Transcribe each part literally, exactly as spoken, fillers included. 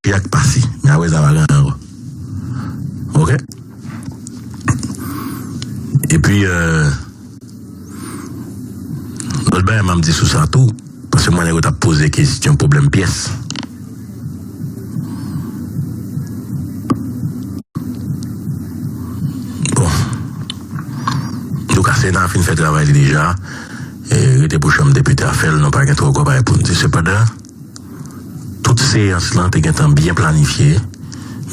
mache ak pase. Men apre sa, pa gen anyen ankò. Oke? Epi, euh, lòt bagay m ap di sou sa tou, paske mwen, nèg yo t ap poze kesyon pwoblèm pyès. Bon. Antouka, Sena a fin fè travay li deja. E, rete pou Chanm Depite a fè l, nou pa gen twò gwo bagay pou n di. Sepandan, tout seyans lan te gentan byen planifye,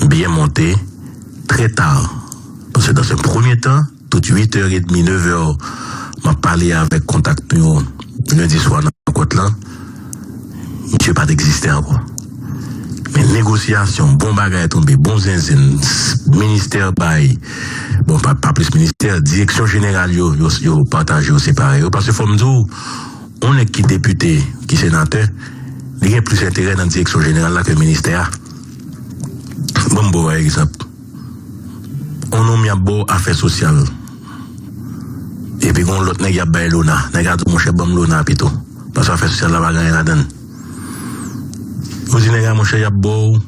byen monte, trè ta. Paske dans un premier temps, tout uit è edmi, nèf è, m ap pale avèk kontak nou yo lendi swa nan kòt lan, misye pa t egziste ankò. Men negosyasyon, bon bagay tonbe, bon zenzenn, s-, ministè bay, bon, pa, pa plis ministè, direksyon jeneral yo, yo, yo pataje, yo separe yo. Paske fò m di w, yon nèg ki depite, ki senatè, li gen plis enterè nan direksyon jeneral la ke ministè a. Ban m ba w egzanp. On nonm y ap ba w afè sosyal. Epi gon lòt nèg y ap bay lona. Nèg la di w, monchè, ban m lona pito. Paske afè sosyal la pa gen anyen ladan l. Ou di nèg la, monchè, y ap ba w,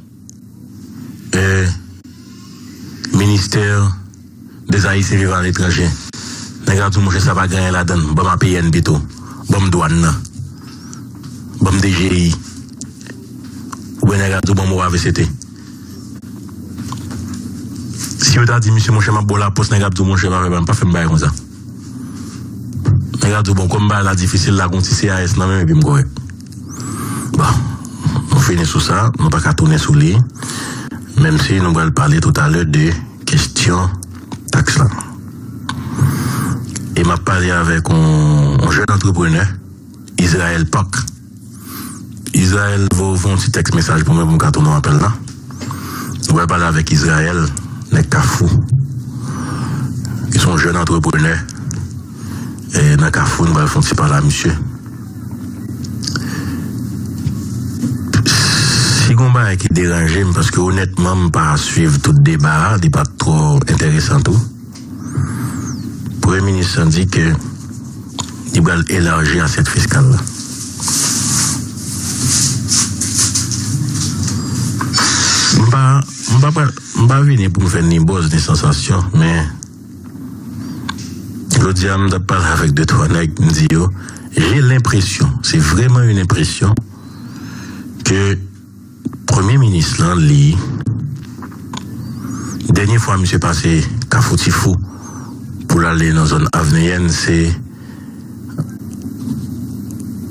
eh, ministè dè Ayisyen vivan aletranje. Nèg la di w, monchè, sa pa gen anyen ladan l. Ban m A P N pito. Ban m dwàn nan. Ban m D G I. Oubyen nèg la di w, ban m O A V C T. Si yo ta di misye, monchè, m ap ba w lapòs, nèg la ap di w, monchè, pa fè, pa fè m bagay konsa. Nèg la di w, bon, kòm bagay la difisil la, gon ti C A S nan menm epi m kòrèk. Bon, nou fini sou sa, nou pa ka tounen sou li. Menm si nou pral pale toutalè de kesyon taks la. E m ap pale avèk yon, yon jèn antreprenè, Israël Park. Israël, voye yon ti tèks mesaj pou mwen pou m ka tounen apèl la. Nou pral pale avèk Israël, nèg Kafou. Li se yon jèn antreprenè. E nan Kafou, nou pral fè yon ti pale a misye. Si gon bagay ki deranje m, paske onètman, m pa swiv tout deba a, li pa t twò enteresan tou. Premye minis lan di ke li pral elaji asyèt fiskal la. M pa, m pa pral, m pa vini pou m fè ni buzz ni sansasyon, men jodi a m t ap pale avèk de twa nèg, m di yo, j'ai l'impression, c'est vraiment une impression, ke premye minis lan, li, dènye fwa misye pase Kafou Tifou pou l ale nan zòn Avneyèn, se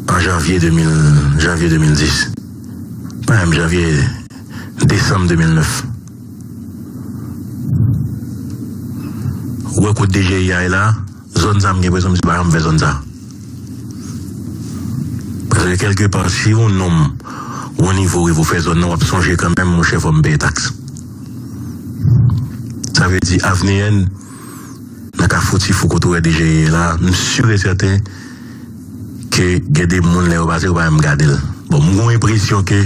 an janvye de mil, janvye de mil dis. Pa menm janvye, desanm de mil nèf. Ou wè kot D G I a ye la, zòn sa, m gen enpresyon misye pa janm fè zòn sa. Paske kèlkepa, si yon nonm, yon nivo rive w fè zòn nan, w ap sonje kanmenm, monchè, fò m peye taks. Sa vle di, Avneyèn, nan Kafou Tifou kote w wè D G I ye la, m si e sèten ke gen de moun, lè yo pase, yo pa menm gade l. Bon, m gen yon enpresyon ke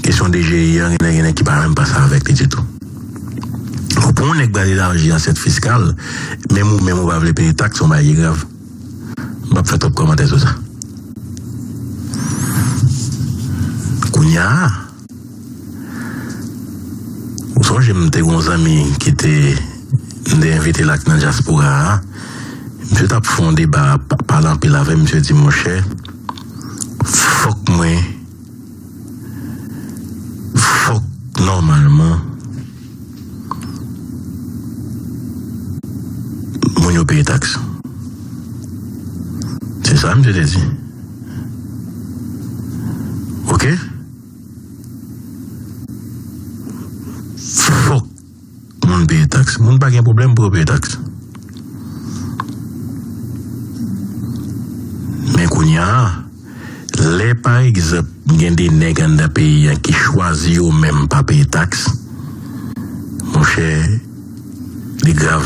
kesyon D G I an, gen nèg, gen nèg ki pa menm panse avèk li ditou. Bon, pou yon nèg pral elaji asyèt fiskal, menm ou menm ou pa vle peye taks, se yon bagay ki grav. M p ap fè twòp kòmantè sou sa. Kounye a, ou sonje m te gen yon zanmi ki te, m te envite l ak nan dyaspora a. Misye t ap fè yon deba, pa, pale anpil avè m, misye di, monchè, fòk mwen Fòk, nòmalman, moun yo peye taks. Se sa misye te di. Oke? Fòk moun peye taks. Moun pa gen pwoblèm pou yo peye taks. Men kounye a, lè, pa egzanp, gen de nèg anndan peyi a ki chwazi yo menm pa peye taks, monchè, li grav.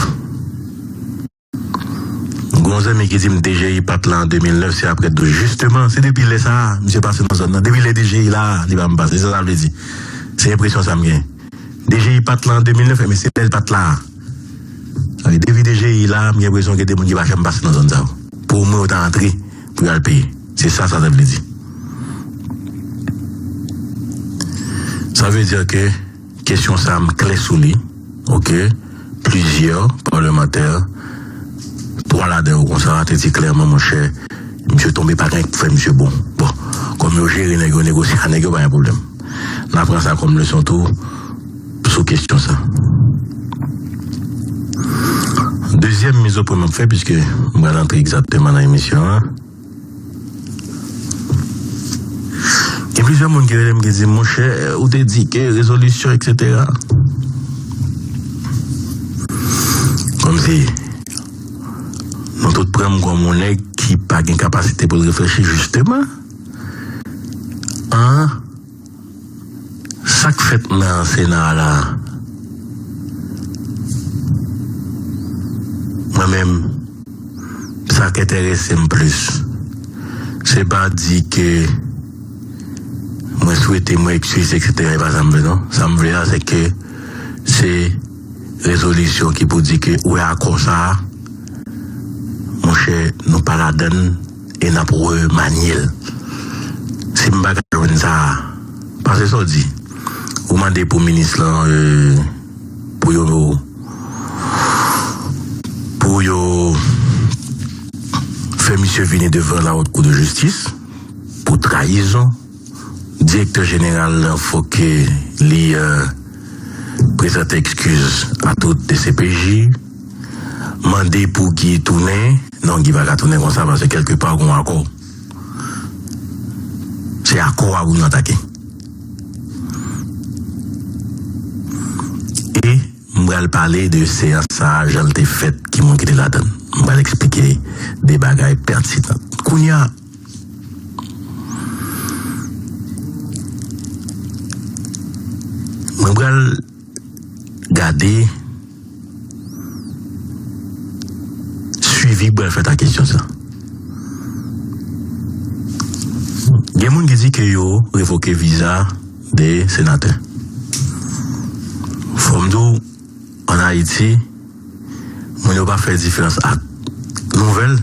Gon zanmi ki di m D G I pa t la an de mil nèf, se apre douz. Jisteman, se depi lè sa a, misye pase nan zòn nan. Depi lè D G I la, li pa janm pase. Se sa sa vle di. Se enpresyon sa m gen. D G I pa t la an de mil nèf, men se lè l pa t la a. Sa vle di, depi D G I la, m gen enpresyon gen de moun ki pa janm pase nan zòn sa yo. Pou omwen yo ta antre, pou y al peye. Se sa sa ta vle di. Sa vle di ke kesyon sa a m klè sou li, oke? Plizyè palmantè, twa ladan yo konsa, te di klèman, monchè, misye tonbe, pa gen anyen k pou fè misye bon. Bon, kòm yo jere nèg yo, negosye ak nèg yo, pa gen pwoblèm. N a pran sa kòm leson tou sou kesyon sa. Dezyèm mizopwen m ap fè, piske m pral antre egzakteman nan emisyon an. Gen plizyè moun ki rele m ki di, monchè, ou te di ke rezolisyon, etsetera. Kòmsi nou tout pran m kòm yon nèg ki pa gen kapasite pou l reflechi jisteman. An, sa k fèt nan Sena a la, mwen menm, sa k enterese m plis, se pa di ke mwen swete mwen eskize, etsetera. E pa sa m vle, non. Sa m vle a, se ke se rezolisyon ki pou di ke, ou wè, akò sa a, monchè, nou pa ladan l e n ap remanye l. Si m pa ka jwenn sa a, paske sa w di, ou mande pou minis lan, euh, pou yo, pou yo fè misye vini devan la Haute Cour de Justice pou trayizon. Direktè jeneral lan, fòk li, euh, prezante ekskiz a tout D C P J. Mande pou Guy tounen. Non, Guy pa ka tounen konsa, paske kèlkepa gon akò. Se akò a pou nou atake. E m pral pale de seyans sa a, jan l te fèt, ki moun ki te ladan l. M pral eksplike de bagay pètinan. Kounye a, mwen pral gade swivi k pral fèt a kesyon sa. Gen moun ki di ke yo revoke viza de senatè. Fò m di w, ann Ayiti, moun yo pa fè diferans ak nouvèl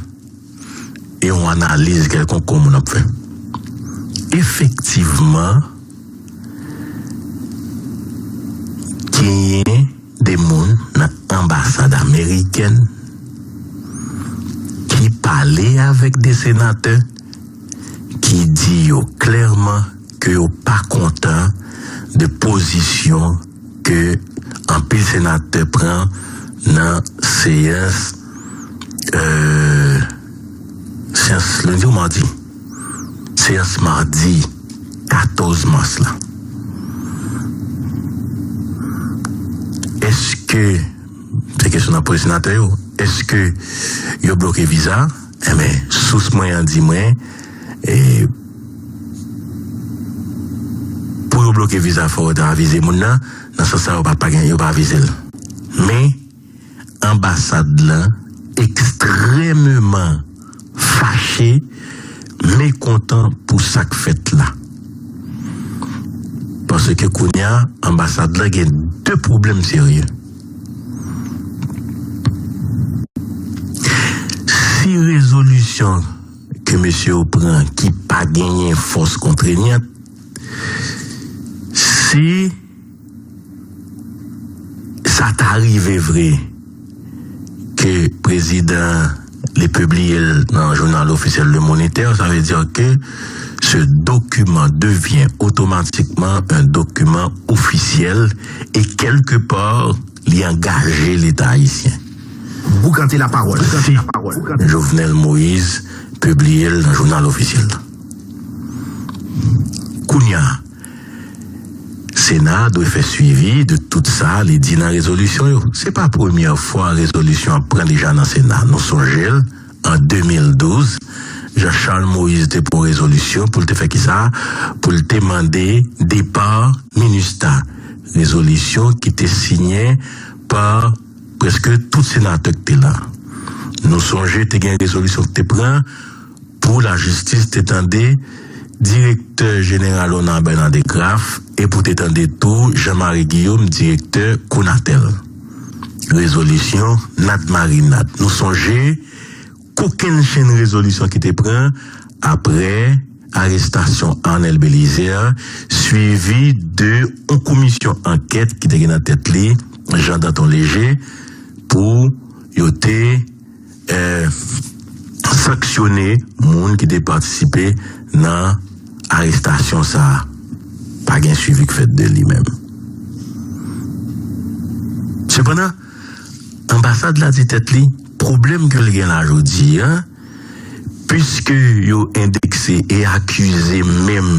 e yon analiz kèlkonk ke yon moun ap fè. Efektivman, genyen de moun nan anbasad amerikèn ki pale avèk de senatè ki di yo klèman ke yo pa kontan de pozisyon ke anpil senatè pran nan seyans, euh, seyans lendi ou madi? Seyans madi katòz mas la. Èske, se kesyon n ap poze senatè yo, èske yo bloke viza? Enben, sous mwen an di mwen, e, pou yo bloke viza, fò yo ta avize moun nan. Nan sans sa, yo pa, pa gen, yo pa avize l. Men, anbasad lan ekstrèmeman fache, mekontan pou sa k fèt la. Paske kounye a, anbasad lan gen de pwoblèm serye. Si rezolisyon ke mesye yo pran ki pa genyen fòs kontreyant, si sa ta rive vre ke prezidan li pibliye l nan jounal ofisyèl Le Moniteur, sa vle di ke ce document devient automatiquement un document officiel et quelque part, li angaje Leta ayisyen. Boukante lapawòl. Si Jovenel Moïse pibliye l nan jounal ofisyèl la. Kounye a, Sena a dwe fè swivi de tout sa li di nan rezolisyon yo. Se pa premyè fwa rezolisyon ap pran deja nan Sena. Nou sonje l, an de mil douz, Jean Charles Moïse te pran rezolisyon pou l te fè kisa? Pou l te mande depa minista. Rezolisyon ki te siyen pa prèske tout senatè ki te la. Nou sonje te gen rezolisyon ki te pran pou lajistis te tande direktè jeneral ona Bernard Degraff e pou te tande tou Jean Marie Guillaume, direktè Conatel. Rezolisyon nad marinad. Nou sonje kokennchenn rezolisyon ki te pran apre arestasyon Arnel Bélizaire swivi de yon komisyon ankèt ki te gen nan tèt li Jean Danton Léger pou yo te eh, sanksyone moun ki te patisipe nan arestasyon sa a. Pa gen swivi k fèt de li menm. Sepandan, anbasad la di tèt li, pwoblèm ke l gen la jodi a, piske yo endekse e akize menm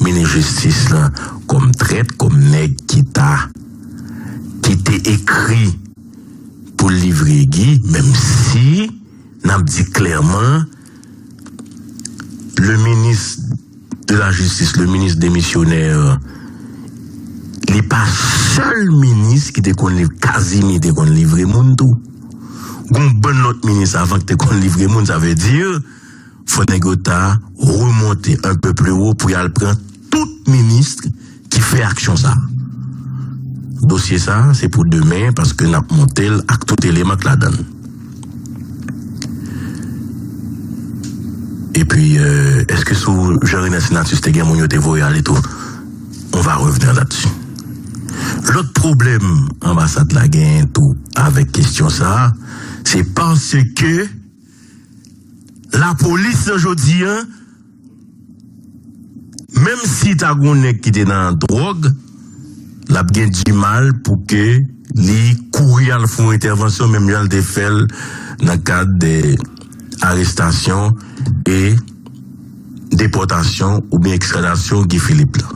minis jistis la kòm trèt, kòm nèg ki ta, ki te ekri pou l livre Guy, menm si n ap di klèman, le ministre de la justice, le ministre démissionnaire, li pa sèl minis ki te konn livre, Casimir te konn livre moun tou. Gon bann lòt minis avan ki te konn livre moun, sa vle di, fò nèg yo ta remonte un peu plus haut pou y al pran tout minis ki fè aksyon sa. Dosye sa, se pou demen, paske n ap monte l ak tout eleman k ladan l. Epi, euh, èske sou Jean Renel Senatus te gen moun yo te voye ale tou? On va revenir là-dessus. Lòt pwoblèm anbasad la genyen tou avèk kesyon sa, se paske lapolis nan jodi an, menm si ta gon nèg ki te nan dwòg, l ap gen dimal pou ke li kouri al fè yon entèvansyon, menm jan l te fè l nan kad de arestasyon e depòtasyon oubyen ekstradasyon Guy Philippe la.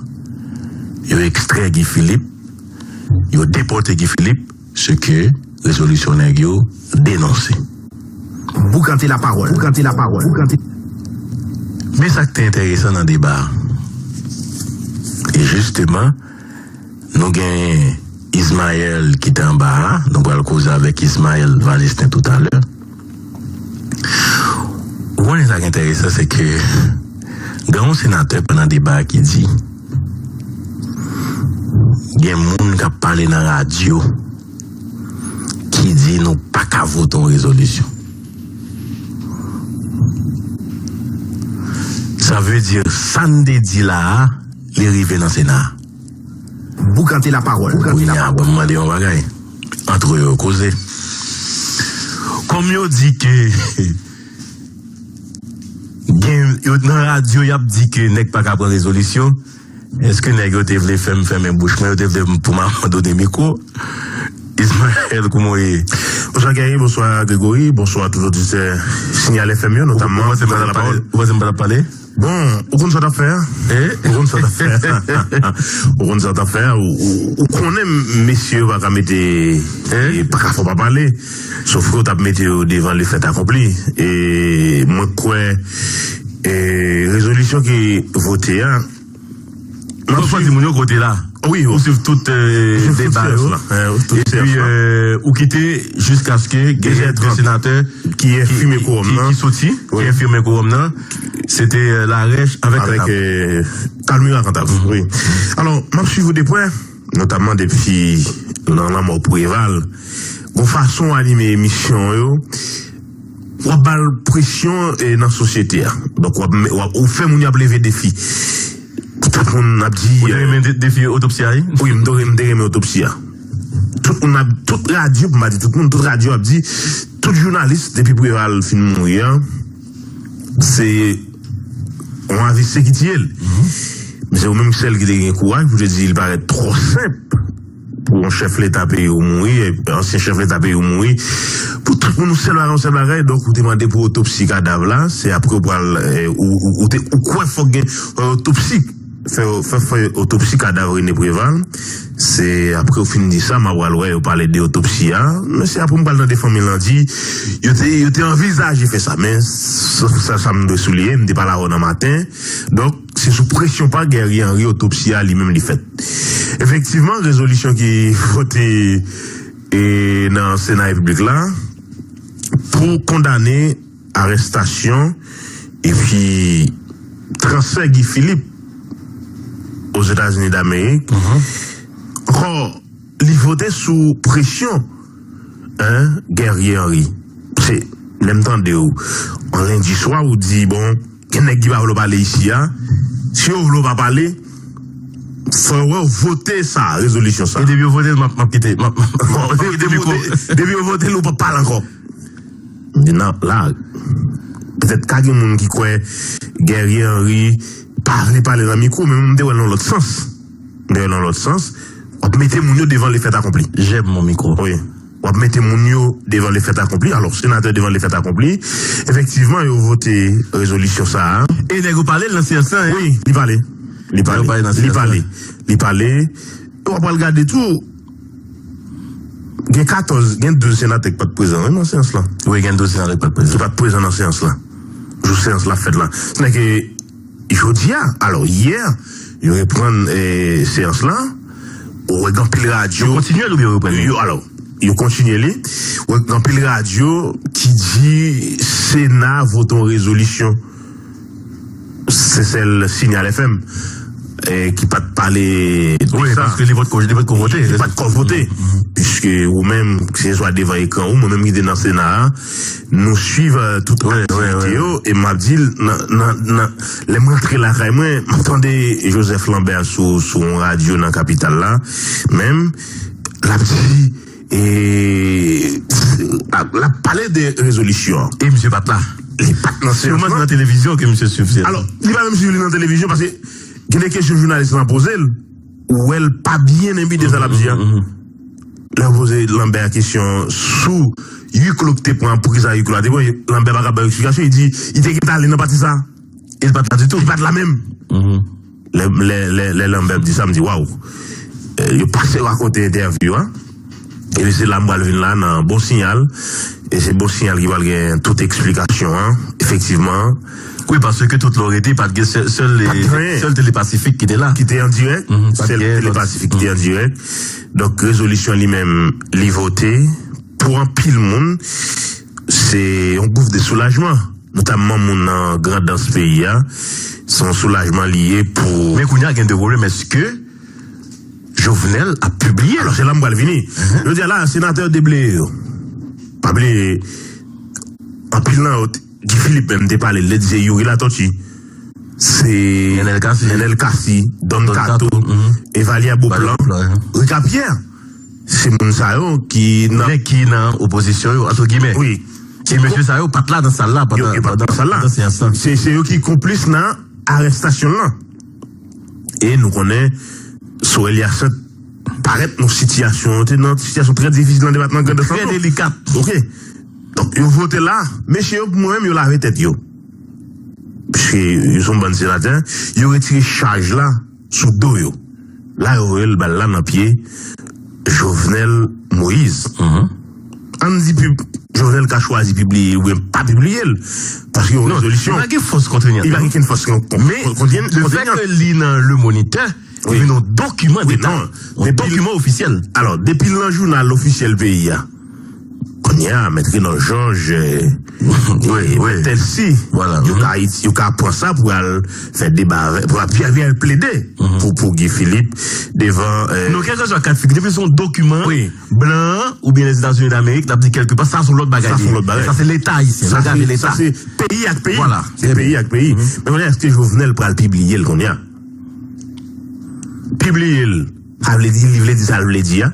Yo ekstrè Guy Philippe, yo depòte Guy Philippe, se ke rezolisyon nèg yo denonse. Boukante lapawòl. Boukante lapawòl. Boukante. Men sa k te enteresan nan deba a. E jisteman, nou gen Ismaël ki te anba a, nou pral koze avèk Ismaël Valistin toutalè. Ou konnen sa k enteresan, se ke gen yon senatè pandan deba a ki di, gen moun k ap pale nan radyo ki di nou pa ka vote yon rezolisyon. Sa vle di, sa n te di la a, li rive nan Sena a. Boukante lapawòl. Kounye a, bon, m mande yon bagay. Antre yo, yo koze. Kòm yo di ke gen, yo nan radyo, y ap di ke nèg pa ka pran rezolisyon, èske nèg yo te vle fè m fèmen bouch mwen, yo te vle m pou m abandone mikwo? Ismaël, kouman w ye? Bonswa Guerrier, bonswa Grégory, bonswa tout oditè Signal F M yo, notamman. Ou panse m pa t ap pale? Ou panse m pa t ap pale? Bon, ou konn sa w t ap fè a? Eh? Ou konn sa w t ap fè a? Ou konn sa w t ap fè a? Ou, ou, ou konnen mesye yo pa ka mete, eh, pa ka fè w pa pale. Sof ke w t ap mete yo devan le fait accompli. E mwen kwè, e rezolisyon ki vote a, m ap swiv. Ou di moun yo kote la. Wi, ou swiv tout, euh, deba yo. Epi, euh, ou kite jiskaske genyen de senatè ki enfime kowòm nan, ki soti, ki enfime kowòm nan. Se te, euh, Larèche avèk Cantave. Avèk, euh, Calmira Cantave, wi. Alò, m ap swiv ou de prè, notamman depi nan lanmò Préval. Gon fason w anime emisyon yo, w ap ba l presyon, eh, nan sosyete a. Donk, w ap, w ap, ou fè moun yo ap leve defi. Tout moun ap di, ou te renmen de-, defi otopsi a, wi? Wi, m te renmen, m te renmen otopsi a. Tout moun ap, tout radyo, pou m pa di tout moun, tout radyo ap di, tout jounalis, depi Préval fin mouri a, se yon A V C ki tiye l. Men se ou menm sèl ki te gen kouraj pou te di, li parèt twò senp pou yon chèf leta peyi w mouri, ansyen chèf leta peyi w mouri, pou tout moun, yon sèl bagay, yon sèl bagay, donk ou te mande pou otopsi kadav la, se apre ou pral, eh, ou, ou, ou te, ou kwè fòk gen, eh, otopsi, fè, fè, fè otopsi kadav René Préval, se apre ou fin di sa, m a pral wè yo pale de otopsi a, men se apre m pral tande fanmi l lan di, yo te, yo te anvizaje fè sa, men sa, sa, sa m dwe souliye, m te pale avè w nan maten, donk, se sou presyon pa Guerrier Henry otopsi a li menm li fèt. Efektivman, rezolisyon ki vote, e, nan Sena Repiblik la pou kondane arèstasyon epi transfè Guy Philippe Ozetazini Damerik. Ankò, li vote sou presyon, en, Guerrier Henry. Se, lè m tande w, an lendi swa, ou di, bon, Gen nèg ki pa vle w pale isi a. Si yo vle w pa pale, fò yo wè w vote sa, rezolisyon sa. E depi yo vote l, m ap, m ap kite, m ap, m ap kite mikwo. Depi yo vote l, ou p ap pale ankò. Nan, la, petèt ka gen moun ki kwè Guerrier Henry pa vle pale nan mikwo, men mwen m te wè l nan lòt sans. M te wè l nan lòt sans. W ap mete moun yo devan le fait accompli. J'aime mon micro. Wi. W ap mete moun yo devan le fait accompli. Alò, senatè devan le fait accompli. Efektivman, yo vote rezolisyon sa a. E nèg yo pale nan seyans lan, hein? Wi, li pale. Li pale. Li pale. Li pale. W ap al gade tou, gen katòz, gen douz senatè ki pa t prezan, wi, nan seyans lan. Wi, gen douz senatè ki pa t prezan. Ki pa t prezan nan seyans lan. Jou seyans la fèt la. Se nèg ke jodi a, alò, yè, yo reprann, eh, seyans lan. Ou wè gen anpil radyo. Yo kontinye l oubyen yo reprann li? Yo, alò, yo kontinye li. Ou wè gen anpil radyo ki di Sena vote yon rezolisyon. Se sèl Signal F M, eh, ki pa t pale de sa. Wi, paske li potko, li potko vote. Li pa t ko vote. Piske ou menm, ke se swa devan ekran ou, mwen menm ki te nan Sena a, nou swiv, eh, tout aktivite yo, e m ap di l, nan, nan, nan, lè m rantre lakay mwen, m ap tande Joseph Lambert sou, sou yon radyo nan kapital la, menm, l ap di, e, l ap pale de rezolisyon an. E misye pa t la. Li pa t nan seyans lan. Nan televizyon ke misye swiv seyans lan. Alò, li pa menm swiv li nan televizyon, paske gen de kesyon jounalis lan poze l, ou wè l pa byen enbi de sa l ap di a. Lè yo poze Lambert kesyon sou huis clos ki te pran, pou kisa huis clos a te pran, Lambert pa ka bay eksplikasyon, li di, li te gentan ale nan pati sa. E l pa t la ditou. Li pa t la menm. Lè, lè, lè, lè Lambert di sa, m di, waw. Eh, yo pase yo akote entèvyou a. E se la m pral vin la nan bon siyal. E se bon siyal ki pral gen tout eksplikasyon an, efektivman. Wi, paske tout lè w rete, pa t gen sèl, sèl, sèl Tele Pasifik ki te la. Ki te an dirèk. Sèl Tele Pasifik ki te an dirèk. Donk, rezolisyon li menm, li vote. Pou anpil moun, se yon gouf de soulajman. Notamman moun nan Grandans peyi a. Se yon soulajman li ye pou. Men kounye a gen de pwoblèm. Èske Jovenel ap pibliye l? Alò, se la m pral vini. Jodi a la, senatè yo debleye yo. Pa bliye, anpil nan yo, Guy Philippe menm te pale, l te di se Youri Latortue. Se Nenel Cassy. Nenel Cassy, Don Don Kato, Kato, mhm. Evalière Beauplan, Evalière Beauplan, mhm. Ricard Pierre. Se moun sa yo ki nan. Nèg ki nan opozisyon yo, antre gimè. Wi. E mesye sa yo pa t la nan sal la pandan, pandan, pandan seyans lan. Se, se yo ki konplis nan arèstasyon lan. E nou konnen Sorel Hyacinthe parèt nan sitiyasyon, te nan sitiyasyon trè difisil nan depatman Grandans lan. Trè delikat. Ok. Donk, yo vote la, mesye yo, pou mwen menm, yo lave tèt yo. Piske yo se yon bann senatè, yo retire chaj la sou do yo. La, yo voye l bal la nan pye Jovenel Moïse. Mhm. Ann di pib-, Jovenel ka chwazi pibliye oubyen pa pibliye l. Paske yon rezolisyon. Non, li pa gen fòs kontrenyant. Li pa gen fòs kontrenyant. Men, le fait que li nan Le Moniteur, li vin yon dokiman deta, yon dokiman ofisyèl. Alò, depi l nan jounal ofisyèl peyi a, kounye a, Mèt Renan Georges, eh, Mèt Telsi, yo ka, yo ka pran sa pou al fè deba avè, pou al, pou al plede pou, pou Guy Philippe devan, eh. Non, kèlkeswa ka figi, depi se yon dokiman blan oubyen Lèzetazini Damerik, n ap di kèlkepa, sa se yon lòt bagay. Sa se yon lòt bagay. Sa se Leta ayisyen. Sa se, sa se peyi ak peyi. Vwala. Se peyi ak peyi. Men kounye a, èske Jovenel pral pibliye l kounye a? Pibliye l, sa vle di, li vle di sa l vle di a.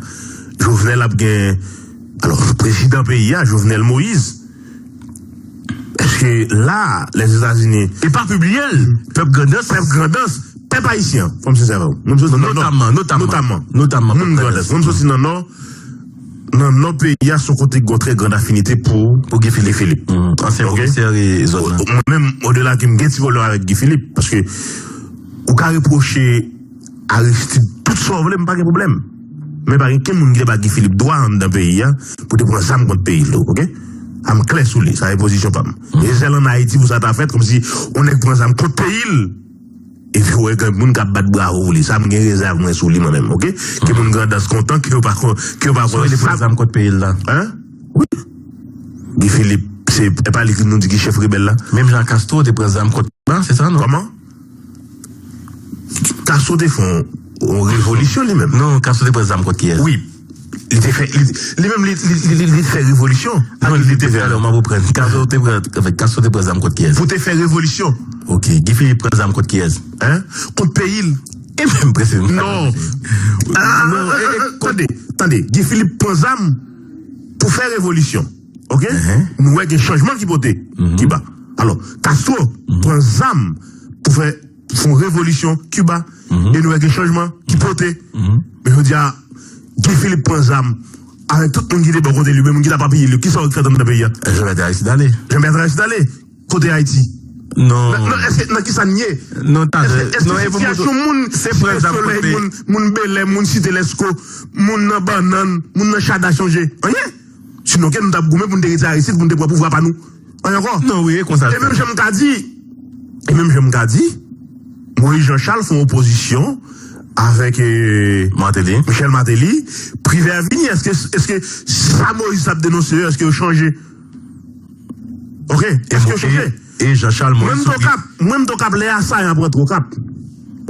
Jovenel ap gen, alò, prezidan peyi a, Jovenel Moïse. Èske la, Lèzetazini. E pa pibliye l, pèp Grandans. Pèp Grandans, pèp ayisyen, fò m sensè avè w. Moun soti nan Nò. Notamman, notamman. Notamman. Notamman, moun Grandans. Moun soti nan Nò, nan Nò peyi a, se yon kote ki gen yon trè grand afinite pou, pou Guy Philippe. Guy Philippe. Ansyen komisè e zòn nan. Mwen menm, odela ke m gen ti pwoblèm avèk Guy Philippe, paske ou ka repwoche Aristide tout sa w vle, m pa gen pwoblèm. Men pa gen kenn moun ki te ba Guy Philippe dwa anndan peyi a pou te pran zam kont peyi l tou, ok? A m klè sou li, sa se pozisyon pa m. E sèl ann Ayiti pou sa ta fèt, kòmsi yon nèg pran zam kont peyi l. Epi w wè gen moun k ap bat bravo pou li. Sa m gen rezèv mwen sou li mwen menm, ok? Ke moun Grandans kontan, ke yo pa kon-, ke yo pa konn sa. Li pran zam kont peyi l la. Hein? Wi. Guy Philippe, se, se pa li ki nou di ki chèf rebèl la. Menm jan Castro te pran zam kont la, se sa, non? Kòman? Castro te fè yon, yon revolisyon li menm. Non, Castro te pran zam kont kiyès? Wi. Li te fè, li, li menm, li, li, li, li, li te fè revolisyon. Non, li te fè, alò, m ap reprann. Castro te pran, anfèt, Castro te pran zam kont kiyès? Pou te fè revolisyon. Ok, Guy Philippe pran zam kont kiyès? Hein? Kont peyi l. E menm prezidan. Non. Ah, non, ah, e, e, ah, tande, tande. Guy Philippe pran zam pou fè revolisyon. Ok? Mhm. Nou wè gen chanjman ki pote Kiba. Alò, Castro pran zam pou fè, fè yon revolisyon Kiba. Mhm. E nou wè gen chanjman ki pote. Mhm. Men jodi a, Guy Philippe pran zam avèk tout moun ki te bò kote li, men moun ki t ap apiye li. Kisa w fè nan peyi a? Jean-Bertrand Aristide ale. Jean-Bertrand Aristide ale. Kote Ayiti? Non. Nan, nan, èske, nan kisa n ye? Non, ta, èske, èske non, e pou sitiyasyon moun, se Site pran zam Solèy, kote moun, moun Bèlè, moun Site Lèsko, moun nan Bannann, moun nan Chada chanje? Anyen. Sinon, ke nou t ap goumen pou n te retire Aristide, pou n te pran pouvwa pa nou. Anyen ankò? Non, wi, e konsa. E menm jan m ka di, e menm jan m ka di, Moïse Jean Charles fè yon opozisyon avèk, euh, Martelly. Michel Martelly, Privert vini, èske, èske sa Moïse t ap denonse yo, èske yo chanje? Ok, èske yo chanje? E Jean Charles Moïse. Mwen m t Okap, mwen m t Okap lè Asayan ap rantre Okap.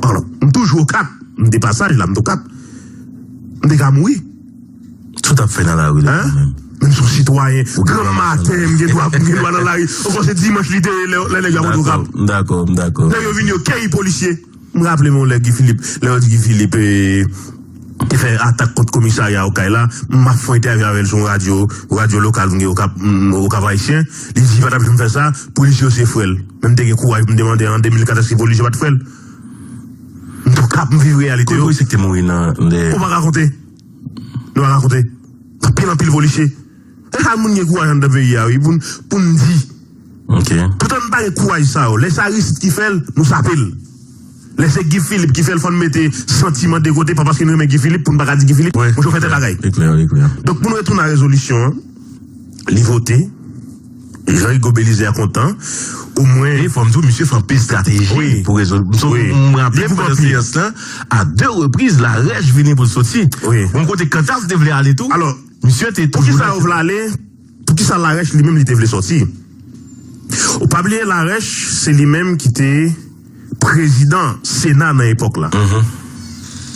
Alò, m toujou Okap, m de pasaj la, m t Okap. M te ka mouri. Sa w t ap fè nan lari la, menm? Men m se yon sitwayen. Granm maten, m gen dwa, m gen dwa nan lari. Ankò se dimanch li te ye lè, lè nèg yo ap rantre Okap. Dakò, dakò. Lè yo vin yo keyi polisye. M raple m yon lè Guy Philippe, lè yo di Guy Philippe, eh, te fè atak kont komisarya Okay la, m ap fè yon entèvyou avè l sou yon radyo, radyo lokal, m gen Okap, m, Okap Ayisyen. Li di li pa t ap janm fè sa, polisye yo se frè l. Men m te gen kouraj pou m te mande an de mil kat èske polisye pa t frè l. M t Okap, m viv reyalite yo. Konbyen polisye ki te mouri nan, nan... Ou pa ka konte. Nou pa ka konte. Anpil, anpil polisye. Se sa moun gen kouraj anndan peyi a, wi, pou n, pou n di. Ok. Poutan n pa gen kouraj sa yo. Lè se Aristide ki fè l, nou sape l. Lè se Guy Philippe ki fè l, fò n mete santiman de kote, pa paske n renmen Guy Philippe pou n pa ka di Guy Philippe, monchè, w fè tèl bagay. Li klè, li klè. Donk, pou n retounen a rezolisyon an, li vote, Jean Rigaud Belizaire kontan, omwen. E fò m di w, misye fè anpil estrateji pou rezon. M raple pandan seyans lan, a de repriz, Larèche vini pou l soti. Wi. Bon kote Cantave te vle ale tou. Alò, misye te toujou. Poukisa yo vle ale? Poukisa Larèche li menm li te vle sòti? Ou pa bliye Larèche, se li menm ki te prezidan Sena nan epòk la.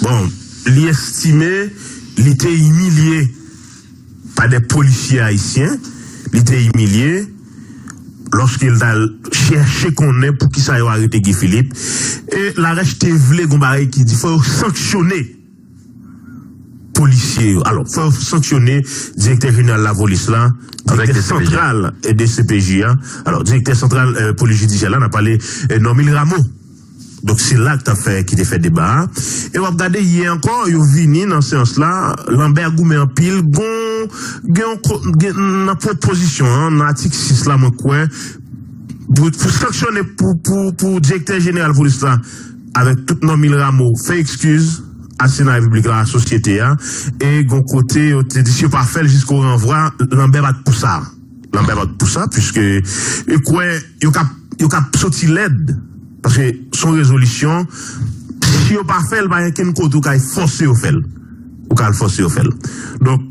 Bon, li estime li te imilye pa de polisye ayisyen, li te imilye lòske l t al chèche konnen poukisa yo arete Guy Philippe. E Larèche te vle gon bagay ki di fò yo sanksyone polisye yo. Alò, fò yo sanksyone direktè jeneral lapolis la, direktè santral e D C P J a. Alò, direktè santral, eh, polis jidisyè la, n ap pale, eh, Normil Rameau. Donk, se la k t ap fè, ki te fè deba a. E w ap gade, yè ankò, yo vini nan seyans la, Lambert goumen anpil, gon, gen yon ko-, gen, nan pwopozisyon an, nan atik sis la, mwen kwè, pou, pou sanksyone, pou, pou, pou direktè jeneral polis la, avèk tout Normil Rameau, fè ekskiz a Sena Repiblik la, a sosyete a, e gon kote yo te di si yo pa fè l jisko ranvwa, Lambert pa t pou sa. Lambert pa t pou sa, piske yo kwè yo k ap, yo k ap soti lèd, paske se yon rezolisyon, si yo pa fè l, pa gen kenn kote ou ka fòse yo fè l. Ou ka al fòse yo fè l. Donk,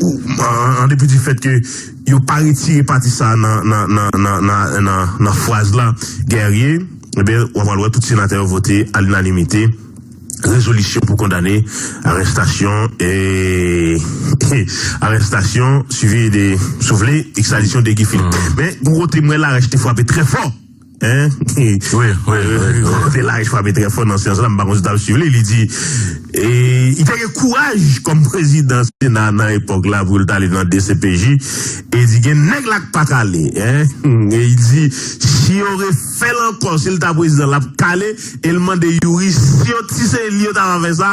ou, an, an depi di fèt ke yo pa retire pati sa nan, nan, nan fraz la, Guerrier, ebyen, w ap pral wè tout senatè yo vote a linanimite rezolisyon pou kondane arèstasyon, e, arèstasyon, swivi de, si w vle, ekstradisyon de Guy Philippe. Men, gon kote m wè Larèche te frape trè fò. Hein? Wi, wi, wi, wi. Gon kote Larèche frape trè fò nan seyans la, m pa konn si w t ap swiv li, li di, e, li te gen kouraj kòm prezidan Sena nan epòk la pou l t ale nan D C P J, e di gen nèg la k pa k ale, hein? E li di, si yo refè l ankò, si l ta prezidan, l ap k ale, e l mande Youri, si yo, si se li yo ta va fè sa,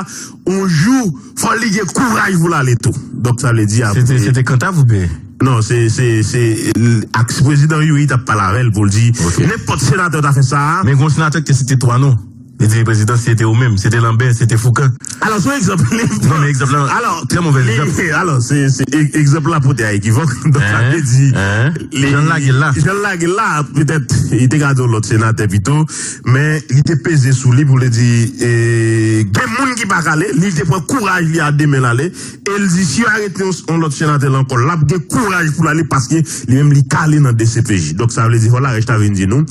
yon jou, fò li gen kouraj pou l ale tou. Donk, sa vle di apre. Se te, se te Cantave oubyen? Non, se, se, se, l-, ak prezidan Youri t ap pale avè l pou l di, ok, nenpòt senatè ta fè sa a. Men gon senatè ki te site twa non. Li di prezidan, se te ou menm, se te Lambert, se te Fourcand. Alò, se yon egzanp. Non, men egzanp lan, alò, trè movèz egzanp. Alò, se, se, e-, egzanp la pote a ekivòk. Donk, sa vle di, li, jan l lage l la, jan l lage l la, petèt, li te ka di yon lòt senatè pito, men li te peze sou li pou li di, e, gen moun ki pa k ale, li te pran kouraj li a de men l ale, e l di, si yo arete yon, yon lòt senatè la ankò, l ap gen kouraj pou l ale, paske li menm li k ale nan D C P J. Donk, sa vle di, fò Larèche ta vin di nou,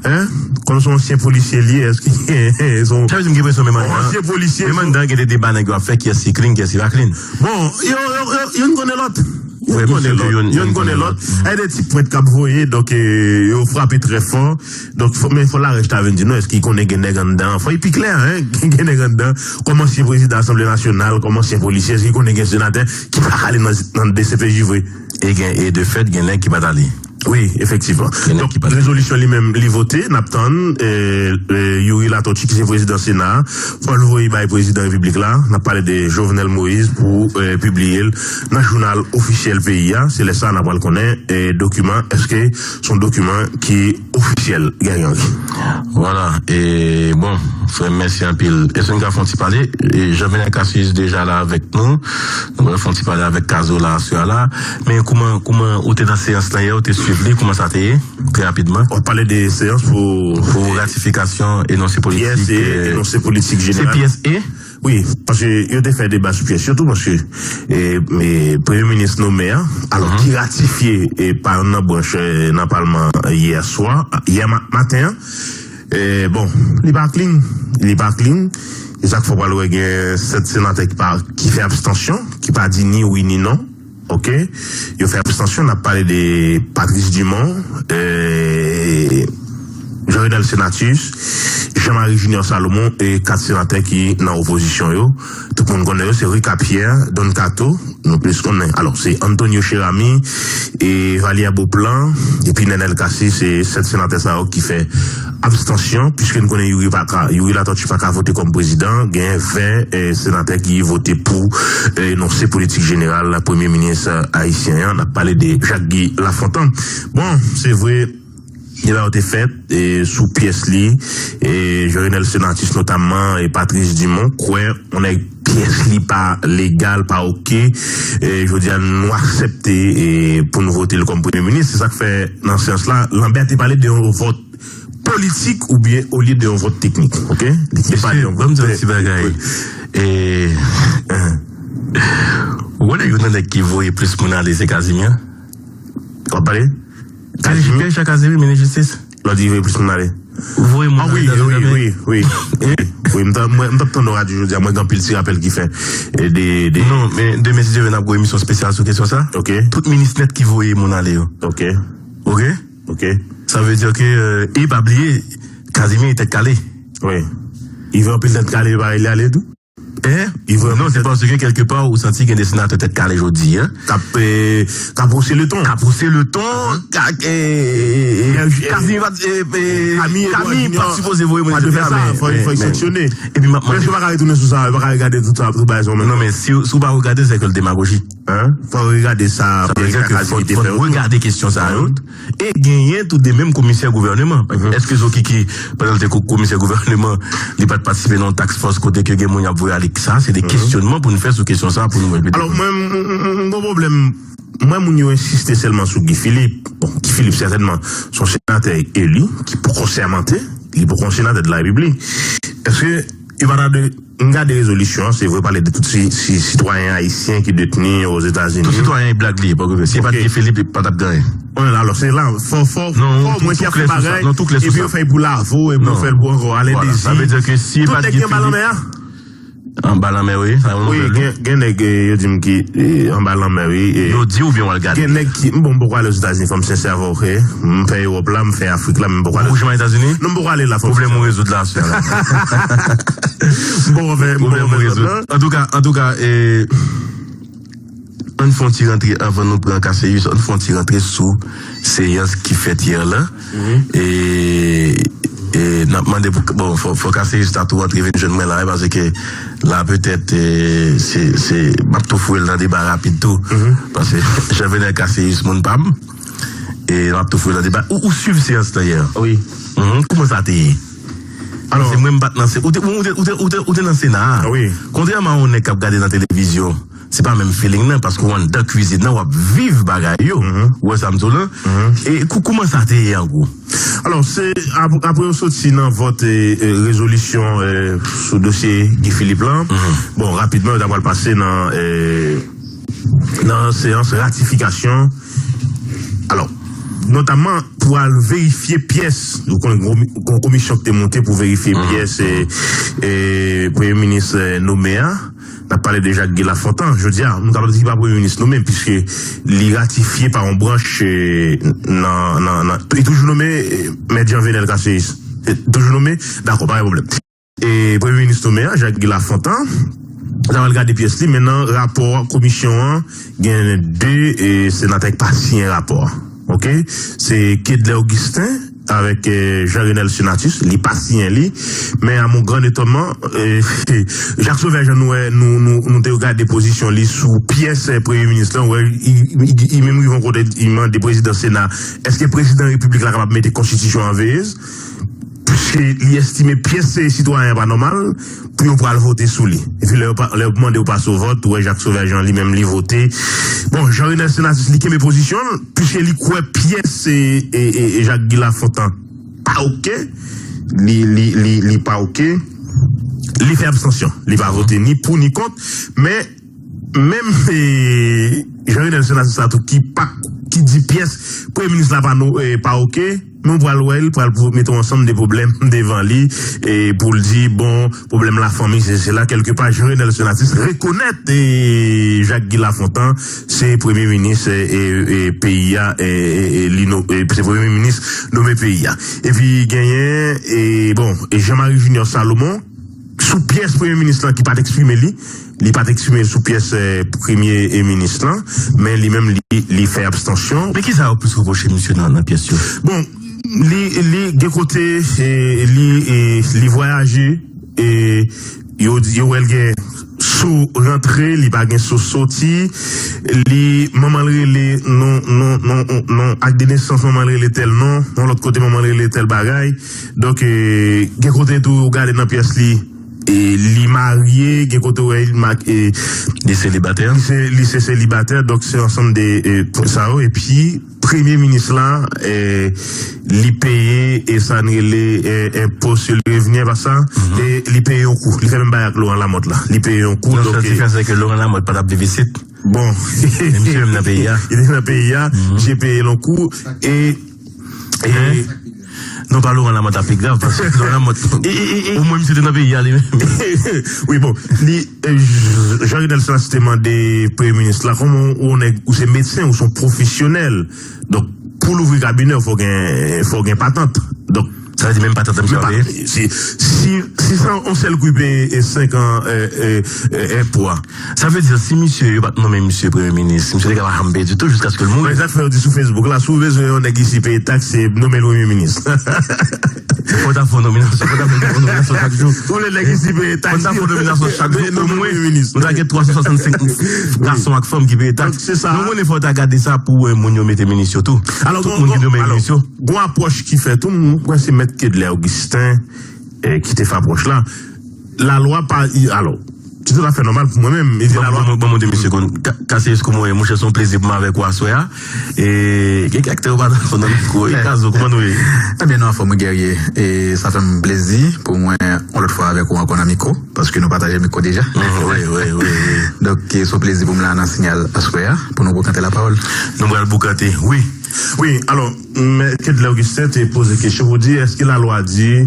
Hein? Kòm se yon ansyen polisye li ye, èske se yon... Sa vle di m gen enpresyon menm anndan, ansyen polisye, menm anndan gen de deba nèg yo ap fè, kiyès ki clean, kiyès ki pa clean. Bon, yo, yo, yo, youn konnen lòt. Youn konnen lòt. Youn konnen lòt. Ay de ti pwent k ap voye, donk, eh, yo frape trè fò. Donk, fò, men fò larèch ta vin di nou, èske li konnen gen nèg anndan? Fò li pi klè, hein? Gen nèg anndan, kòm ansyen prezidan Asanble Nasyonal, kòm ansyen polisye, èske li konnen gen senatè ki pa k ale nan, nan D C P J vre? E gen, e de fèt, gen nèg ki pa t ale. Wi, efektivman. Gen nèg ki pa t ale. Donk, rezolisyon li menm, li vote, n ap tann, eh, eh, Youri Latortue, ki se prezidan Sena a, fò l voye bay prezidan repiblik la, n ap pale de Jovenel Moïse, pou, eh, pibliye l nan jounal ofisyèl peyi a. Se lè sa a n ap pral konnen, eh, dokiman, èske se yon dokiman ki ofisyèl, Gary Henry. Vwala, e bon, frè m, mèsi anpil. Èske n ka fè yon ti pale? E Jean Venel Cassius deja la avèk nou. Nou pral fè yon ti pale avèk Cazola aswè a la. Men kouman, kouman ou te nan seyans lan yè, ou te swiv li, kouman sa te ye? Trè rapidman. W ap pale de seyans pou... Pou ratifikasyon enonse politik, pyès e, eh, enonse politik jeneral. Se pyès e? Wi, paske yo te fè deba sou pyès yo tou, paske, eh, eh, premye minis nonmen an, alò, ki ratifye, eh, pa youn nan branch, eh, nan palman yè swa, yè ma-, maten an, eh, bon, li pa clean, li pa clean. E sa k fè w pral wè gen sèt senatè ki pa, ki fè abstansyon, ki pa di ni wi ni non. Ok? Yo fè abstansyon, n ap pale de Patrice Dumont, eh, Jean Renel Senatus, Jean Marie Junior Salomon e kat senatè ki nan opozisyon yo. Tout moun konnen yo, se Ricard Pierre, Don Kato, nou plis konnen. Alò, se Antonio Cheramy, e Valière Beauplan, epi Nenel Cassy, se sèt senatè sa yo ki fè abstansyon, piske n konnen Youri pa ka, Youri Latortue pa ka vote kòm prezidan, gen ven, eh, senatè ki vote pou, eh, enonse politik jeneral premye minis, eh, ayisyen an. N ap pale de Jacques Guy Lafontant. Bon, se vre, deba yo te fèt, eh, sou pyès li, eh, Jean Renel Senatus notamman, e Patrice Dumont, kwè, on nèg pyès li pa legal, pa ok, eh, jodi a nou aksepte, eh, pou nou vote l kòm premye minis. Se sa k fè nan seyans la, Lambert te pale de yon vòt politik oubyen olye de yon vòt teknik, ok? Li te pale de yon vòt... Mesye, ban m di yon ti bagay. E, ou konnen youn nan nèg ki voye plis moun ale, se Casimir. W ap pale? Casimir? Pierre Jean Casimir, minis jistis. Lè w di voye plis moun ale. Voye moun ale nan zafè. Ah wi, wi, wi, wi. Wi, m t ap, mwen, m t ap tande yon radyo jodi a, mwen gen anpil ti rapèl ki fè, e, de, de... Non, men demen, si Dye vle, n ap gen yon emisyon espesyal sou kesyon sa. Ok. Tout minis nèt ki voye moun ale yo. Ok. Ok? Ok. Sa vle di ke, euh, e pa bliye, Casimir tèt kale. Wi. Li voye anpil tèt kale, yo pa rele ale tou. Hein? Non, se paske kèlkepa ou santi gen de senatè tèt kale jodi a. K ap, eh, k ap wose le ton. K ap wose le ton, k ap, eh, eh, eh, Casimir pa t, eh, eh, Camille Edouard Junior pa t sipoze voye moun isit la, men, men, men. Epi m ap mande. Èske w pa ka retounen sou sa, w pa ka regade tout sa, tout bagay sa menm? Non, men si, si w pa regade, se ke l demagoji. Hein? Fò w regade sa. Sa vle di ke fò, fò n regade kesyon sa yo. E genyen tou de menm komisè gouvèneman. Èske Zokiki, pandan l te ko-, komisè gouvèneman, li pa t patisipe nan yon task force kote ke gen moun y ap voye ale? Sa, se de kesyonman pou n fè sou kesyon sa, pou nou mete. Alò, mwen, m, m, m, m gon pwoblèm. Mwen, moun yo ensiste sèlman sou Guy Philippe. Bon, Guy Philippe, sètènman, se yon senatè eli ki poko sèmante, li poko yon senatè de la Repiblik. Èske yo pa ta dwe M gade rezolisyon an, se vre, pale de tout si, si, sitwayen ayisyen ki detni Ozetazini. Tout sitwayen e blag li ye, pa okipe. Si e pa t Guy Philippe, li pa t ap gen anyen. Alò, se la, fò, fò, fò mwen ki ap fè bagay, epi yo fè l pou Laveaux, epi yo fè l pou ankò Alain Désir. Tout nèg ki anba lanmè a. Anba lanmè, wi. Wi, gen, gen nèg, eh, yo di m ki, eh, anba lanmè, wi. Yo di oubyen w al gade? Gen nèg ki, m bon, m poko ale Ozetazini, fò m sensè avè w, ok? M fè Ewòp la, m fè Afrik la, men m poko ale. Ou janm al Etazini? Non, m poko ale la, fò m sensè. Pwoblèm ou rezoud la, sè la. M poko fè, m poko fè zòt la. Antouka, antouka, eh, ann fè yon ti rantre anvan nou pran Casséus, ann fè yon ti rantre sou seyans ki fèt yè la. E, e n ap mande pou, bon, fò, fò Casséus ta tou rantre vin jwenn mwen la, paske la, petèt, e, se, se, m ap tou foure l nan deba rapid tou. Paske Jean Venel Casséus, moun pa m. E m ap tou foure l nan deba. Ou, ou swiv seyans la yè? Wi. Kouman sa te ye? Alò, paske mwen, m pa t nan se-, ou te, ou te, ou te, ou te, ou te nan Sena a. Wi. Kontrèman a yon nèg k ap gade nan televizyon, se pa menm feeling nan, paske w anndan kwizin nan, w ap viv bagay yo. Ou wè sa m di w lan? E kou-, kouman sa te ye an gwo? Alò, se ap-, apre yo soti nan vòt, e, e, rezolisyon, e, sou dosye Guy Philippe lan, bon, rapidman, yo ta pral pase nan, e, nan seyans ratifikasyon. Alò, notamman pou al verifye pyès. Ou konnen gen yon komisyon ki te monte pou verifye pyès e, e, premye minis e, nome a. N ap pale de Jacques Guy Lafontant. Jodi a, nou kapab di ki pa premye minis nome, piske li ratifye pa yon branch e, nan, nan, nan, li toujou nome e, Mèt Jean Venel Casséus. E, toujou nome? Dakò, pa gen pwoblèm. E, premye minis nome a, Jacques Guy Lafontant, n a pral gade pyès li, men nan rapò komisyon an, gen de e, senatè ki pa siyen rapò a. Ok? Se Kedlè Augustin avèk e, Jean Renel Senatus, li pa siyen li. Men a mon grand étonnement, e, Jacques Sauvage, nou, wè, nou, nou, nou te gade pozisyon li sou pyès e, premye minis lan, wè, li, li, li menm rive yon kote, li mande prezidan Sena, èske prezidan repiblik la kapab mete konstitisyon an veyez? Piske li estime pyès sitwayen pa nòmal pou yo pral vote sou li. Epi lè yo, pa, lè yo mande yo pase o vòt, ou wè Jacques Sauvage Jean li menm li vote. Bon, Jean Renel Senatus li kenbe pozisyon l, piske li kwè pyès e, e, e, e Jacques Guy Lafontant pa oke. Li, li, li, li pa oke. Li fè abstansyon. Li pa vote ni pou ni kont. Men menm e, Jean Renel Senatus la tou ki pa ki di pyès premye minis la pa, nou, e, pa oke. Men w pral wè l pral mete yon ansanm de pwoblèm devan li e, pou l di, bon, pwoblèm lafanmi, se, se la kèlkepa Jean Renel Senatus rekonèt e, Jacques Guy Lafontant se premye minis e, e, e, peyi a e, e, e, li no, e, se premye minis nome peyi a. Epi genyen e, bon, e Jean Marie Junior Salomon sou pyès premye minis lan ki pa t eksprime li, li pa t eksprime sou pyès e, premye e, minis lan, men li menm li, li fè abstansyon. Men kisa yo plis repwoche misye nan, nan pyès yo? Bon, li, li gen kote e, li, e, li vwayaje e yo, yo wè l gen so rantre, li pa gen so soti, li manman l rele non, non, non, non, ak de nesans manman l rele tèl non, yon lòt kote manman l rele tèl bagay. Donk e, gen kote tou ou gade nan pyès li e, li marye, gen kote ou wè li ma- e, li selibatè. Li se, li se selibatè, donk se ansanm de e, sa yo. Epi premye minis la e, li peye e sa n rele e, enpo sou revni, pa sa? E li peye yon kou. Li fè menm bagay ak Laurent Lamothe la. Li peye yon kou. Non, donk sa diferans se ke Laurent Lamothe pa t ap viv isit. Bon. Men misye menm nan peyi a. Li te nan peyi a, misye peye l yon kou e, e, non, pa Laurent Lamothe la pi grav, paske Laurent Lamothe, omwen misye te nan peyi a li menm. Wi, bon, li, e, Jean Renel Senatus te mande premye minis la, kòman ou nèg, ou se medsen, ou se yon pwofesyonèl. Donk, pou louvri kabinè, fò gen, fò gen patant. Donk, sa vle di menm patant la misye pa peye? Si, si, si se yon sèl kou li peye e, senk an e, e, e, enpo a. Sa vle di, si misye, yo pa t nonmen misye premye minis, misye te ka pa janm peye ditou jiskaske l mouri. Men sa k fè yo di sou Facebook la, si w bezwen yon nèg isi peye taks, se nonmen l premye minis. Fò w ta fè yon nominasyon, fò w ta fè yon nominasyon chak jou. Si w vle nèg isi peye taks, fò w ta fè yon nominasyon chak jou, omwen, nou ta gen twa san swasannsenk gason ak fanm ki peye taks. Donk, se sa. Nou konnen fò w ta gade sa pou, e, moun yo mete minis yo tou. Tout moun ki nonmen minis yo. Gon apwòch ki fèt tou, m kwè se Mèt Kedlè Augustin e, ki te fè apwòch la. Lalwa pa, alò, se tout afè nòmal pou mwen menm. Ban mwen de misye konn Casséus, kòman w ye? Monchè, se yon plezi pou mwen avèk ou aswè a. E gen kèk tè ou pa t anfò nan mikwo. E Kazo, kòman nou ye? Ebyen, nou anfòm, wi, Guerrier. E sa fè m plezi pou mwen yon lòt fwa avèk ou ankò nan mikwo, paske nou pataje mikwo deja. Wi, wi, wi, wi. Donk, se yon plezi pou m la nan Sinyal aswè a, pou nou bokante lapawòl. Nou pral bokante, wi. Wi, alò, Mèt Kedlè Augustin te poze kesyon pou di, èske lalwa di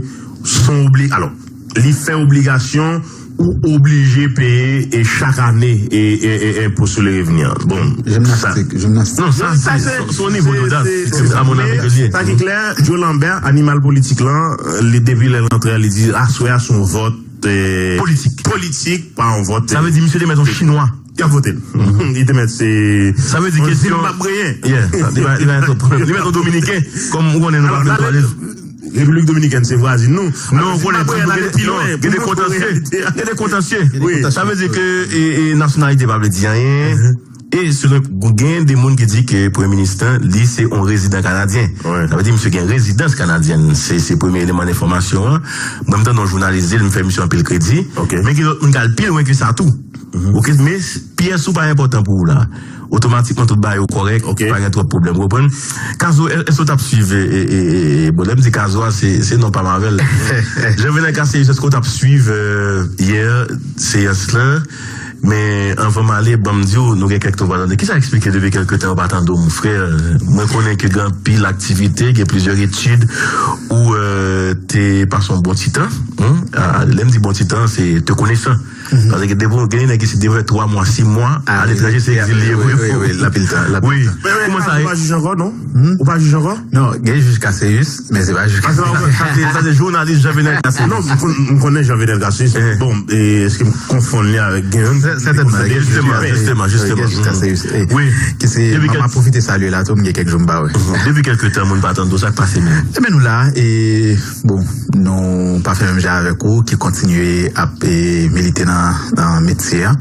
se yon obli-, alò, li fè obligasyon ou oblije peye e chak ane e, e, e, enpo sou le revni an. Bon, jimnastik, jimnastik. Non, sa, se, se, se yon nivo de odas, a mon avis, ke li ye. Sa ki klè, Joe Lambert, animal politik lan, li, depi lè l rantre a, li di, aswè a se yon vòt, e, politik. Politik, pa yon vòt, sa vle di, misye te mèt yon chinwa. Y ap vote l. Li te mèt se, sa vle di yon kesyon Zimbabweyen. Yeah, li pa, li pa, li mèt yon Dominiken, kòm ou konnen nou pa vle twalèt. Repiblik Dominikèn se vwazin nou. Non, ou konnen, gen de, gen de kontansye. Gen de kontansye. Sa vle di ke, e, e, nasyonalite pa vle di anyen. E selon, gen de moun ki di ke premye minis lan, li se yon rezidan kanadyen. Sa vle di misye gen rezidans kanadyèn. Se, se premye eleman enfòmasyon an. Mwen, m tande yon jounalis di l, m fè misye anpil kredi. Men gen lòt moun k al pi lwen ke sa tou. Oke, men pyès ou pa enpòtan pou ou la. Otomatikman, tout bagay ou kòrèk, pa gen twòp pwoblèm, ou konprann? Kazo, è-, èske w t ap swiv, e, e, e, e, bon, lè m di Kazo a, se, se non pa m avè l. Jean Venel Casséus, èske w t ap swiv, e, yè, seyans lan? Men anvan m ale, ban m di w, nou gen kèk tan w pa tande. Kisa eksplike depi kèlke tan w pa tande w, mon frè? Mwen konnen ke gen anpil aktivite, gen plizyè etid ou euh, te pase yon bon ti tan. Hmm? Ah, lè m di bon ti tan, se te konesan. Paske depi w gen nèg ki se depi twa mwa, sis mwa, aletranje se egzil li ye pou yo. Wi, wi, wi, l anpil tan. Wi, kòman sa ye? Ou pa jij ankò, non? Ou pa jij ankò? Non, gen jij Cassius, men se pa jij Cassius. Sa se jounalis Jean Venel Cassius. Non, m konnen Jean Venel Cassius. Bon, èske m konfonn li avèk gen yon? Sètènman, gen jij Cassius. Wi. Ki se, m ap pwofite salye la tou, m gen kèk jou m pa wè. Depi kèlke tan, moun pa tande w, sa k pase menm? Ebyen, nou la, e, bon, nou pa fè menm jan avèk ou, ki kontinye ap e, milite nan, nan metye a.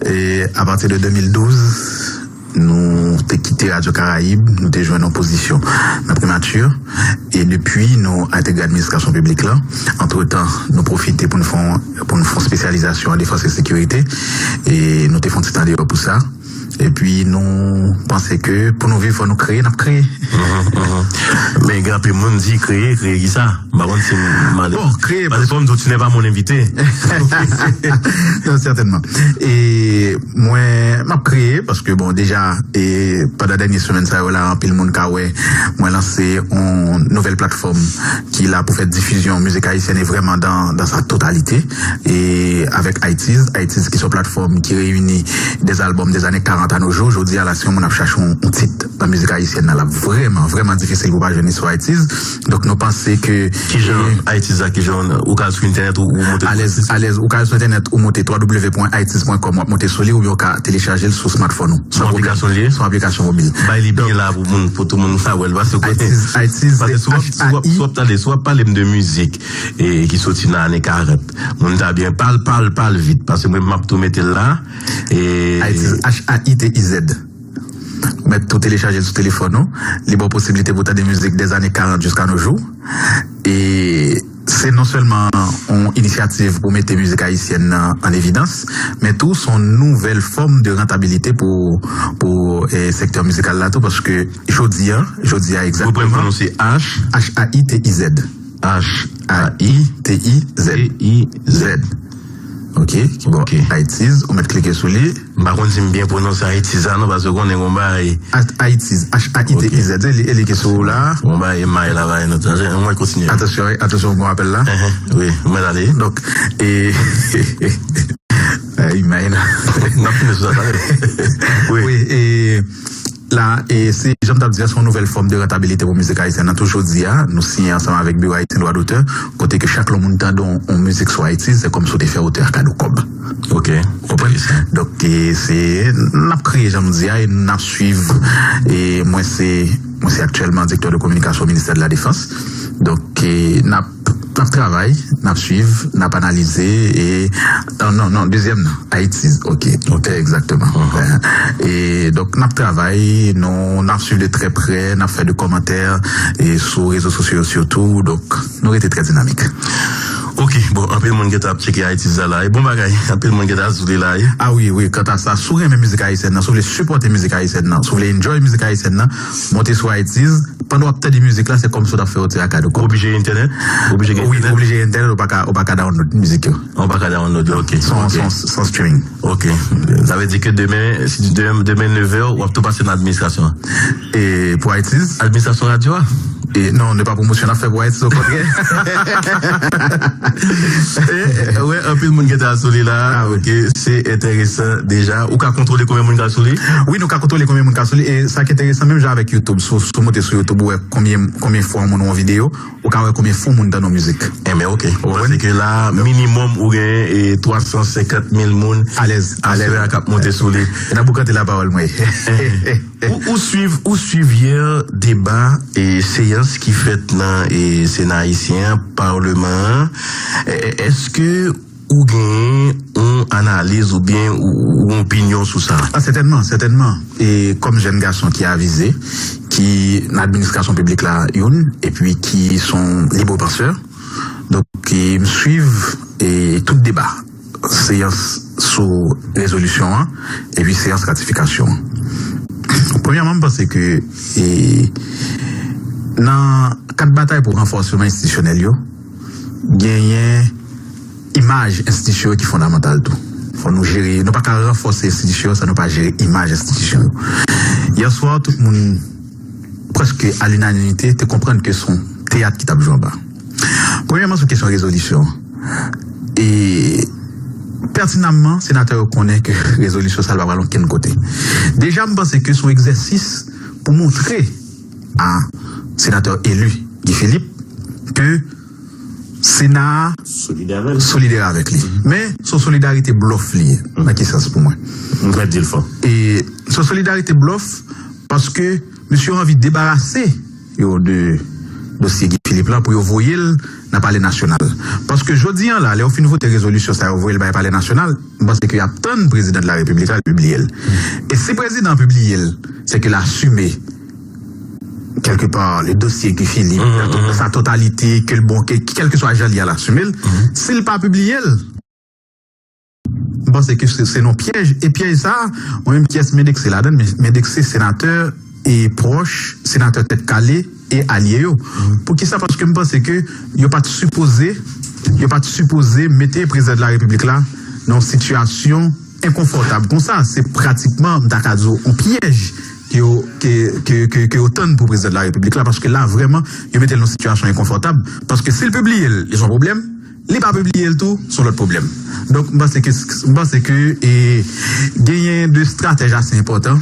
E, apati de de mil douz, nou te kite Radyo Karayib, nou te jwenn yon pozisyon nan primati. E depi, nou entegre administrasyon piblik la. Antretan, nou pwofite pou nou fè yon, pou nou fè yon espesyalizasyon an defans e sekirite. E nou te fè yon ti tan deyò pou sa. Epi nou panse ke pou nou viv, fò nou kreye, n ap kreye. Men gen anpil moun di kreye, kreye kisa? M pa konn si m ale. Bon, kreye. Paske fò m di w, tu n'es pas mon invité. Non, sètènman. E mwen, m ap kreye, paske, bon, deja, e pandan dènye semèn sa yo la, anpil moun ka wè, mwen lanse yon nouvèl platfòm ki la pou fè difizyon mizik ayisyèn e vrèman dan, dan sa totalite. E avèk iTunes, iTunes ki se yon platfòm ki reyini dèzalbòm dèzane karant a no jou. Jodi a la, si yon moun ap chache yon, yon tit nan mizik ayisyèn nan, l ap vrèman, vrèman difisil pou pa jwenn li sou iTunes. Donk, nou panse ke... Kijan iTunes la, kijan ou ka al sou entènèt ou, ou monte sou iTunes? Alèz, alèz, ou ka al sou entènèt ou monte w w w pwen iTunes pwen kòm, w ap monte sou li oubyen w ka telechaje l sou smartphone ou. Se yon aplikasyon li ye? Se yon aplikasyon mobil. Bay li byen la pou moun, pou tout moun ka wè l, paske kote... iTunes, iTunes, paske si w ap, si w ap, si w ap tande, si w ap pale m de mizik, e ki soti nan ane karant. Moun ta byen pale, pale, pale vit, paske mwen m ap tou mete l la. E iTunes, H A I T I Z. Ou mèt tou telechaje l sou telefòn ou. Li ba w posiblite pou w tande mizik dèzane karant jiska no jou. E se non sèlman yon inisyativ pou mete mizik ayisyèn nan an evidans, men tou se yon nouvèl fòm de rantabilite pou, pou e, sektè mizikal la tou, paske jodi a, jodi a egzakteman. Reprann pou nou, se H? H A I T I Z. H A I T I Z. T I Z. Ok, ki bon. Ok. iTunes, ou mèt klike sou li. M pa konn si m byen pwononse iTunes la non, paske w konnen gon bagay. iTunes, H A I T I Z, e li, e li ki sou ou la. Gon bagay may la, bay nou. Ann kontinye. Atansyon, wi, atansyon, gon apèl la. Wi, ou mèt ale. Donk, e, ay, may la. N ap fini sou sa talè. Wi. Wi, e, la, e se jan m t ap di a, se yon nouvèl fòm de rantabilite pou mizik ayisyèn nan. Tou jodi a, nou siyen ansanm avèk Biwo Ayisyen Dwa Dotè, kote ke chak lè yon moun tande yon, yon mizik sou iTunes, se kòmsi w te fè otè a kado kòb. Ok, konprann. Donk, e se, n ap kreye jan m di a, e n ap swiv, e mwen se, mwen se aktyèlman direktè de kominikasyon Ministè de la Defans. Donk, e n ap N ap travay, n ap swiv, n ap analize, e, non, non, non, dezyèm nan, iTunes, ok, ok, egzakteman. E, donk, n ap travay, nou, n ap swiv de trè prè, n ap fè de kòmantè, e, sou rezo sosyo yo sitou, donk, nou rete trè dinamik. Ok, bon, anpil moun gentan ap tcheke iTunes la la, e bon bagay, anpil moun gentan sou li la, e. A wi, wi, kanta sa, si w renmen mizik ayisyèn nan, si w vle sipòte mizik ayisyèn nan, si w vle enjoy mizik ayisyèn nan, monte sou iTunes, pandan w ap tande mizik la, se kòmsi w t ap fè otè a kado kòb. Oblije entènèt? Oblije gen entènèt? Wi, oblije entènèt, ou pa ka, ou pa ka download mizik yo. Ou pa ka download yo, ok. San, ok, san, san streaming. Ok. Sa vle di ke demen, si demen, demen nevè, w ap tou pase nan administrasyon an. E pou iTunes? Administrasyon radyo a? E non, se pa pwomosyon n ap fè pou iTunes, okontrè. E, wè, anpil moun gentan sou li la. A wi. Ok, se enteresan deja. Ou ka kontwole konbyen moun k al sou li? Wi, nou ka kontwole konbyen moun k al sou li. E sa ki enteresan, menm jan avèk YouTube, si w, si w monte sou YouTube, ou wè konbyen, konbyen fwa yon moun wè yon videyo, ou ka wè konbyen fwa yon moun tande yon mizik. Enben, ok. Ou konprann? Paske la, minimòm, ou gen, e, twa san senkant mil moun aswè a k ap monte sou li. E n ap boukante lapawòl mwen. Ou, ou swiv, ou swiv yè deba e seyans ki fèt nan, e, Sena ayisyen an, Palman an. E, e, èske ou genyen yon analiz oubyen ou, ou opinyon sou sa? A, sètènman, sètènman. E kòm jèn gason ki avize, ki nan administrasyon piblik la youn, epi ki se yon libre penseur, donk, e, m swiv, e, tout deba, seyans sou rezolisyon an, epi seyans ratifikasyon an. Premyèman, m panse ke, e, nan kad batay pou ranfòsman enstitisyonèl yo, genyen imaj enstitisyon yo ki fondamantal tou. fò nou jere, nou pa ka ranfòse enstitisyon yo san nou pa jere imaj enstitisyon yo. Yè swa, tout moun, prèske a linanimite, te konprann ke se yon teyat ki t ap jwe anba. Premyèman, sou kesyon rezolisyon. E pètinamman, senatè yo konnen ke rezolisyon sa a pa pral okenn kote. Deja, m panse ke se yon egzèsis pou montre a senatè eli Guy Philippe ke Sena a solidè avè l. Solidè avèk li. Men, se yon solidarite blòf li ye. Nan ki sans pou mwen? M prèt di l fò. E se yon solidarite blòf paske mesye yo anvi debarase yo de dosye Guy Philippe la pou yo voye l nan Palè Nasyonal. Paske jodi a la, lè yo fin vote rezolisyon sa yo voye l bay Palè Nasyonal, m panse ke y ap tann prezidan de la Repiblik la pibliye l. E si prezidan an pibliye l, se ke l asime kèlkepa le dosye Guy Philippe, dans sa totalité, ke l bon, ke, kèlkeswa jan l ye a, l asime l. Si l pa pibliye l, m panse ke se, se yon pyèj. E pyèj sa a, mwen menm kiyès m endekse ladan l, men m endekse senatè e pwòch senatè Tèt Kale e alye yo. Poukisa? Paske m panse ke yo pa t sipoze, yo pa t sipoze mete prezidan de la Repiblik la nan yon sitiyasyon enkonfòtab konsa. Se pratikman, m ta ka di w, yon pyèj ke yo, ke, ke, ke, ke yo tann pou prezidan de la Repiblik la, paske la, vrèman, yo mete l nan yon sitiyasyon enkonfòtab. Paske si l pibliye l, li se yon pwoblèm. Li pa pibliye l tou, se yon lòt pwoblèm. Donk, m panse ke, m panse ke, e, genyen de stratèj ase enpòtan,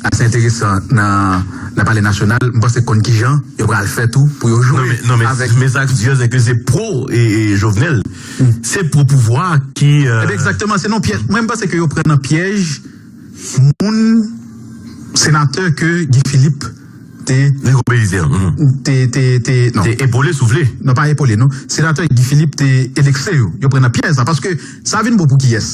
ase enteresan nan, nan Palè Nasyonal. M panse konn kijan yo pral fè tou pou yo jwe avèk. Non, men, non, men, men sa k di yo, se ke se pwo, e, e, Jovenel. Se pwo pouvwa ki, e, Ebyen, egzakteman, se nan pyèj. Mwen, m panse ke yo pran nan pyèj moun, senatè ke Guy Philippe te, Rigaud Belizaire, te, te, te, non. Te epole, si w vle. Non, pa epole, non. Senatè Guy Philippe te endekse yo. Yo pran nan pyèj sa. Paske sa vin bon pou kiyès?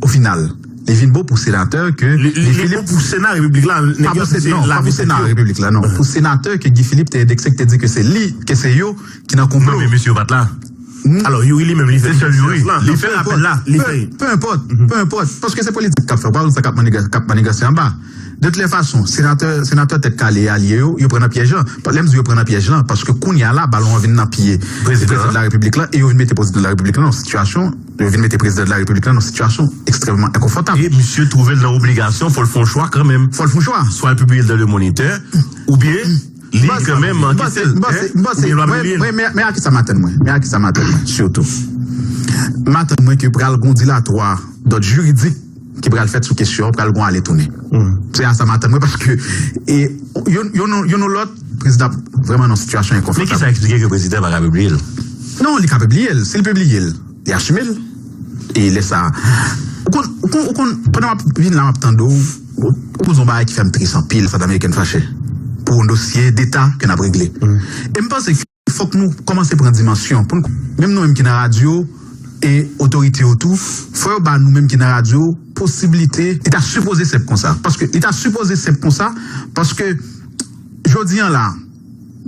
O final, li vin bon pou senatè ke Guy Philippe. Li bon pou Sena Repiblik la, nèg yo se lavi tèt yo. Pa pou Sena Repiblik la, non. Pou senatè ke Guy Philippe te endekse, ki te di ke se li, ke se yo ki nan konplo. Non, men mesye yo pa t la. Alò, Youri li menm, li fè, li fè sèl Youri. Li fè rapèl la, li fè. Peu importe, peu importe, paske se politik k ap fè, pa sa k ap maniga-, k ap maniganse anba. De toutes les façons, senatè, senatè Tèt Kale e alye yo, yo pran nan pyèj lan. Lè m di yo pran nan pyèj lan, paske kounye a la, balon an vin nan pye prezidan de la Repiblik la, e yo vin mete prezidan de la Repiblik la nan yon sitiyasyon, yo vin mete prezidan de la Repiblik la nan yon sitiyasyon ekstrèmman enkonfòtab. E misye twouve l nan obligasyon, fò l fè yon chwa kanmenm. Fò l fè yon chwa. Swa l pibliye l dans Le Moniteur, oubyen li kanmenm ankese l, oubyen l pa pibliye l. Men a kisa m atann mwen, men a kisa m atann mwen, sitou. M atann mwen ke pral gon dilatwa dòd jiridik ki pral fèt sou kesyon an, pral gon ale tounen. Se a sa m atann mwen, paske, e, youn, youn, youn ou lòt, prezidan ap vrèman nan sitiyasyon enkonfòtab. Men kisa eksplike ke prezidan pa ka pibliye l? Non, li ka pibliye l. Si l pibliye l, li asime l. E lè sa a, ou konn, ou konn, ou konn, pandan m ap vin la, m ap tande w, ou, ou poze yon bagay ki fè m tris anpil, sa ameriken fache pou yon dosye deta ke n ap regle. E m panse ke fòk nou kòmanse pran dimansyon pou n, menm nou menm ki nan radyo e otorite yo tou, fò yo ba nou menm ki nan radyo posiblite, li ta sipoze senp konsa. Paske li ta sipoze senp konsa, paske jodi a la,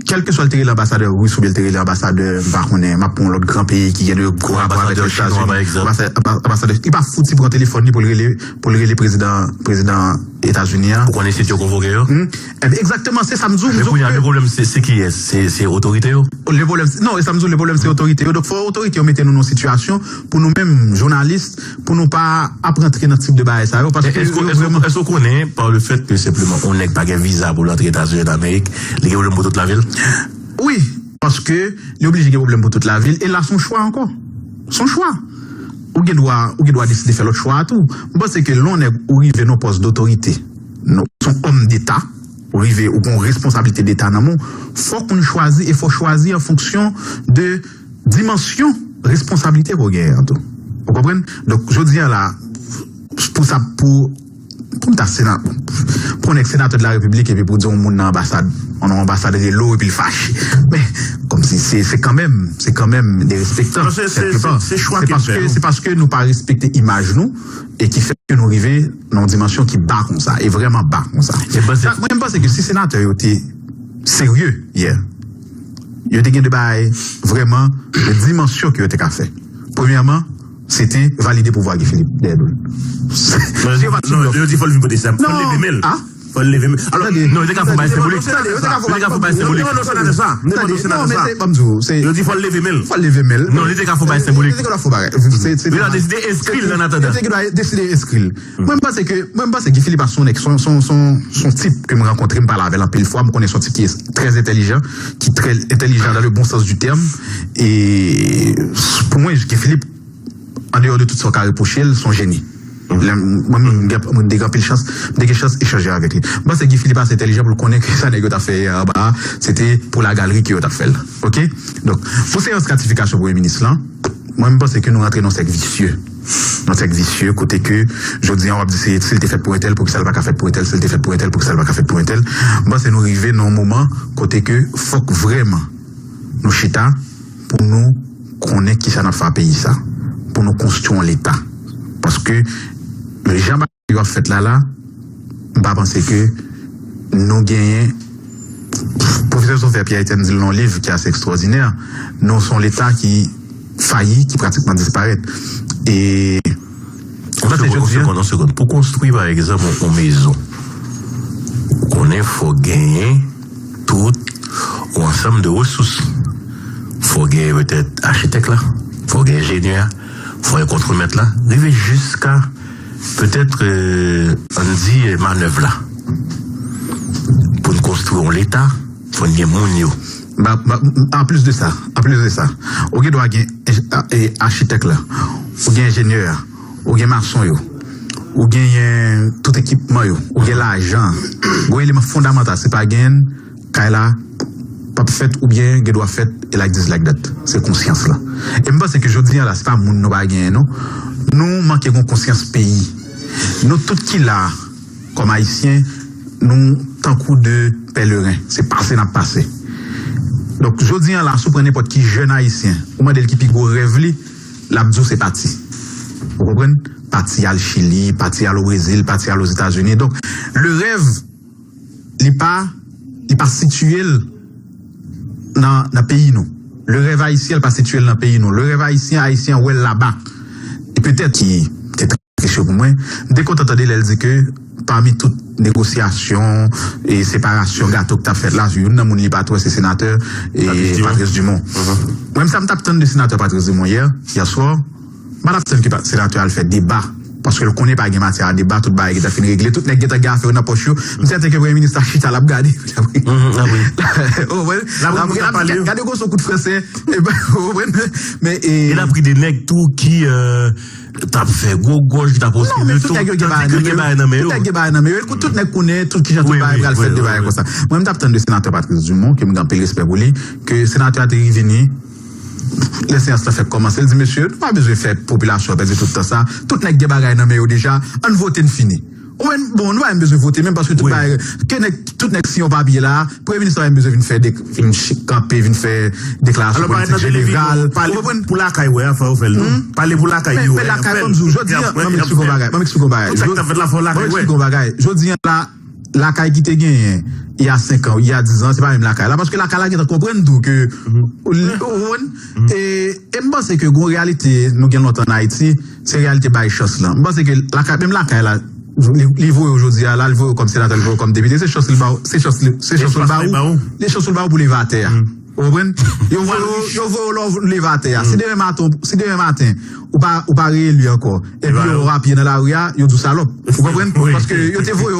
kèlkeswa l te rele anbasadè ris oubyen l te rele anbasadè, m pa konnen, m ap pran yon lòt gran peyi ki gen de gwo rapò avèk Etazini. Anbasadè, anba-, anbasadè, li pa fouti pran telefòn li pou l rele, pou l rele prezidan, prezidan Etazini an. Ou konnen se yo konvoke yo? Ebyen, egzakteman, se sa m di w. Men kounye a, le pwoblèm, se, se kiyès? Se, se otorite yo? Le pwoblèm, non, e sa m di w, le pwoblèm, se otorite yo. Donk, fò otorite yo mete nou nan yon sitiyasyon pou nou menm, jounalis, pou nou pa ap rantre nan tip de bagay sa yo, paske yo vrèman. Èske w konnen, pa le fèt ke senpleman yon nèg pa gen viza pou l antre Etazini Damerik, li gen pwoblèm pou tout lavi l? Wi, paske li oblije gen pwoblèm pou tout lavi l, e la, se yon chwa ankò. Se yon chwa. Ou gen dwa, ou gen dwa deside fè lòt chwa a tou. M panse ke lè yon nèg ou rive nan pòs dotorite, non, se yon òm deta, ou rive, ou gen yon responsablite deta nan men w, fòk ou chwazi, e fò w chwazi an fonksyon de dimansyon responsablite ke w genyen an tou. Ou konprann? Donk, jodi a la, pou sa, pou, pou m ta sena-, pou yon nèg senatè de la Repiblik, epi pou w di yon moun nan anbasad, yon anbasad rele w, epi l fache. Men, kòmsi se, se kanmenm, se kanmenm derespektan, kèlkepa. Se paske, se paske nou pa respekte imaj nou, e ki fè ke nou rive nan yon dimansyon ki ba konsa, e vrèman ba konsa. Sa, mwen, m panse ke si senatè yo te serye yè, yo te gen de bagay vrèman de dimansyon ke yo te ka fè. Premyèman, se te valide pouvwa Guy Philippe dèyè do l. Si yo pa t sou blòf. Yo di fò l vin pote zam, fò l leve men l. Fò l leve men. Alò, non, li te ka fè yon bagay senbolik. Li te ka fè yon bagay senbolik. Non, non, senatè sa. Tande, non, men se, ban m di w, se, yo di fò l leve men l. Fò l leve men l. Non, li te ka fè yon bagay senbolik. Li te ka fè yon bagay. Se, se, li ta deside enskri l an atandan. Li te dwa deside enskri l. Mwen, m panse ke, mwen, m panse Guy Philippe se yon nèg, se yon, se yon, se yon, se yon tip ke m rankontre, m pale avè l anpil fwa, m konnen se yon tip ki trè entèlijan, ki trè entèlijan dans le bon sens du terme. E pou mwen, Guy Philippe, an deyò de tout sa w ka repwoche l, se yon jeni. Lè m, mwen menm, m gen, mwen te gen anpil chans, m te gen chans echanje avèk li. M panse Guy Philippe ase entèlijan pou l konnen ke sa nèg yo t ap fè yè anba a, se te pou lagalri ke yo t ap fè l. Oke? Donk, pou seyans ratifikasyon premye minis lan, mwen, m panse ke nou rantre nan sèk visye. Nan sèk visye, kote ke, jodi a, w ap di se, si l te fèt pou entèl, poukisa l pa ka fèt pou entèl, si l te fèt pou entèl, poukisa l pa ka fèt pou entèl. M panse nou rive nan yon moman kote ke fòk vrèman nou chita pou nou konnen kisa n ap fè a peyi sa, pou nou konstwi yon leta. Paske, jan bagay yo ap fèt la, la, m pa panse ke nou genyen, pwofesè Sofer Pierre Etienne di l nan yon liv ki ase ekstwòdinè, nou se yon leta ki fayi, ki pratikman disparèt. E, m panse jodi a, yon segonn, yon segonn. Pou konstwi, pa egzanp, yon, yon mezon, ou konnen fò genyen tout yon ansanm de resous. Fò genyen petèt achitèk la, fò genyen enjenyè a, fò gen kontwomèt la, rive jiska petèt, euh, ann di, euh, manèv la. Pou n konstwi yon leta, fò n gen moun yo. Ba, ba, anplis de sa, anplis de sa, ou gen dwa gen, e, e, achitèk la, ou gen enjenyè a, ou gen mason yo, ou genyen tout ekipman yo, ou gen lajan. Gon eleman fondamantal, si pa genyen l, kay la p ap fèt oubyen gen dwa fèt, e like this, like that. Se konsyans lan. E m panse ke jodi a la, se pa moun nou pa genyen, non. Nou manke gon konsyans peyi. Nou tout ki la, kòm Ayisyen, nou tankou de pèleren. Se pase n ap pase. Donk, jodi a la, si w pran nenpòt ki jèn Ayisyen, ou mande l ki pi gwo rèv li, l ap di w se pati. Ou konprann? Pati al Chili, pati al o Brezil, pati al Ozetazini. Donk, le rèv, li pa, li pa sitiye l nan, nan peyi nou. Le rèv ayisyen, li pa sitiye l nan peyi nou. Le rèv ayisyen, Ayisyen an wè l laba. E petèt ki te trè presye pou mwen, m te kontan tande lè l di ke pami tout negosyasyon e separasyon gato k t ap fèt la, youn nan moun li pa t wè se senatè, e, Patrice Dumont. Patrice Dumont. Mwen, sa m t ap tann de senatè Patrice Dumont yè, yè swa, m pa t ap tann ke pa-, senatè a al fè deba, paske l konnen pa gen matyè a deba, tout bagay gentan fin regle, tout nèg gentan gen afè yo nan pòch yo. M sèten ke premye minis la chita, l ap gade. Ou konprann? L ap gade, gade gwo son kout fransè. Ou konprann? Men, e, e l ap ri de nèg tou ki, euh, t ap fè gwo gòj, ki t ap osi de ton, tandis ke l gen bagay nan men yo. Tout nèg gen bagay nan men yo. Tout nèg konnen tout kijan tout bagay pral fèt de bagay konsa. Mwen, m t ap tann de senatè Patrice Dumont, ke m gen anpil respè pou li, ke senatè a te rive ni lè seyans lan fèk kòmanse, l di, mesye, nou pa bezwen fè popilasyon an pèdi tout tan sa. Tout nèg gen bagay nan men yo deja. Ann vote, n fini. Ou menm, bon, nou pa menm bezwen vote menm, paske tout bagay, ke nèg, tout nèg siyen yon papye la, premye minis la pa menm bezwen vin fè de, vin ch-, kanpe, vin fè deklarasyon politik jeneral. Ou konprann? Pale pou lakay ou wè a, fò yo fè l tou. Pale pou lakay yo wè a, fè l. Men, men lakay, ban m di w, jodi a, ban m eksplike yon bagay, ban m eksplike yon bagay. Tout sa k t ap fèt la, fò lakay wè. Ban m eksplike yon bagay. Jodi a la, lakay ki te genyen, il y a cinq ans, il y a dix ans, se pa menm lakay la. Paske lakay la gentan konprann tou ke, ou, ou konprann? E, e m panse ke gon reyalite nou gen lontan an Ayiti, se reyalite bay chans lan. M panse ke lakay, menm lakay la, li, li voye w jodi a la, li voye w kòm senatè, li voye w kòm depite, se chans li ba w, se chans li, se chans li ba w, se chans li ba w pou leve atè a. Ou konprann? Yo voye w, yo voye w lè w leve atè a. Si demen maten, si demen maten, ou pa, ou pa reyeli ankò, epi yo wè w a pye nan lari a, yo di w salòp. Ou konprann? Paske yo te voye w,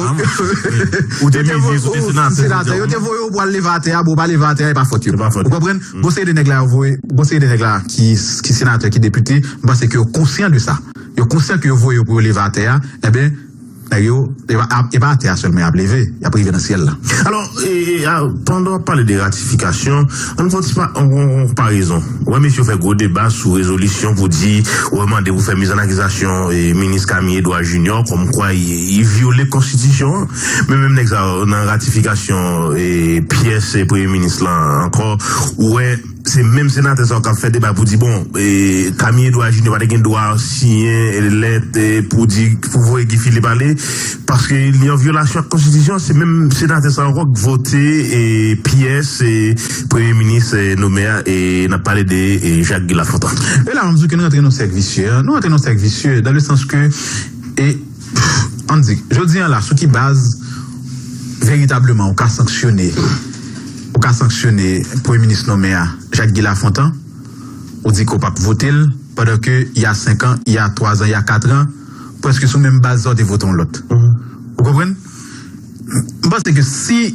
yo te voye w, ou senatè, yo te voye w pou al leve atè a, bon, ou pa leve atè a, e pa fòt yo. Ou konprann? Gon seri de nèg la yo voye, gon seri de nèg la ki, ki senatè, ki depite, m panse ke yo konsyan de sa. Yo konsyan ke yo voye yo pou yo leve atè a, enben, nèg yo, e pa, e pa atè a sèlman y ap leve, y ap rive nan syèl la. Alò, e, e, a, pandan w ap pale de ratifikasyon, ann fè yon ti pa, yon, yon, yon konparezon. Ou wè mesye yo fè gwo deba sou rezolisyon pou di, ou wè mande pou fè mizannakizasyon, e, minis Camille Edouard Junior, kòmkwa li, li vyole konstitisyon an. Men menm nèg sa yo, nan ratifikasyon, e, pyès, e, premye minis lan ankò, ou wè, se menm senatè sa yo k ap fè deba pou di, bon, e, Camille Edouard Junior pa te gen dwa siyen lèt, e, pou di, pou voye Guy Philippe ale, paske li an vyolasyon ak konstitisyon, se menm senatè sa yo ankò k vote, e, pyès, e, premye minis, e, nome a, e, n ap pale de, e, Jacques Guy Lafontant. E la, m di ke nou rantre nan sèk visye, a. Nou rantre nan sèk visye, dans le sens que, e, ann di, jodi a la, sou ki baz veritableman ou ka sanksyone, ou ka sanksyone premye minis nonmen a, Jacques Guy Lafontant, ou di ke w p ap vote l, pandan ke il y a cinq ans, il y a trois ans, il y a quatre ans, prèske sou menm baz sa w te vote yon lòt. Ou konprann? M panse ke si,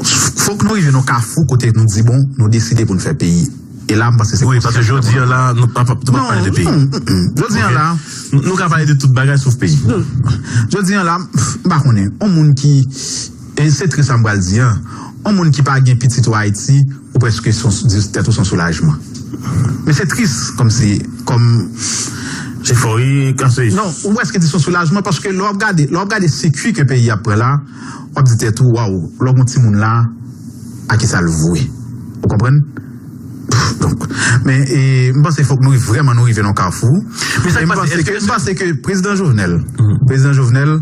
fòk nou rive nan kafou kote nou di, bon, nou deside pou n fè peyi. E la, m panse se wi, paske jodi an la, nou pa, pa, nou pa pale de peyi. Non, non, mm, mm. Jodi an la, nou ka pale de tout bagay sof peyi. Jodi an la, m pa konnen, yon moun ki, e se tris sa m pral di an, yon moun ki pa gen pitit ou Ayiti, ou prèske son, di tèt ou son soulajman. Men se tris, kòmsi, kòm efori kase. Non, ou prèske di son soulajman, paske lè w ap gade, lè w ap gade sikui ke peyi a pran la, w ap di tèt ou, waw, lè w gen yon timoun la, a ki sa l vwe? Ou konprann? Donk, men, e, m panse fòk nou vrèman nou rive nan kafou. Men sa k pase, èske, èske, m panse ke prezidan Jovenel, prezidan Jovenel,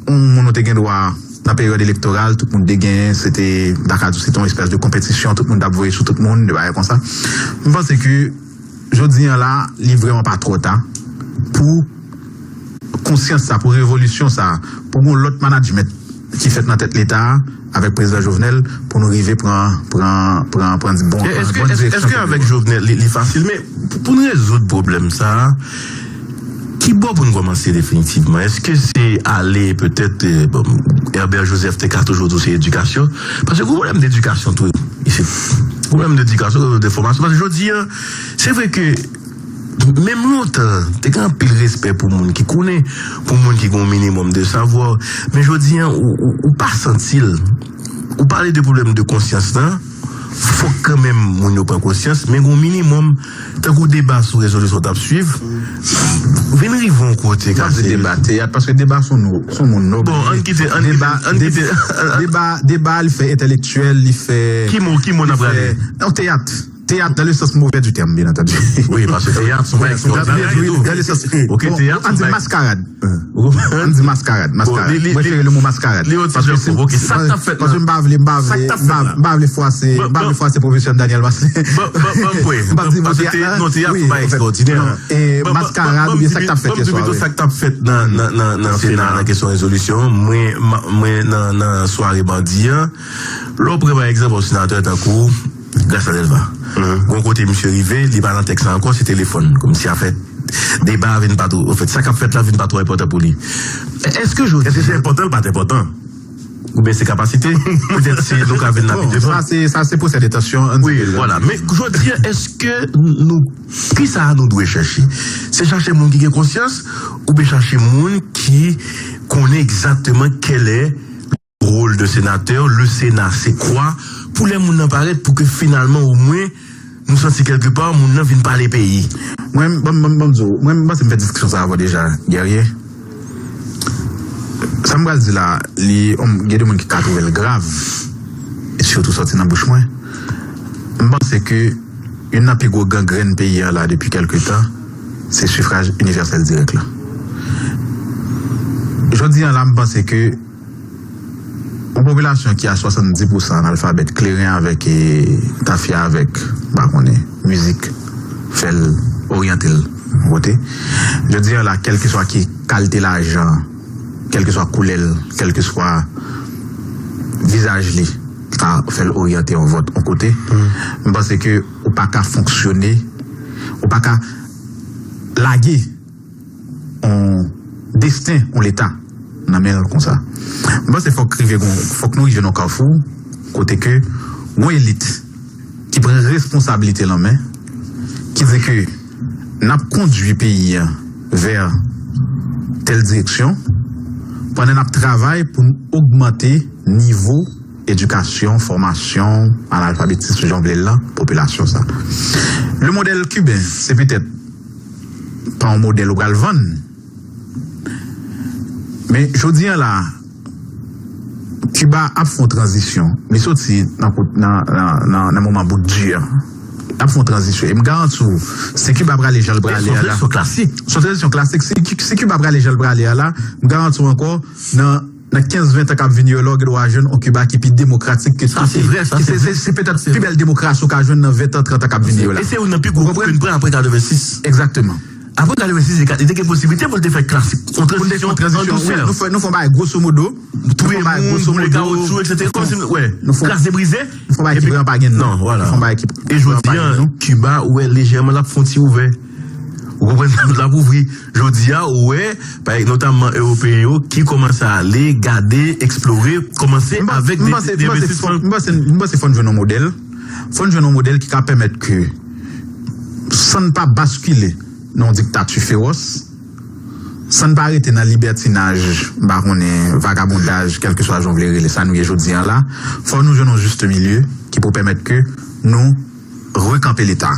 yon moun nou te gen dwa nan peryòd elektoral, tout moun te genyen, se te, m ta ka di w, se te yon espès de konpetisyon, tout moun t ap voye sou tout moun, de bagay konsa. M panse ke jodi an la, li vrèman pa twò ta pou konsyans sa, pou revolisyon sa, pou gon lòt management ki fèt nan tèt Leta a, avèk prezidan Jovenel, pou nou rive pran, pran, pran, pran bon, e, èske, bon èske, direksyon èske avèk Jovenel, li, li fasil, men pou, pou n rezoud pwoblèm sa a, ki bò pou n kòmanse definitivman? Èske se ale petèt, e, bon, Herbert Joseph te ka toujou di w se edikasyon? Paske gon pwoblèm de edikasyon tou isit. Pwoblèm de edikasyon, de fòmasyon. Paske jodi an, se vre ke menm lontan, te gen anpil respè pou moun ki konnen, pou moun ki gen yon minimòm de savwa. Men jodi an, ou, ou, ou pa santi l. Ou pale de pwoblèm de konsyans lan, fòk kanmenm moun yo pran konsyans, men gen yon minimòm, tankou deba sou rezolisyon w t ap swiv, vin rive yon kote kase. Deba teyat, paske deba se yon, se yon moun nòb. Bon, ann kite, ann kite, ann kite, deba, deba, li fè entèlektyèl, li fè. Ki mo, ki mo n ap rale? Non, teyat. Teyat dans le sens mauvais du terme, bien entendu. Wi, paske teyat se yon bagay ekstraòdinè tou. Dans le sens, ok, bon, teyat se yon bagay. Ann di maskarad. Ann di maskarad, maskarad. Mwen prefere le mo maskarad. Paske si, ok, sa k t ap fèt la. Paske m pa vle, m pa vle, m pa vle fwase, m pa vle fwase pwofesè m Daniel Maslin. Ban m kwè. M p ap di mo teyat la. Non, teyat se yon bagay ekstraòdinè. E maskarad oubyen sa k t ap fèt yè swa, wi. Sa k t ap fèt nan, nan, nan, nan Sena, nan kesyon rezolisyon. Mwen, mwen nan, nan sware madi an, lè w pran pa egzanp yon senatè tankou Gracia Delva. Gon kote misye rive, li pa nan tèks la ankò, se telefòn. Kòmsi afè deba a vin pa twò, anfèt, sa k ap fèt la vin pa twò enpòtan pou li. Èske jodi an, èske se enpòtan, l pa t enpòtan? Oubyen se kapasite? Petèt si nou ka vin nan bon, sa se, sa se pwosè de tansyon, ann di. Wi, vwala. Men jodi an, èske nou, kisa nou dwe chèche? Se chache moun ki gen konsyans, oubyen chache moun ki konnen egzakteman kèlè rôle de sénateur, le Sénat, c'est quoi, pou lè moun nan parèt, pou ke finalman, omwen, nou santi kèlkepa, moun nan vin pale peyi. Mwen, ban m, ban m, ban m di w, mwen, m panse m fè diskisyon sa avè w deja, Guerrier. Sa m pral di la, li, gen de moun ki ka twouve l grav, e sitou sòti nan bouch mwen. M panse ke youn nan pi gwo gangrenn peyi a la depi kèlke tan, se sifraj inivèsèl dirèk la. Jodi an la, m panse ke yon popilasyon ki a swasanndis pousan analfabèt, kleren avèk, e, tafya avèk, m pa konnen, mizik, fè l oryante l yon kote. Jodi an la, kèlkeswa ki kalte lajan, kèlkeswa koulè l, kèlkeswa vizaj li, ka fè l oryante yon vòt yon kote. M panse ke ou pa ka fonksyone, ou pa ka lage yon desten yon leta nan men l konsa. M panse fòk rive gon, fòk nou rive nan kafou kote ke yon elit ki pran responsablite l an men, ki di ke n ap kondui peyi a vè tèl direksyon, pandan n ap travay pou n ogmante nivo edikasyon, fòmasyon, analfabetis, jan w vle l lan, popilasyon sa. Le modèl kiben, se petèt pa yon modèl ou pral vann. Men jodi an la, Kiba ap fè yon tranzisyon. Li soti nan, nan, nan, nan, nan moman bout di an. L ap fè yon tranzisyon. E m garanti w, si Kiba prale jan l prale a la. Se yon tranzisyon klasik. Se yon tranzisyon klasik. Si, si Kiba prale jan l prale a la, m garanti w ankò, nan, nan kenz ven tan k ap vini yo la, w gen dwa jwenn yon Kiba ki pi demokratik ke tout. Sa se vre, sa se vre. Se, se, se petèt pi bèl demokrasi w ka jwenn nan ven tan, trant tan k ap vini yo la. E se youn nan pi gwo kou ke n pran apre katrevensis. Egzakteman. Apre katrevennsis, li te gen posiblite pou l te fè klasik, yon tranzisyon an dousè. Nou fè yon bagay gwoso modo. Touye moun, boule kawotchou, etsetera. Kòmsi, wè, kraze brize. Nou fè yon bagay ki vrèman pa gen non. E jodi a, Kiba, ou wè, lejèman, l ap fè yon ti ouvè. Ou konprann? L ap ouvri. Jodi a, ou wè, notamman Ewopeyen yo, ki kòmanse ale, gade, eksplore, kòmanse avèk de envestisman. M panse fò n jwenn yon modèl. Fò n jwenn yon modèl ki ka pèmèt ke, san n pa baskile nan yon diktati fewòs, san n pa rete nan libètinaj, m pa konnen, vagabondaj, kèlkeswa jan w vle rele sa nou ye jodi a la, fò nou jwenn yon jis milye ki pou pèmèt ke nou rekanpe Leta.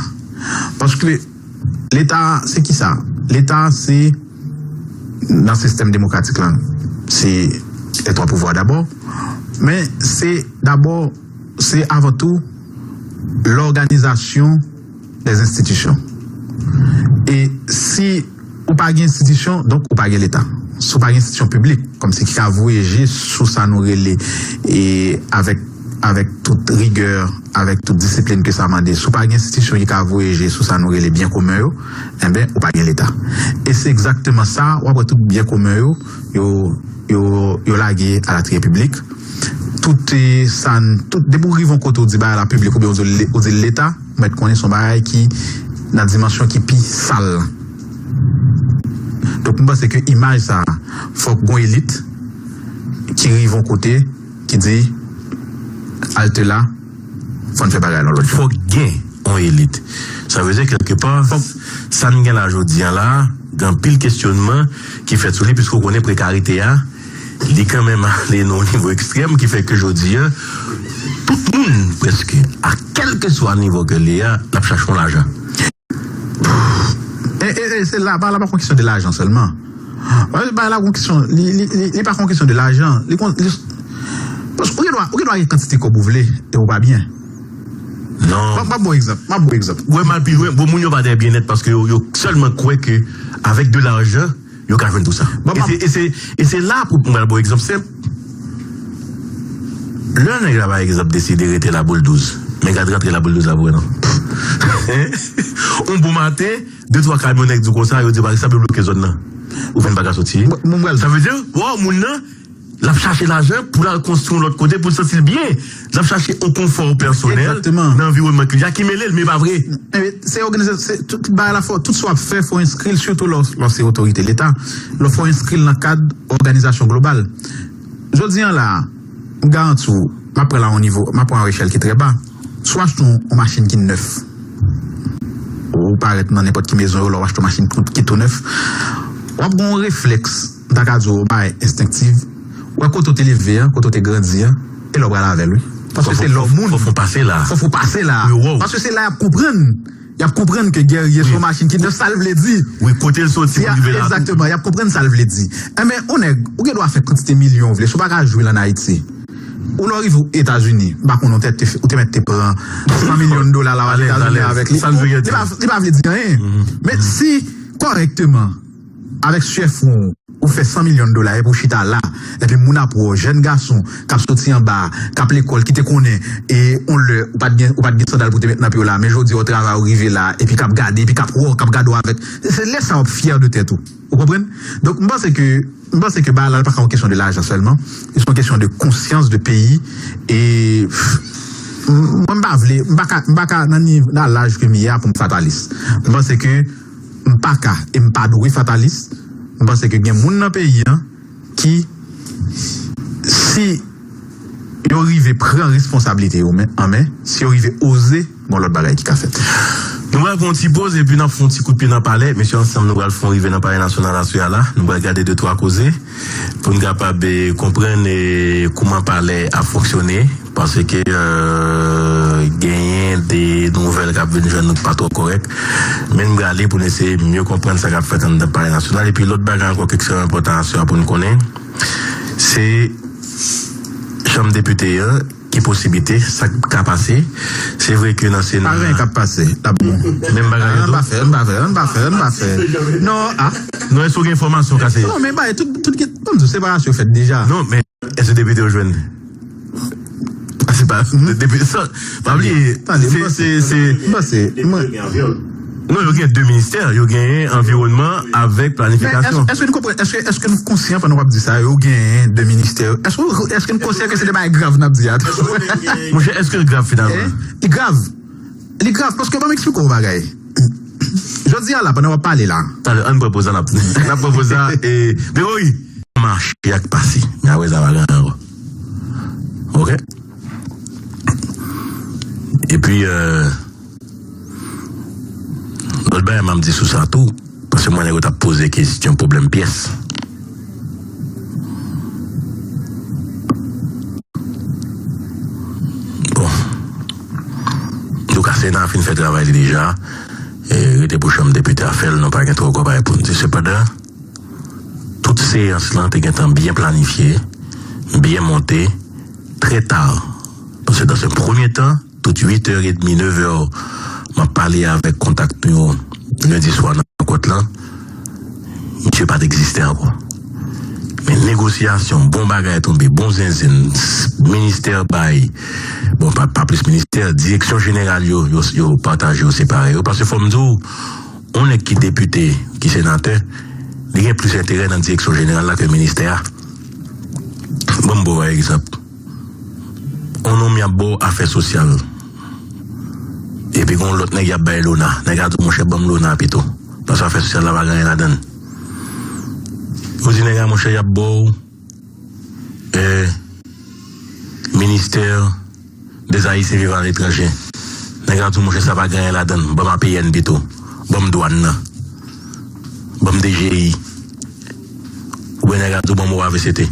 Paske Leta, se ki sa? Leta, se, nan sistèm demokratik la, se les trois pouvoirs d'abord, men se dabò, se avan tou, lòganizasyon dè enstitisyon. E si ou pa gen enstitisyon, donk ou pa gen Leta. Si ou pa gen enstitisyon piblik, kòmsi ki ka voye je sou sa nou rele, e avèk, avèk tout rigè, avèk tout disiplin ke sa mande, si ou pa gen enstitisyon ki ka voye je sou sa nou rele byen komen yo, enben, ou pa gen Leta. E se egzakteman sa, w ap wè tout byen komen yo, yo, yo, yo lage alatrye piblik. Tout, e, sa n, tout, depi w rive yon kote w di bagay la piblik oubyen w di l, ou di l Leta, ou mèt konnen se yon bagay ki nan dimansyon ki pi sal. Donk, m panse ke imaj sa, fòk gon elit ki rive yon kote, ki di, halte la, fò n fè bagay la yon lòt jan. Fòk gen yon elit. Sa vle di, kèlkepa, sa n gen la jodi a la, gen anpil kesyonman ki fèt sou li, piske w konnen prekarite a, li kanmenm ale nan yon nivo ekstrèm, ki fè ke jodi a, tout moun, prèske, a kèlkeswa nivo ke l ye a, l ap chache yon lajan. E, e, e, se la, bagay la pa yon kesyon de lajan sèlman. Bagay la yon kesyon, li, li, li, li pa yon kesyon de lajan. Li kon, li, paske ou gen dwa, ou gen dwa gen kantite kòb ou vle, e ou pa byen. Non. M ap, m ap ba w egzanp, m ap ba w egzanp. Ou wè m al pi lwen, bon, moun yo pa dèyè byennèt paske yo, yo sèlman kwè ke avèk de lajan, yo ka jwenn tou sa. E se, e se, e se la pou mwen ba w egzanp senp. Lè nèg la, pa egzanp, deside rete la bouldouz, men gad rantre la bouldouz la pou wè non. Yon bon maten, de twa kamyonèt di w konsa, yo di w pa egzanp, yo bloke zòn nan. Ou fè n pa ka soti. Sa vle di, waw, moun nan, l ap chache lajan pou l al konstwi yon lòt kote, pou l santi l byen. L ap chache yon konfò pèsonèl nan anviwònman ke l ye a ki mele l, men pa vre. Se òganizasyon, se tout bagay la, fò, tout sa w ap fè, fò w enskri l, sitou lè w, lè w se otorite Leta. Lè w fò w enskri l nan kad òganizasyon global. Jodi a la, m garanti w, m ap pran la yon nivo, m ap pran yon echèl ki trè ba. Si w achte yon, yon machin ki nèf, ou parèt nan nenpòt ki mezon yo, lè w achte yon machin ki, ki tou nèf, w ap gen yon reflèks, m ta ka di w, yon bagay enstenktif. Ou wè kote w te leve a, kote w te grandi a, e lè w pral avè l, wi. Paske se lè w moun. Fò w pase la. Fò w pase la. Paske se la y ap konprann. Y ap konprann ke gèrye se yon machin ki nèf, sa l vle di. Wi, kote l soti pou rive la. Egzakteman, y ap konprann sa l vle di. Enben, yon nèg, ou gen dwa fè kantite milyon w vle, si w pa ka jwi l ann Ayiti. Ou lè w rive Etazini, m pa konnen, ou te, ou te mèt te pran san milyon dola la, w al Etazini avèk li. Li pa, li pa vle di anyen. Men si, kòrèkteman, avèk syè fwon w, ou fè san milyon dola, epi w chita la, epi moun ap wè w, jèn gason k ap soti anba, k ap lekòl, ki te konnen, e yon lè, ou pa t gen, ou pa t gen sandal pou w te met nan pye w la, men jodi a w travay, ou rive la, epi k ap gade, epi k ap wè w, k ap gade w avèk, se, se lè sa w ap fyè de tèt ou. Ou konprann? Donk, m panse ke, m panse ke bagay la, li pa ka yon kesyon de lajan sèlman, li se yon kesyon de konsyans de peyi, e, pff, m-, mwen, m pa vle, m pa ka, m pa ka nan niv-, nan laj ke m ye a pou m fatalis. M panse ke m pa ka e m pa dwe fatalis. M panse ke gen moun nan peyi an ki, si yo rive pran responsablite yo men, an men, si yo rive oze, gon lòt bagay ki ka fèt. Nou pral pran yon ti poz epi n ap fè yon ti kout pye nan palè. Mesye ansanm, nou pral fè yon rive nan Palè Nasyonal aswè a la. Nou pral gade de twa koze pou n kapab, eh, konprann, eh, kouman palè ap fonksyone. Paske, euh, genyen de nouvèl k ap vin jwenn nou ki pa twò kòrèk. Men n prale pou n eseye mye konprann sa k ap fèt anndan Palè Nasyonal. Epi lòt bagay ankò ki ekstrèmman enpòtan aswè a pou n konnen, se Chanm Depite an, ki posiblite, sa k ka pase. Se vre ke nan Sena. Pa gen anyen k ap pase, l ap bon. Menm bagay yo tou. Ann pa fè, ann pa fè, ann pa fè, ann pa fè. Non, a. Non, èske w gen enfòmasyon ka se? Non, men bagay, tout, tout, tout, bon, separasyon fèt deja. Non, men Èske depite yo jwenn? Se pa, depi sa, pa bliye, se, se, se. M panse, mwen, Non, yo gen de ministè, yo genyen anviwònman avèk planifikasyon. Men èske nou konprann, èske, èske nou konsyan pandan w ap di sa, yo genyen de ministè? Èske, èske nou konsyan ke se de bagay grav n ap di a? Monchè, èske l grav finalman? Li grav. Li grav, paske ban m eksplike w yon bagay. Jodi a la, pandan w ap pale la. Talè, ann pran poz la, n ap, n ap pran poz la, e, Gregory, mache ak pase. Men apre sa, pa gen ankò. Oke? Epi, euh, lòt bagay m ap di sou sa tou, paske mwen, nèg yo t ap poze kesyon pwoblèm pyès. Bon. Antouka, Sena a fin fè travay li deja. E, rete pou chanm depite a fè l, nou pa gen twò kòb a reponn. Sepandan, tout seyans lan te gentan byen planifye, byen monte, trè ta. Paske dans un premier temps, tout uit è edmi, nèf è, m ap pale avèk kontak nou yo lendi swa nan kòt lan, misye pa t egziste ankò. Men negosyasyon, bon bagay tonbe, bon zenzenn, s-, ministè bay, bon, pa, pa plis ministè, direksyon jeneral yo, yo, yo pataje, yo separe yo. Paske fò m di w, yon nèg ki depite, ki senatè, li gen plis enterè nan direksyon jeneral la ke ministè a. Ban m ba w egzanp. On nonm y ap ba w afè sosyal. Epi gen yon lòt nèg y ap bay lona. Nèg la di w, monchè, ban m lona pito. Paske afè sosyal la pa gen anyen ladan l. Ou di nèg la, monchè, y ap ba w, eh, ministè dè Ayisyen vivan aletranje. Nèg la di w, monchè, sa pa gen anyen ladan l. Ban m A P N pito. Ban m dwàn nan. Ban m D G I. Oubyen nèg la di w, ban m O A V C T.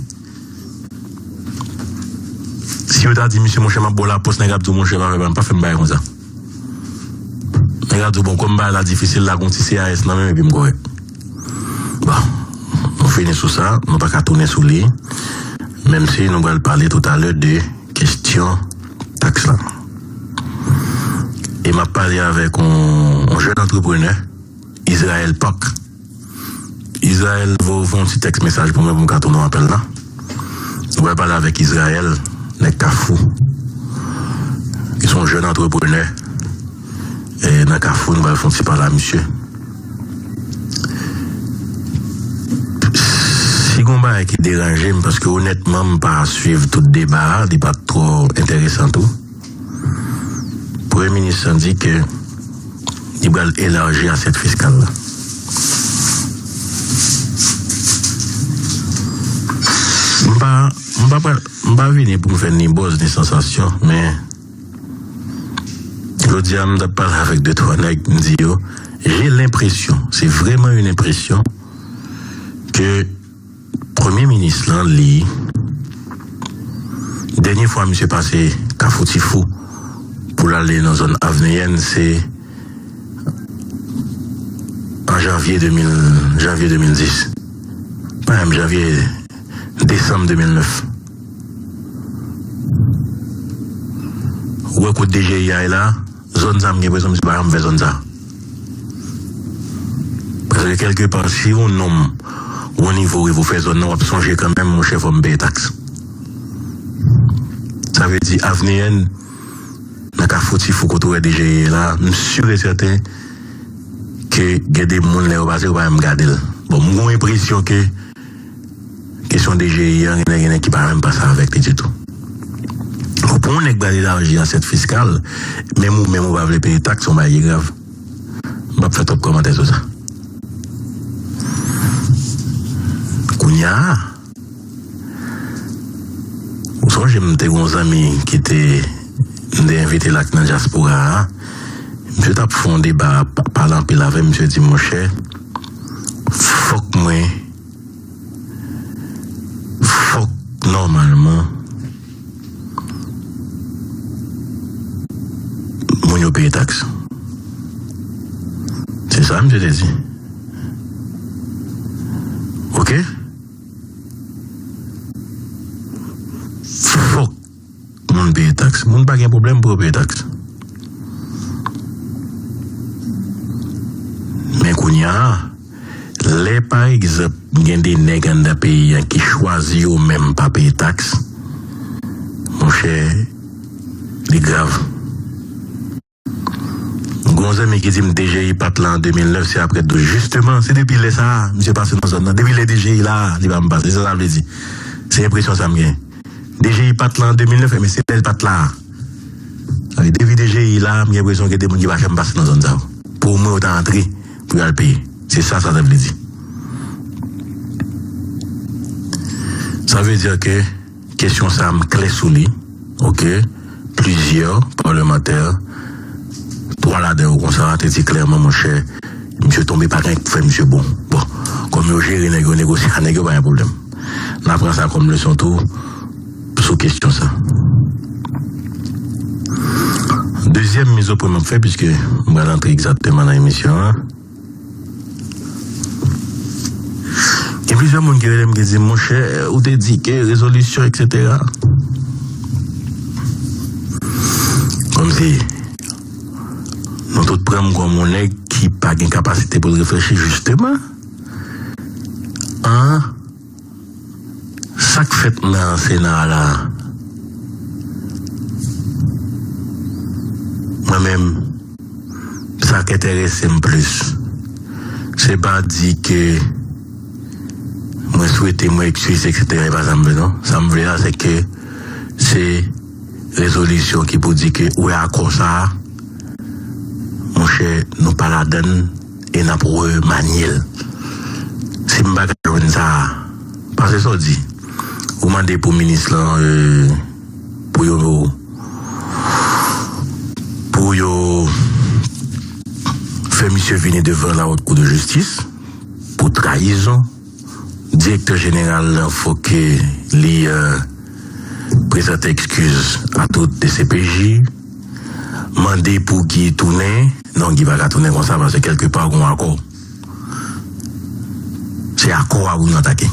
Si yo ta di, misye, monchè, m ap ba w lapòs, nèg la ap di w, monchè, pa fè, pa fè m bagay konsa. Nèg la di w, bon, kòm bagay la difisil la, gon ti C A S nan men m, epi m kòrèk. Bon, nou fini sou sa, nou pa ka tounen sou li. Menm si nou pral pale toutalè de kesyon taks la. E m ap pale avèk yon, yon jèn antreprenè, Israël Park. Israël, voye yon ti tèks mesaj pou mwen pou m ka tounen apèl la. Nou pral pale avèk Israël, nèg Kafou. Li se yon jèn antreprenè. E nan Kafou, nou pral fè yon ti pale a misye. Si gon bagay ki deranje m, paske onètman, m pa swiv tout deba a, li pa t twò enteresan tou. Premye minis lan di ke li pral elaji asyèt fiskal la. M pa, m pa pral, m pa vini pou m fè ni buzz ni sansasyon, men jodi a m t ap pale avèk de twa nèg, m di yo, j'ai l'impression, c'est vraiment une impression, que Premye minis lan, li, dènye fwa misye pase Kafou Tifou pou l ale nan zòn Avneyèn, se an janvye de mil, janvye de mil dis. Pa menm janvye, desanm de mil nèf. Ou wè kot D G I a ye la, zòn sa m gen enpresyon misye pa janm fè zòn sa. Paske kèlkepa, si yon nonm, yon nivo rive w fè zòn nan, w ap sonje kanmenm, monchè, fò m peye taks. Sa vle di, Avneyèn, nan Kafou Tifou kote w wè D G I ye la, m si e sèten ke gen de moun lè yo pase, yo pa menm gade l. Bon, m gen yon enpresyon ke kesyon D G I an, gen nèg, gen nèg ki pa menm panse avèk li ditou. Pou yon nèg pral elaji asyèt fiskal, menm ou menm ou pa vle peye taks, se yon bagay ki grav. M p ap fè twòp kòmantè sou sa. Kounye a, ou sonje m te gen yon zanmi ki te, m te envite l ak nan dyaspora a. Misye t ap fè yon deba, pa-, pale anpil avè m, misye di, monchè, fòk mwen Fòk, nòmalman, moun yo peye taks. Se sa misye te di. Oke? Fòk moun peye taks. Moun pa gen pwoblèm pou yo peye taks. Men kounye a, lè, pa egzanp, gen de nèg anndan peyi a ki chwazi yo menm pa peye taks, monchè, li grav. Yon zanmi ki di m D G I pa t la an de mil nèf, se apre douz. Jisteman, se depi lè sa a, misye pase nan zòn nan. Depi lè D G I la a, li pa janm pase. Se sa sa vle di. Se enpresyon sa m gen. D G I pa t la an de mil nèf, men se lè l pa t la a. Sa vle di, depi D G I la, m gen enpresyon gen de moun ki pa janm pase nan zòn sa yo. Pou omwen yo ta antre, pou y al peye. Se sa sa ta vle di. Sa vle di ke kesyon sa a, m klè sou li. Oke? Plizyè palmantè, twa ladan yo konsa, te di klèman, monchè, misye tonbe, pa gen fè misye bon. Bon, kòm yo jere nèg yo, negosye ak nèg yo, pa gen pwoblèm. N a pran sa kòm leson tou sou kesyon sa. Dezyèm mizopwen m ap fè, piske m pral antre egzakteman nan emisyon an. Gen plizyè moun ki rele m ki di, monchè, ou te di ke rezolisyon, etsetera. Kòmsi nou tout pran m kòm yon nèg ki pa gen kapasite pou l reflechi jisteman. An, sa k fèt nan Sena a la, mwen menm, sa k enterese m plis, se pa di ke mwen swete, mwen eskize, etsetera. E pa sa m vle, non. Sa m vle a, se ke se rezolisyon ki pou di ke, ou wè, akò sa a, monchè, nou pa ladann e n ap remanye l. Si m pa ka jwenn sa a, paske sa w di, ou mande pou minis lan, euh, pou yo, pou yo fè misye vini devan la Haute Cour de Justice pou trayizon. Direktè jeneral lan fòk li, euh, prezante ekskiz a tout D C P J, mande pou Guy tounen. Non, Guy pa ka tounen konsa, paske kèlkepa gen yon akò. Se akò a pou nou atake.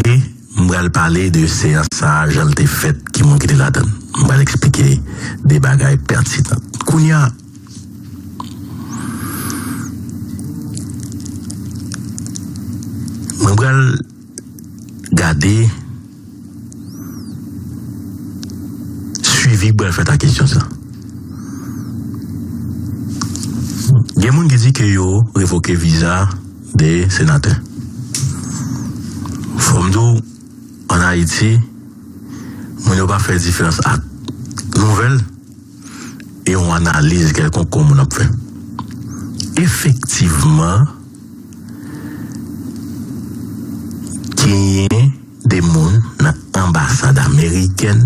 E m pral pale de seyans sa a, jan l te fèt, ki moun ki te ladan l. M pral eksplike de bagay pètinan. Kounye a, mwen pral gade swivi k pral fèt a kesyon sa. Gen moun ki di ke yo revoke viza de senatè. Fò m di w, ann Ayiti, moun yo pa fè diferans ant nouvèl e yon analiz kèlkonk yon moun ap fè. Efektivman, genyen de moun nan anbasad amerikèn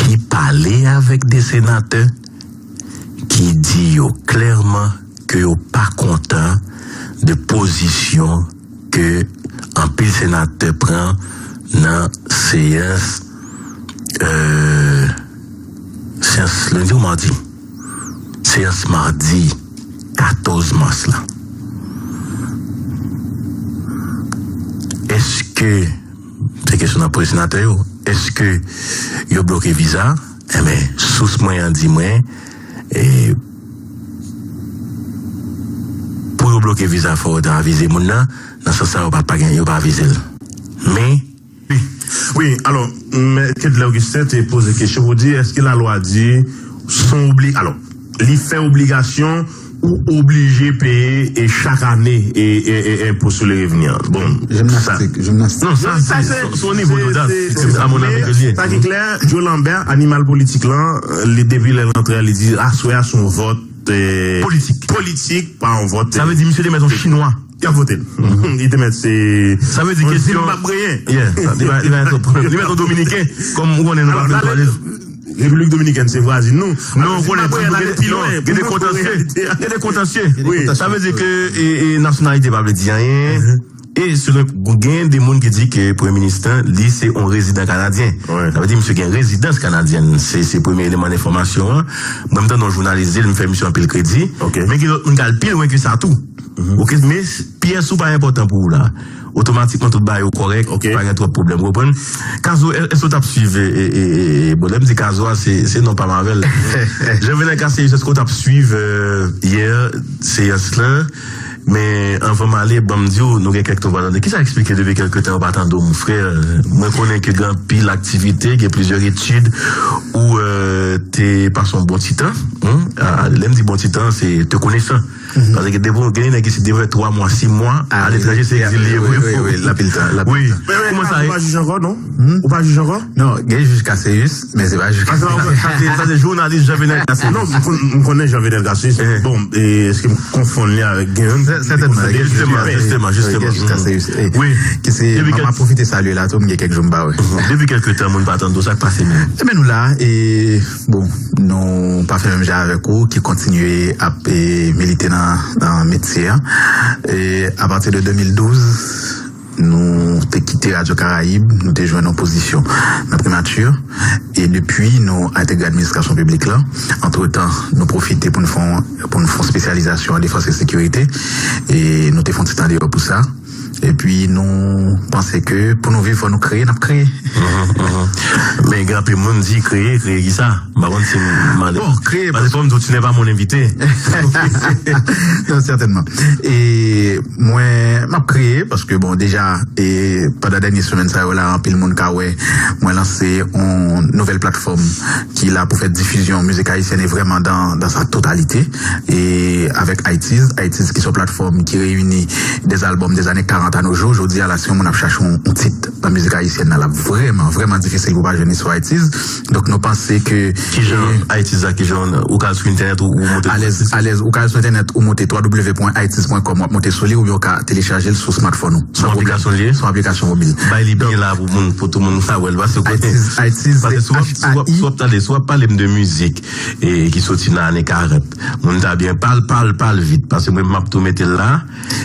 ki pale avèk de senatè ki di yo klèman ke yo pa kontan de pozisyon ke anpil senatè pran nan seyans, euh, seyans lendi ou madi? Seyans madi katòz mas la. Èske, se kesyon n ap poze senatè yo, èske yo bloke viza? Enben, sous mwen an di mwen, e, pou yo bloke viza, fò yo ta avize moun nan, nan sans sa, yo pa, pa gen, yo pa avize l. Men, wi, alò, Mèt Kedlè Augustin te poze kesyon pou di, èske lalwa di, se yon obli-, alò, li fè obligasyon ou oblije peye e chak ane e, e, e, enpo sou le revni an. Bon, jimnastik, jimnastik. Non, sa, se, se, se yon nivo de odas, se, se, se, a mon avis, ke l ye. Sa ki klè, Joe Lambert, animal politik lan, li, depi lè l antre, li di, aswè a se yon vòt, eh, politik. Politik, pa yon vòt, sa vle di, misye te mèt yon chinwa. Y ap vote l. Li te mèt se. Sa vle di kesyon. Li mèt yon dominiken, kòm ou konnen nou pa vle. Repiblik Dominikèn se vwazin nou. Non, ou konnen gen de kontansye. Gen de kontansye. Sa vle di ke, e, e, nasyonalite pa vle di anyen. E selon, gen de moun ki di ke premye minis lan, li se yon rezidan kanadyen. Sa vle di misye gen rezidans kanadyèn. Se, se premye eleman enfòmasyon an. Mwen, m tande yon jounalis di l, m fè misye anpil kredi. Men gen lòt moun k al pi lwen ke sa tou. Oke, men pyès ou pa enpòtan pou ou la. Otomatikman, tout bagay ou kòrèk, pa gen twòp pwoblèm, ou konprann? Kazo, èske w t ap swiv, e, e, e, e, bon, lè m di Kazo a, se, se non pa m avè l. Jean Venel Cassius, èske w t ap swiv, euh, yè, seyans lan? Men anvan m ale, ban m di w, nou gen kèk tan nou pa tande. Kisa eksplike depi kèlke tan yo pa tande w, mon frè? Mwen konnen ke gen anpil aktivite, gen plizyè etid ou euh, te pase yon bon ti tan. Hmm? Ah, lè m di bon ti tan, se te konesan. Paske depi w gen nèg ki se depi twa mwa, sis mwa, aletranje se egzil li ye vre. Wi, wi, wi, l anpil tan. Wi. Kòman sa ye? Ou pa jij ankò, non? Ou pa jij ankò? Non, gen jij Cassius, men se pa jij Cassius. Sa se jounalis Jean Venel Cassius. Non, m konnen Jean Venel Cassius. Bon, èske m konfonn li avèk gen yon? Sètènman, jisteman, jisteman, jisteman. Wi. Ki se, m ap pwofite salye la tou, m gen kèk jou m pa wè. Depi kèlke tan moun pa tande w, sa k pase menm? Ebyen nou la, e bon, nou pa fè menm jan avèk ou, ki kontinye ap e, milite nan, nan metye a. E apati de de mil douz, nou te kite Radyo Karayib, nou te jwenn yon pozisyon nan primati. E depi, nou entegre administrasyon piblik la. Antretan, nou pwofite pou nou fè yon, pou nou fè yon espesyalizasyon an defans e sekirite. E nou te fè yon ti tan deyò pou sa. Epi nou panse ke pou nou viv, fò nou kreye, n ap kreye. Men gen anpil moun di kreye, kreye kisa? M pa konn si m ale. Bon, kreye. Paske fò m di w, tu n'es pas mon invité. Non, sètènman. E mwen, m ap kreye, paske bon, deja, e pandan dènye semèn sa yo la, anpil moun ka wè, mwen lanse yon nouvèl platfòm ki la pou fè difizyon mizik ayisyèn e vrèman dan, dan sa totalite. E avèk IT's, IT's ki se yon platfòm ki reyini des albums des années quarante à nos jours. Jodi a la, si yon moun ap chache yon, yon tit nan mizik ayisyèn nan, l ap vrèman, vrèman difisil pou pa jwenn li sou IT's. Donk, nou panse ke... Ki jan IT's la, ki jan ou ka al sou entènèt ou, ou monte... Alèz, alèz, ou ka al sou entènèt ou monte w w w pwen itis pwen kòm, w ap monte sou li, oubyen ou ka telechaje l sou smartphone ou. San pwoblèm. Se yon aplikasyon li ye? Se yon aplikasyon mobil. Bay li byen la pou moun, pou tout moun ka wè l, paske IT's, IT's, paske si w ap, si w ap, si w ap tande, si w ap pale m de mizik e ki soti nan ane karant, moun ta byen pale, pale, pale vit, paske mwen m ap tou mete l la.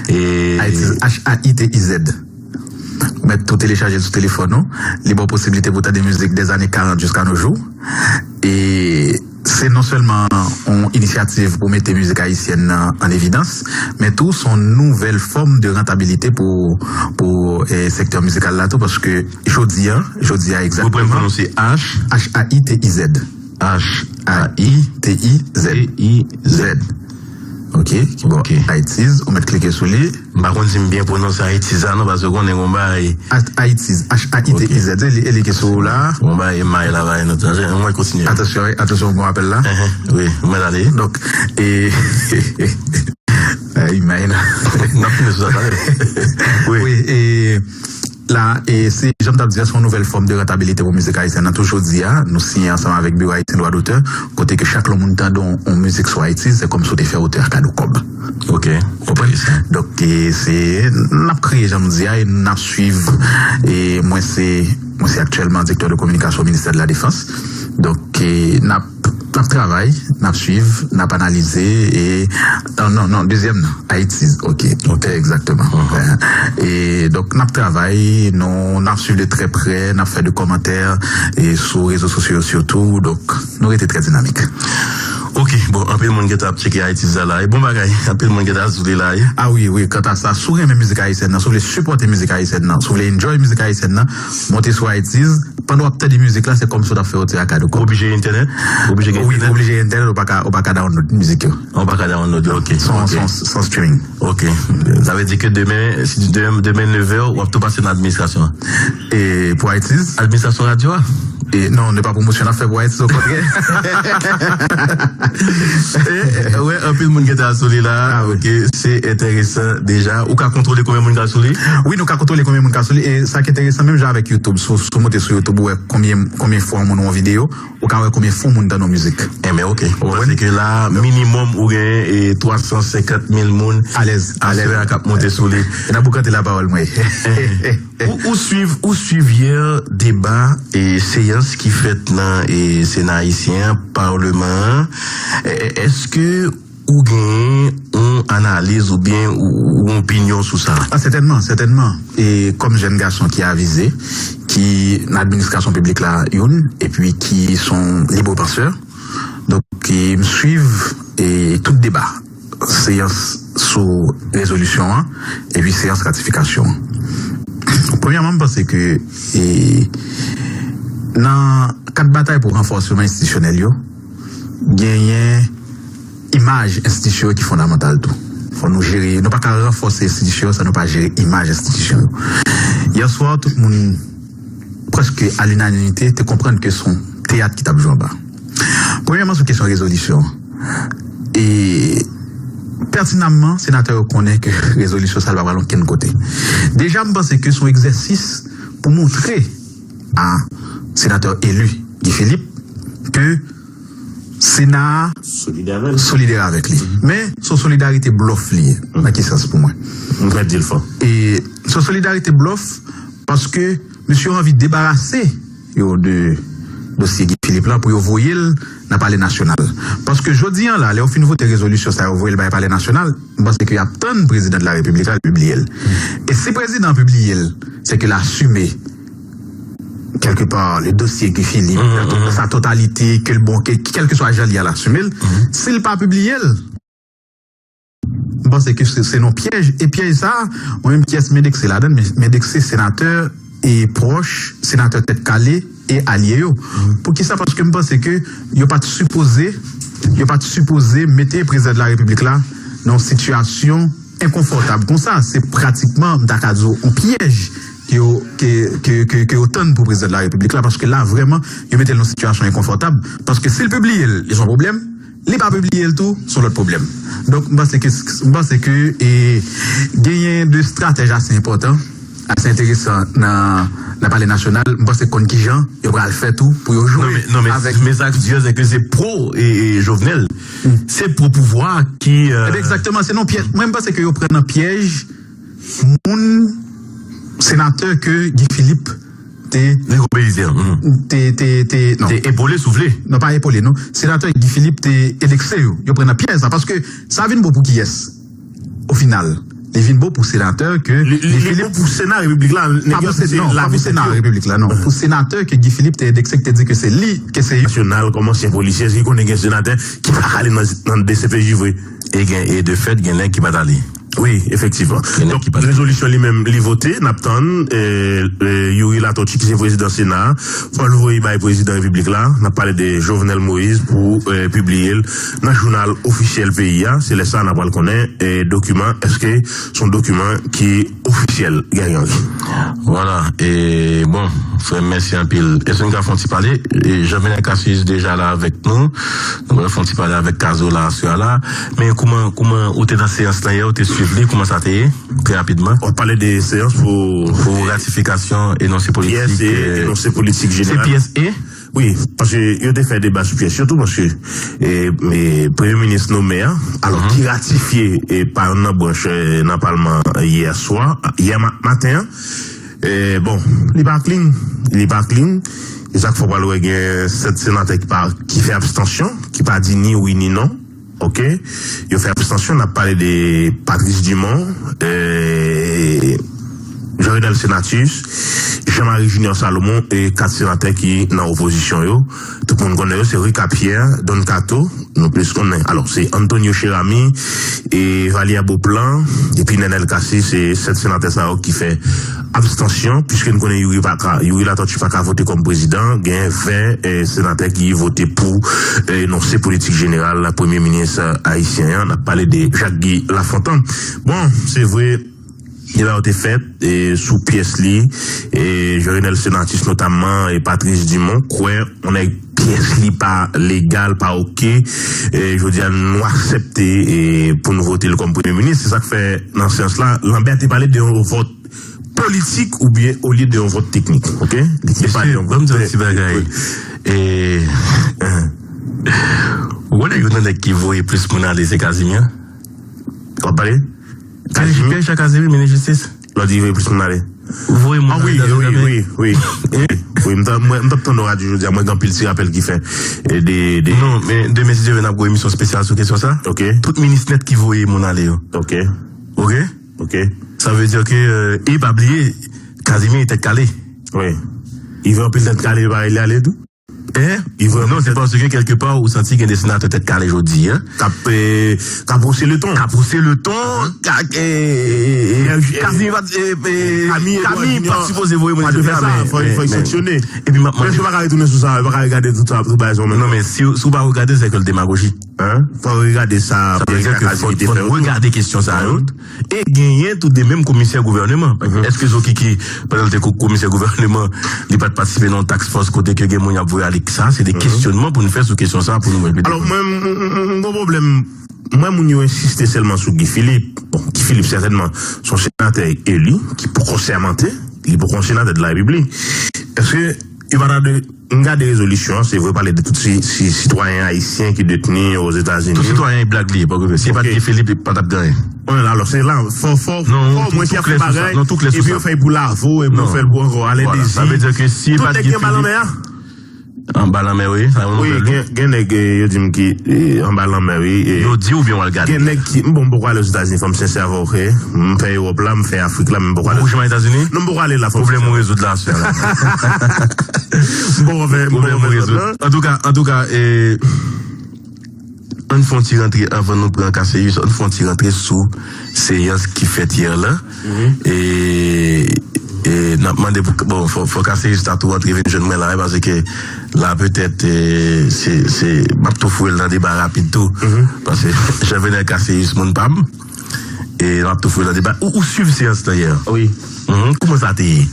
E IT's, H A I T I Z. Ou mèt tou telechaje l sou telefòn ou. Li ba w posiblite pou w tande mizik des années quarante jusqu'à nos jours. E se non sèlman yon inisyativ pou mete mizik ayisyèn nan an evidans, men tou se yon nouvèl fòm de rantabilite pou, pou e, sektè mizikal la tou, paske jodi a, jodi a egzakteman. Ou pran pwononse H? H A I T I Z. H A I T I Z. T I Z. Ok, ki bon. Ok. IT's, ou mèt klike sou li. M pa konn si m byen pwononse IT's la non, paske ou konnen gon bagay. IT's, H A I T I Z, e li, e li ki sou ou la. Gon bagay may la, bay nou. Ann mwen kontinye. Atansyon, wi, atansyon, gon apèl la. Wi, ou mèt ale. Donk, e, ay, may la. N ap fini sou sa talè. Wi. Wi, e, la, e se, jan m t ap di a, se yon nouvèl fòm de rantabilite pou mizik ayisyèn nan. Tou jodi a, nou siyen ansanm avèk Biwo Ayisyen Dwa Dotè, kote ke chak lè yon moun tande yon, yon mizik sou IT's, se kòmsi w te fè otè a kado kòb. Ok, enteresan. Donk, e, se, n ap kreye, jan m di a, e n ap swiv, e mwen se, mwen se aktyèlman direktè de kominikasyon ministè de la defans. Donk, e, n ap N ap travay, n ap swiv, n ap analize, e, non, non, non, dezyèm nan, IT's, ok, ok, egzakteman. E, donk, n ap travay, nou, n ap swiv de trè prè, n ap fè de kòmantè, e, sou rezo sosyo yo sitou, donk, nou rete trè dinamik. Ok, bon, anpil moun gentan ap tcheke IT's la, la, e bon bagay, anpil moun gentan sou li la, e. A wi, wi, kanta sa, si w renmen mizik ayisyèn nan, si w vle sipòte mizik ayisyèn nan, si w vle enjoy mizik ayisyèn nan, monte sou IT's, pandan w ap tande mizik la, se kòmsi w t ap fè otè a kado kòb. Ou oblije gen entènèt? Ou oblije gen entènèt? Wi, ou oblije gen entènèt, ou pa ka, ou pa ka download mizik yo. Ou pa ka download yo, ok. San, ok. San, san streaming. Ok. Sa vle di ke demen, si demen, demen nevè, w ap tou pase nan administrasyon an. E pou IT's? Administrasyon radyo a? E non, se pa pwomosyon n ap fè pou IT's, okontrè. E, wè, anpil moun gentan sou li la. A, wi. Ok, se enteresan deja. Ou ka kontwole konbyen moun k al sou li? Wi, nou ka kontwole konbyen moun k al sou li. E sa k enteresan, menm jan avèk YouTube, si w, si w monte sou YouTube, ou wè konbyen, konbyen fwa moun wè yon videyo, ou ka wè konbyen fwa moun tande yon mizik. Enben, ok. Ou konprann? Paske la, minimòm, ou gen, e, twa san senkant mil moun aswè a k ap monte sou li. E n ap boukante lapawòl, mwen. Ou, ou swiv, ou swiv yè deba e seyans ki fèt nan e Sena ayisyen an, Palman an. E, e, èske ou genyen yon analiz oubyen ou, ou opinyon sou sa? A, sètènman, sètènman. E kòm jèn gason ki avize, ki nan administrasyon piblik la youn, epi ki se yon libre penseur, donk, e m swiv e tout deba seyans sou rezolisyon an, epi seyans ratifikasyon an. Premyèman, m panse ke, e, nan kad batay pou ranfòsman enstitisyonèl yo, genyen imaj enstitisyon yo ki fondamantal tou. Fò nou jere, nou pa ka ranfòse enstitisyon yo san nou pa jere imaj enstitisyon yo. Yè swa, tout moun, prèske a linanimite, te konprann ke se yon teyat ki t ap jwe anba. Premyèman, sou kesyon rezolisyon. E pètinamman, senatè yo konnen ke rezolisyon sa a pa pral okenn kote. Deja, m panse ke se yon egzèsis pou montre a senatè eli Guy Philippe ke Sena a solidè avèk li. Men, se yon solidarite blòf li ye. Nan ki sans pou mwen? M prèt di l fò. E se yon solidarite blòf paske mesye yo anvi debarase yo de dosye Guy Philippe la pou yo voye l nan Palè Nasyonal. Paske jodi a la, lè yo fin vote rezolisyon sa yo voye l bay Palè Nasyonal, m panse ke y ap tann prezidan de la Repiblik la pibliye l. E si prezidan an pibliye l, se ke l asime kèlkepa le dosye Guy Philippe, dans sa totalité, ke l bon, ke, kèlkeswa jan li a, l asime l. Si l pa pibliye l, m panse ke se, se yon pyèj. E pyèj sa a, mwen menm, kiyès m endekse ladan l? M endekse senatè e pwòch senatè Tèt Kale e alye yo. Poukisa? Paske m panse ke yo pa t sipoze, yo pa t sipoze mete prezidan de la Repiblik la nan yon sitiyasyon enkonfòtab konsa. Se pratikman, m ta ka di w, yon pyèj ke yo, ke, ke, ke, ke yo tann pou prezidan de la Repiblik la, paske la, vrèman, yo mete l nan yon sitiyasyon enkonfòtab. Paske si l pibliye l, li se yon pwoblèm. Li pa pibliye l tou, se yon lòt pwoblèm. Donk, m panse ke, m panse ke, e, genyen de stratèj ase enpòtan, ase enteresan nan, nan Palè Nasyonal. M panse konn kijan yo pral fè tou pou yo jwe avèk. Non, men, non, men, men sa k di yo, se ke se pwo, e, e, Jovenel. Se pwo pouvwa ki, e, Ebyen, egzakteman, se nan pyèj. Mwen, m panse ke yo pran nan pyèj moun, senatè ke Guy Philippe te, Rigaud Belizaire, te, te, te, non. Te epole, si w vle. Non, pa epole, non. Senatè Guy Philippe te endekse yo. Yo pran nan pyèj sa. Paske sa vin bon pou kiyès? O final, li vin bon pou senatè ke Li, li, Guy li Philippe bon pou Sena Repiblik la. Pa pou Sena, non, pa pou Sena Repiblik la, non. Pou senatè ke Guy Philippe te endekse, ki te di ke se li, ke se Nasyonal, kòm ansyen polisye, si konnen gen senatè ki pa ale nan, nan D C P J vre. E gen, e de fèt, gen nèg ki pa t ale. Wi, efektivman. Gen nèg ki pa t ale. Donk, rezolisyon li menm, li vote, n ap tann, e, e, Youri Latortue, ki se prezidan Sena a, fò l voye bay prezidan Repiblik la, n ap pale de Jovenel Moïse, pou, e, pibliye l nan jounal ofisyèl peyi a. Se lè sa a n ap pral konnen, e, dokiman, èske se yon dokiman ki ofisyèl, Gary Henry. Vwala, e, bon, frè m, mèsi anpil. Èske n ka fè yon ti pale? E, Jean Venel Cassis deja la avèk nou. Nou pral fè yon ti pale avèk Cazola aswè a la. Men kouman, kouman ou te nan seyans lan yè, ou te swiv li, kouman sa te ye? Trè rapidman. W ap pale de seyans pou Pou ratifikasyon enonse politik, pyès e, e, enonse politik jeneral. Se pyès e? Wi, paske yo te fè deba sou pyès yo tou, paske, e, e, premye minis nome a, alò, ki ratifye, e, pa youn nan branch, e, nan palman yè swa, yè ma-, maten an, e, bon, li pa clean, li pa clean. E sa k fè w pral wè gen sèt senatè ki pa, ki fè abstansyon, ki pa di ni wi ni non. Oke? Yo fè abstansyon, n ap pale de Patrice Dumont, e, Jean Renel Senatus, Jean Marie Junior Salomon e kat senatè ki nan opozisyon yo. Tout moun konnen yo, se Ricard Pierre, Don Kato, nou plis konnen. Alò, se Antonio Cheramy, e Valière Beauplan, epi Nenel Cassy, se sèt senatè sa yo ki fè abstansyon, piske n konnen Youri pa ka, Youri Latortue pa ka vote kòm prezidan, gen ven, e, senatè ki vote pou, e, enonse politik jeneral premye minis, e, ayisyen an. N ap pale de Jacques Guy Lafontant. Bon, se vre, deba yo te fèt, e, sou pyès li, e, Jean Renel Senatus notamman, e Patrice Dumont, kwè, yon nèg pyès li pa legal, pa oke, e, jodi a, nou aksepte, e, pou nou vote l kòm premye minis. Se sa k fè, nan seyans la, Lambert te pale de yon vòt politik oubyen olye de yon vòt teknik, oke? Li te pale de yon vòt. Mesye, ban m di yon ti bagay. E, ou konnen youn nan nèg ki voye plis moun ale, se Casimir. W ap pale? Casimir? Pierre Jean Casimir, minis jistis. Lè w di voye plis moun ale. Voye moun ale. Ah wi, wi, wi, wi. Wi, m t ap, mwen, m t ap tande yon radyo jodi a, mwen gen anpil ti rapèl ki fè, e, de, de Non, men demen, si Dye vle, n ap gen yon emisyon espesyal sou kesyon sa. Oke. Tout minis nèt ki voye moun ale yo. Oke. Oke? Oke. Sa vle di ke, e, e pa bliye, Casimir tèt kale. Wi. Li voye anpil tèt kale, yo pa rele ale tou. Hein? Non, se paske kèlkepa ou santi gen de senatè tèt kale jodi a. K ap, e, k ap wousi le ton. K ap wousi le ton, k ap, e, e, e, Kazimi pa t sipoze voye mwen. Fò l sanksyone. Epi m ap mande. Èske w pa ka retounen sou sa? Ou pa ka regade tout sa, tout bagay sa menm? Non, men si w pa regade, se ke l demagoji. Fò w regade sa. Sa vle di ke fò n regade kesyon sa yo. E genyen tou de menm komisè gouvèneman. Èske Zokiki, pandan l te komisè gouvèneman, li pa t patisipe nan yon task force kote ke gen moun y ap voye ale? Sa se de kesyonman pou n fè sou kesyon sa pou nou mete. Alò, mwen, m gon pwoblèm. Mwen, moun yo ensiste sèlman sou Guy Philippe. Bon, Guy Philippe, sètènman, se yon senatè eli ki poko sèmante, li poko yon senatè de la Repiblik. Èske yo pa ta dwe M gade rezolisyon an, se vre, pale de tout si, si, sitwayen ayisyen ki detni Ozetazini. Tout sitwayen e blag li ye, pa okipe. Si e pa t Guy Philippe, li pa t ap gen anyen. Alò, se la, fò, fò, fò mwen ki ap fè bagay, epi yo fè l pou Lavo, epi yo fè l pou ankò Alain Désir. Sa vle di ke si e pa t Guy Philippe. Tout nèg ki anba lanmè a. Anba lanmè, wi. Sa yon nouvèl, wi. Gen, gen nèg, yo di m ki anba lanmè, wi. Yo di oubyen w al gade? Gen nèg ki, bon, m poko ale Ozetazini, fò m sensè avè w, ok? M fè Ewòp la, m fè Afrik la, men m poko ale. Ou janm al Etazini? Non, m poko ale la, fò m sensè. Pwoblèm ou rezoud la, sè la. Bon, bon, bon, bon, bon. Antouka, antouka, e, ann fè yon ti rantre anvan nou pran Casséus, ann fè yon ti rantre sou seyans ki fèt yè la. E, e n ap mande pou, bon, fò, fò Casséus ta tou rantre vin jwenn mwen la, paske la petèt, e, se, se, m ap tou foure l nan deba rapid tou. Paske Jean Venel Casséus, moun pa m. E m ap tou foure l nan deba. Ou, ou swiv seyans la yè? Wi. Kouman sa te ye?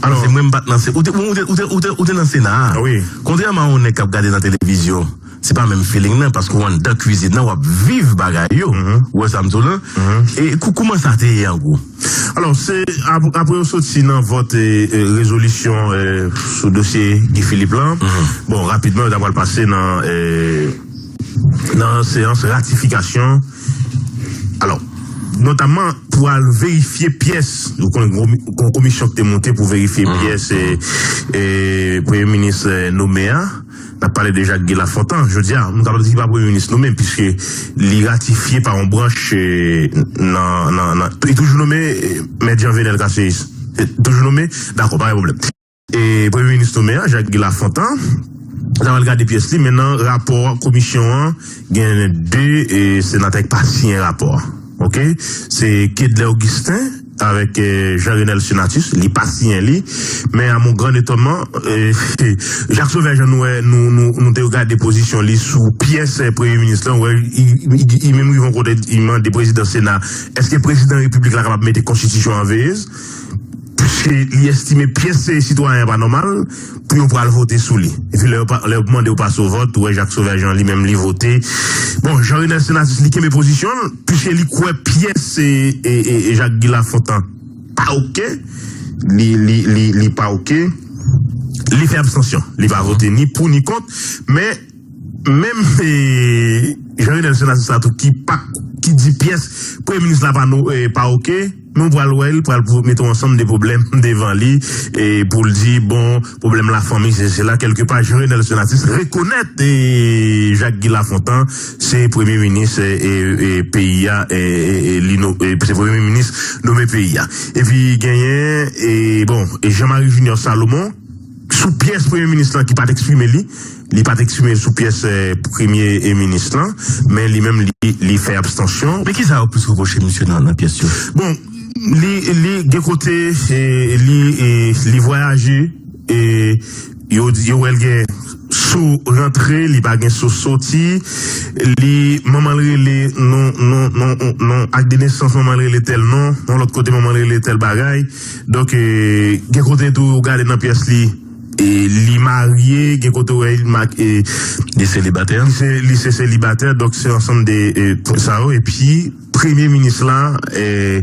Alò, se mwen m pa t nan se, ou te, ou te, ou te, ou te, ou te nan Sena a. Wi. Kontrèman a yon nèg k ap gade nan televizyon, se pa menm feeling nan, paske w anndan kwizin nan, w ap viv bagay yo. Ou wè sa m di w lan? E kou-, kouman sa te ye an gwo? Alò, se ap-, apre yo soti nan vòt, e, e, rezolisyon, e, sou dosye Guy Philippe lan, bon, rapidman, yo ta pral pase nan, e, nan seyans ratifikasyon. Alò, notamman pou al verifye pyès, ou konnen gon, gon komisyon ki te monte pou verifye pyès, e, e, premye minis, e, nome a. N ap pale de Jacques Guy Lafontant. Jodi a, nou kapab di ki pa premye minis nome, piske li ratifye pa yon branch, e, nan, nan, nan, li toujou nome, e, Mèt Jean Venel Casséus. E, toujou nome? Dakò, pa gen pwoblèm. E, premye minis nome a, Jacques Guy Lafontant, n a al gade pyès li, men nan rapò komisyon an, gen de, e, senatè ki pa siyen rapò a. Ok? Se Kedlè Augustin avèk, e, Jean Renel Senatus, li pa siyen li. Men, à mon grand étonnement, e, Jacques Sauveur Jean, nou wè, nou, nou, nou te gade pozisyon li sou pyès, e, premye minis lan, wè, li, li, li menm rive yon kote, li mande prezidan Sena, èske prezidan repiblik la kapab mete konstitisyon an veyez? Piske li estime pyès sitwayen pa nòmal pou yo pral vote sou li. Epi lè yo pa, lè yo mande yo pase o vòt, ou wè Jacques Sauveur Jean li menm li vote. Bon, Jean Renel Senatus li kenbe pozisyon l, piske li kwè pyès e, e, e, e Jacques Guy Lafontant pa oke. Li, li, li, li pa oke. Li fè abstansyon. Li pa vote ni pou ni kont. Men menm, e, Jean Renel Senatus la tou ki pa, ki di pyès premye minis la pa nou, e, pa oke, men w pral wè l pral pou mete yon ansanm de pwoblèm devan li, e, pou l di, bon, pwoblèm lafanmi, se, se la, kèlkepa, Jean Renel Senatus rekonèt, e, Jacques Guy Lafontant se premye minis, e, e, e, peyi a, e, e, e, li no-, e, se premye minis nome peyi a. Epi genyen, e, bon, e Jean Marie Junior Salomon, sou pyès premye minis lan ki pa t eksprime li, li pa t eksprime sou pyès, e, premye, e, minis lan, men li menm li, li fè abstansyon. Men kisa yo plis repwoche misye nan, nan pyès yo? Bon, li, li gen kote, e, li, e, li vwayaje, e, yo, yo wè l gen so rantre, li pa gen so soti, li, manman l rele non, non, non, non, ak de nesans, manman l rele tèl non, yon lòt kote manman l rele tèl bagay. Donk, e, gen kote tou ou gade nan pyès li, e, li marye, gen kote ou wè li ma-, e, li selibatè. Li se, li se selibatè, donk se ansanm de, e, sa yo. Epi, premye minis la, e,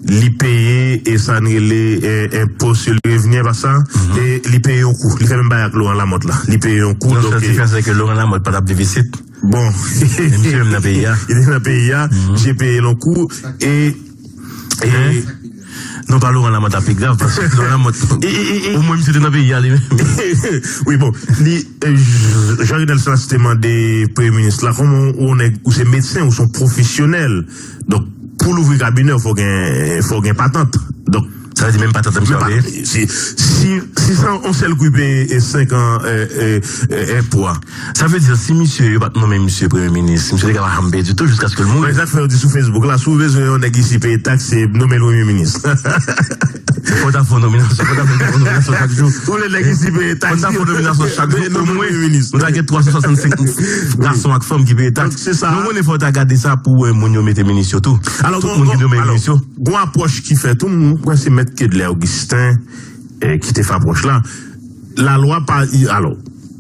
li peye, e, sa n rele, e, enpo sou le revni, pa sa, e, li peye yon kou. Li fè menm bagay ak Laurent Lamothe la. Li peye yon kou, donk, sa ki fè, se ke Laurent Lamothe pa t ap defisit. Bon. Misye menm nan peyi a. Li te nan peyi a, misye peye l yon kou, e, e, non, pa Laurent Lamothe la pi grav, paske Laurent Lamothe, omwen misye te nan peyi a li menm. Wi, bon, li, e, J-, Jean Renel Senatus te mande premye minis la, kòman ou, ou nèg, ou se medsen, ou se yon pwofesyonèl. Donk, pou louvri kabinè, fò gen, fò gen patant. Donk, Sa vle di menm patat la misye pa peye? Si, si, si se yon sèl kou peye e senk an, e, e, e, enpo a. Sa vle di si misye, yo pa t nonmen misye premye minis, misye te ka pa janm peye ditou jiskaske l mouri. Men sa k fè yo di sou Facebook la, si w bezwen yon nèg isi peye taks, se nonmen l premye minis. Fò w ta fè yon nominasyon, fò w ta fè yon nominasyon chak jou. Ou vle nèg isi peye taks? Fò w ta fè yon nominasyon chak jou, omwen, nou ta gen twa san swasannsenk gason ak fanm ki peye taks. Nou konnen fò w ta gade sa pou wè moun yo mete minis yo tou. Tout moun ki dwe mete minis yo. Gon apwòch ki fèt tou, m kwè se Mèt Kedlè Augustin, eh, ki te fè apwòch la. Lalwa pa, alò,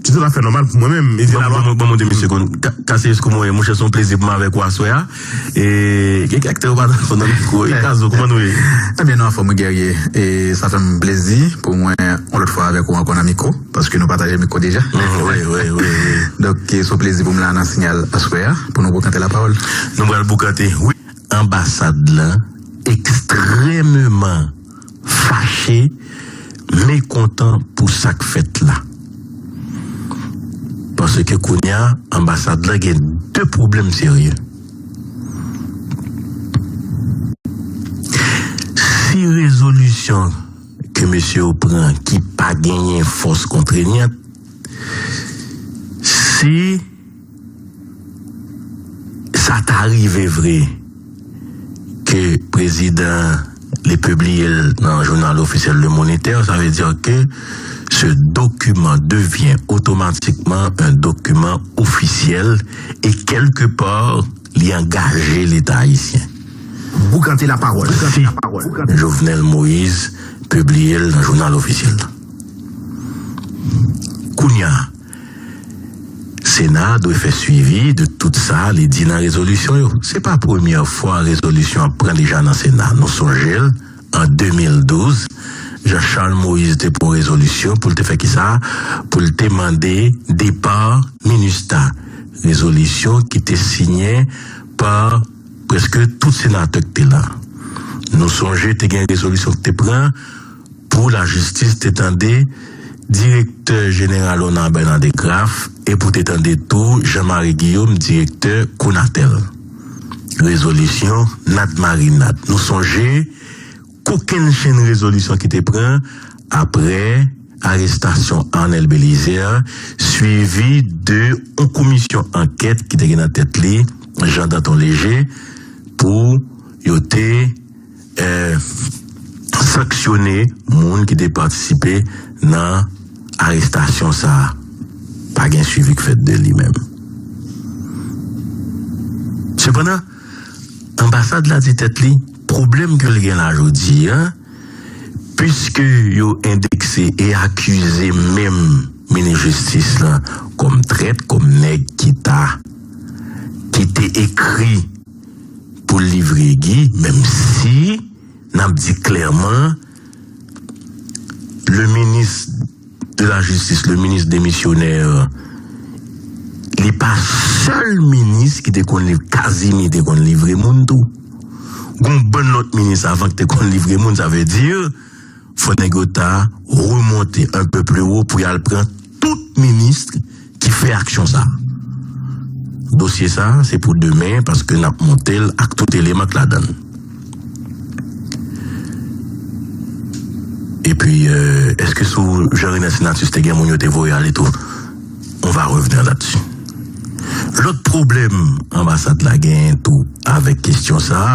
se tout afè nòmal pou mwen menm. E se lalwa. Bon, bon, bon, bon, de misye konn ka-, kase eskou mwen, monchè, se yon plezi pou mwen avèk ou aswè a. E gen kèk tè yo pa nan fon nan mikwo. E Kazo, kòman nou ye? Ebyen, nou anfòm, wi, Guerrier. E sa fè m plezi pou mwen, yon lòt fwa, avèk ou ankò nan mikwo, paske nou pataje mikwo deja. Mm, wi, wi, wi, wi. Donk, e se yon plezi pou m la nan Sinyal aswè a, pou nou bokante lapawòl. Nou pral bokante, wi. Anbasad lan ekstrèmeman fache, mekontan pou sa k fèt la. Paske kounye a, anbasad lan gen de pwoblèm serye. Si rezolisyon ke mesye yo pran ki pa genyen fòs kontreyant, si sa ta rive vre ke prezidan li pibliye l nan jounal ofisyèl Le Moniteur, sa vle di ke ce document devient automatiquement un document officiel et quelque part, li angaje Leta ayisyen. Boukante lapawòl. Si Jovenel Moïse pibliye l nan jounal ofisyèl la. Kounye a, Sena a dwe fè swivi de tout sa li di nan rezolisyon yo. Se pa premyè fwa rezolisyon ap pran deja nan Sena. Nou sonje l, an de mil douz, Jean Charles Moïse te pran rezolisyon pou l te fè kisa? Pou l te mande depa MINUSTAH. Rezolisyon ki te siyen pa prèske tout senatè ki te la. Nou sonje te gen rezolisyon ki te pran pou lajistis te tande direktè jeneral ona Bernard Degraff e pou te tande tou Jean Marie Guillaume, direktè Conatel. Rezolisyon nad marinad. Nou sonje kokenn chenn rezolisyon ki te pran apre arestasyon Arnel Bélizaire, swivi de yon komisyon ankèt ki te gen nan tèt li Jean Danton Léger, pou yo te eh, sanksyone moun ki te patisipe nan arestasyon sa a. Pa gen swivi k fèt de li menm. Sepandan, anbasad la di tèt li, pwoblèm ke l gen la jodi a, piske yo endekse e akize menm minis jistis la kòm trèt, kòm nèg ki ta, ki te ekri pou l livre Guy, menm si n ap di klèman, le ministre de la Justice, le ministre démissionnaire, li pa sèl minis ki te konn livre, Casimir te konn livre moun tou. Gon bann lòt minis avan ki te konn livre moun, sa vle di, fò nèg yo ta remonte un peu plus haut pou y al pran tout minis ki fè aksyon sa. Dosye sa, se pou demen, paske n ap monte l ak tout eleman k ladan l. Epi, euh, èske sou Jean Renald Senatus te gen moun yo te voye ale tou? On va revenir là-dessus. Lòt pwoblèm anbasad la genyen tou avèk kesyon sa a,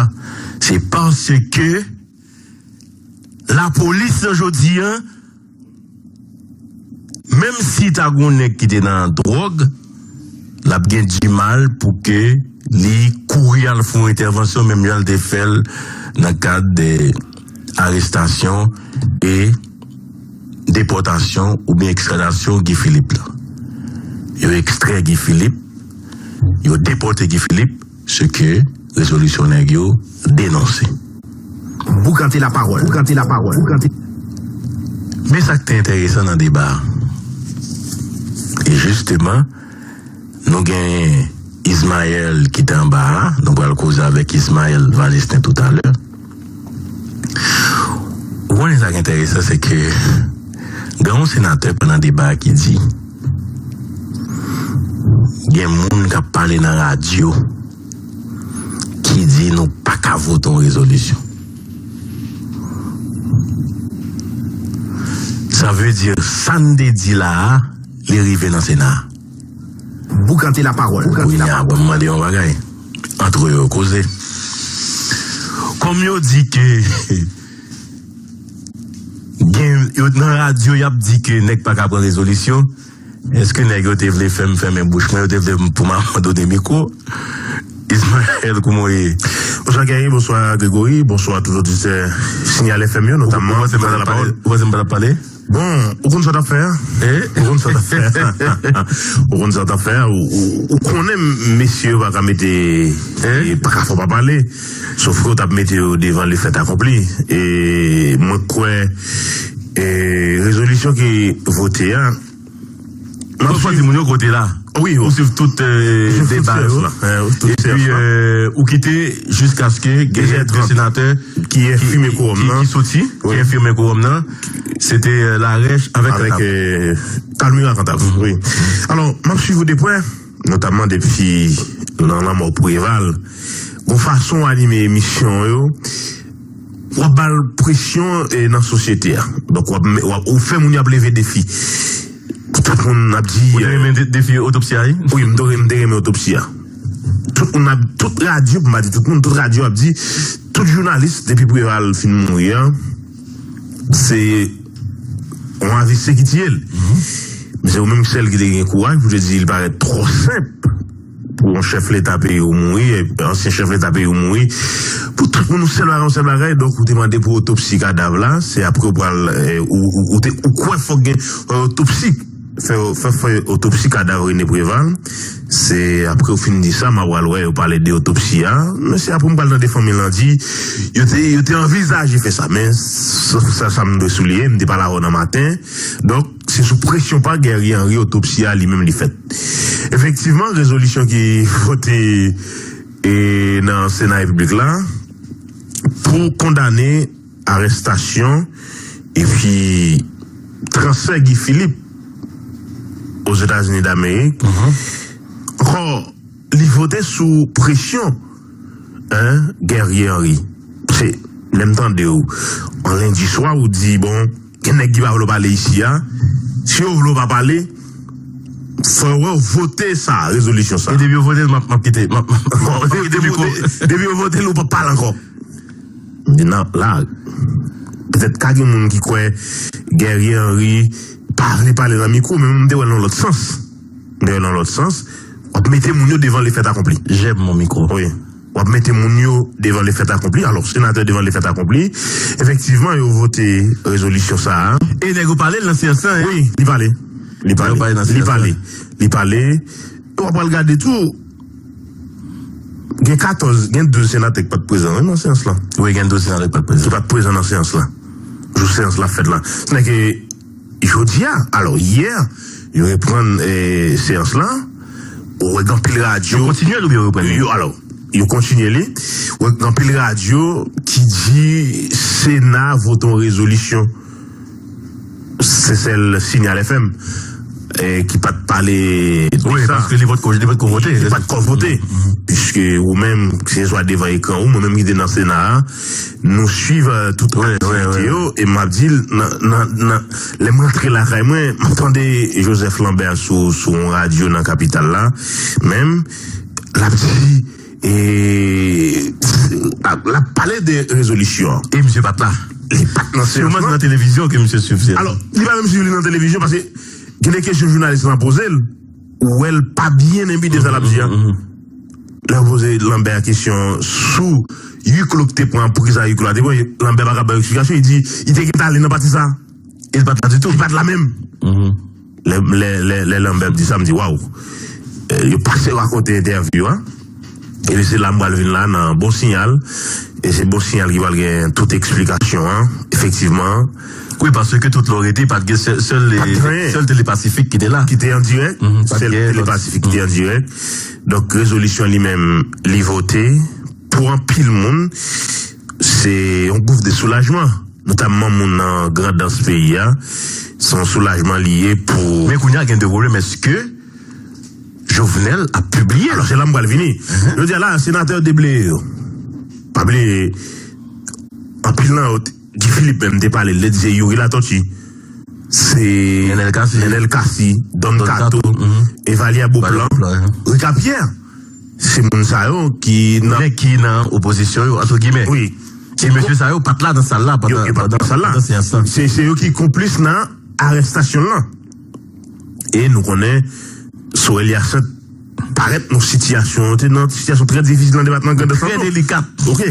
se paske lapolis nan jodi a, menm si ta gon nèg ki te nan dwòg, l ap gen dimal pou ke li kouri al fè yon entèvansyon, menm jan l te fè l nan kad de arestasyon e depòtasyon oubyen ekstradasyon Guy Philippe la. Yo ekstrè Guy Philippe, yo depòte Guy Philippe, se ke rezolisyon nèg yo denonse. Boukante lapawòl. Boukante lapawòl. Boukante. Men sa k te enteresan nan deba a. E jisteman, nou gen Ismaël ki te anba a, nou pral koze avèk Ismaël Valistin toutalè. Ou konnen sa k enteresan, se ke gen yon senatè pandan deba a ki di, gen moun k ap pale nan radyo ki di nou pa ka vote yon rezolisyon. Sa vle di, sa n te di la a, li rive nan Sena a. Boukante lapawòl. Kounye a, bon, m mande yon bagay. Antre yo, yo koze. Kòm yo di ke gen, yo, nan radyo, y ap di ke nèg pa ka pran rezolisyon, èske nèg yo te vle fè m fèmen bouch mwen, yo te vle m pou m abandone mikwo? Ismaël, kòman w ye? Bonswa, Guerrier, bonswa, Grégory, bonswa tout oditè Signal F M yo, notamman. Ou panse m pa t ap pale? Ou panse m pa t ap pale? Bon, ou konn sa w t ap fè a? Eh? Ou konn sa w t ap fè a? Ou konn sa w t ap fè a? Ou, ou, ou konnen mesye yo pa ka mete, eh, pa ka fè w pa pale. Sof ke w t ap mete yo devan le fait accompli. E mwen kwè, e rezolisyon ki vote a, m ap swiv. Ou di moun yo kote la. Wi, ou swiv tout, euh, deba yo. Epi, euh, ou kite jiskaske gen de senatè ki enfime kowòm nan, ki soti, ki enfime kowòm nan. Se te, euh, Larèche avèk, avèk Cantave. Kalmira Cantave, wi. Alò, m ap swiv ou de prè, notamman depi nan lanmò Preval. Gon fason w anime emisyon yo, w ap ba l presyon, eh, nan sosyete a. Donk, w ap, w ap, ou fè moun yo ap leve defi. Tout moun ap di, ou te renmen, eh, de-, defi otopsi a, wi? Wi, m te, m te renmen otopsi a. Tout moun ap, tout radyo, pou m pa di tout moun, tout radyo ap di, tout jounalis, depi Preval fin mouri a, se yon A V C ki tiye l. Men se ou menm sèl ki te gen kouraj pou te di li parèt twò senp pou yon chèf leta peyi w mouri, ansyen chèf leta peyi w mouri, pou tout moun yon sèl bagay, yon sèl bagay, donk ou te mande pou otopsi kadav la, se apre ou pral, eh, ou, ou, ou te, ou kwè fòk gen, eh, otopsi, fè, fè, fè otopsi kadav René Préval, se apre ou fin di sa, m a pral wè yo pale de otopsi a, men se apre m pral tande fanmi l lan di, yo te, yo te anvizaje fè sa, men sa, sa, sa m dwe souliye, m te pale avè w nan maten, donk, se sou presyon pa Guerrier Henry otopsi a li menm li fèt. Efektivman, rezolisyon ki vote, e, nan Sena Repiblik la pou kondane arèstasyon epi transfè Guy Philippe Ozetazini Damerik. Ankò, li vote sou presyon, en, Guerrier Henry. Se, lè m tande w, an lendi swa, ou di, bon, gen nèg ki pa vle w pale isi a. Si yo vle w pa pale, fò yo wè w vote sa, rezolisyon sa. E depi yo vote l, m ap, m ap kite. M ap, m ap, depi, depi yo vote l, ou p ap pale ankò. M di nan, la, petèt ka gen moun ki kwè Guerrier Henry pa vle pale nan mikwo, men m te wè l nan lòt sans. M te wè l nan lòt sans. W ap mete moun yo devan le fait accompli. J'aime mon micro. Wi. W ap mete moun yo devan le fait accompli. Alò, senatè devan le fait accompli. Efektivman, yo vote rezolisyon sa a. E nèg yo pale nan seyans lan, en? Wi, li pale. Li pale. Nèg yo pale nan seyans lan. Li pale. Li pale. W ap pral gade tou. Gen katòz, gen douz senatè ki pa t prezan, wi, nan seyans lan. Wi, gen douz senatè ki pa t prezan. Ki pa t prezan nan seyans lan. Jou seyans la fèt la. Se nèg Jodi a, alò, yè, yo reprann, eh, seyans lan. Ou wè gen anpil radyo. Yo kontinye l oubyen yo reprann li? Yo, alò, yo kontinye li. Ou wè gen anpil radyo ki di Sena vote yon rezolisyon. Se sèl Signal F M, eh, ki pa t pale de sa. Wi, paske li potko, li potko vote. Li pa t ko vote. Piske ou menm, ke se swa devan ekran ou, mwen menm ki te nan Sena a, nou swiv, eh, tout aktivite yo, e m ap di l, nan, nan, nan, lè m rantre lakay mwen, m ap tande Joseph Lambert sou, sou yon radyo nan kapital la, menm, l ap di, e, l ap, l ap pale de rezolisyon an. E misye pa t la. Li pa t nan seyans lan. Sèlman nan televizyon ke misye swiv seyans lan. Alò, li pa menm swiv li nan televizyon, paske gen de kesyon jounalis lan poze l, ou wè l pa byen enbi de sa l ap di a. Lè yo poze Lambert kesyon sou huis clos ki te pran, pri sa huis clos a te pran, Lambert pa ka ba yo eksplikasyon, li di, li te gentan ale nan pati sa. Li pa t la ditou. Li pa t la menm. Lè, lè, lè, lè Lambert di sa, m di, waw. Eh, yo pase akote entèvyou a. E se la m pral vin la nan bon siyal. E se bon siyal ki pral gen tout eksplikasyon an. Efektivman. Wi, paske tout lè w rete, pa t gen sèl, sèl, sèl Tele Pasifik ki te la. Ki te an dirèk. Sèl Tele Pasifik ki te an dirèk. Donk, rezolisyon li menm, li vote. Pou anpil moun, se yon gouf de soulajman. Notamman moun nan Grandans peyi a. Se yon soulajman li ye pou... Men kounye a gen de pwoblèm. Èske Jovenel ap pibliye l? Alò, se la m pral vini. Jodi a la, senatè yo debleye yo. Pa bliye, anpil nan yo, Guy Philippe menm te pale, l te di se Youri Latortue. se Nenel Cassy, Don Kato, Evalia Beauplan, Rika Pierre. Se moun sa yo ki nan. Nèg ki nan opozisyon yo, antre gimè. Wi. E mesye sa yo pa t la nan sal la pandan, pandan, pandan seyans lan. Se, se yo ki konplis nan arestasyon lan. E nou konnen Sorel Hyacinthe parèt nan sitiyasyon, te nan sitiyasyon trè difisil nan depatman Grandans lan. Trè delikat. Ok.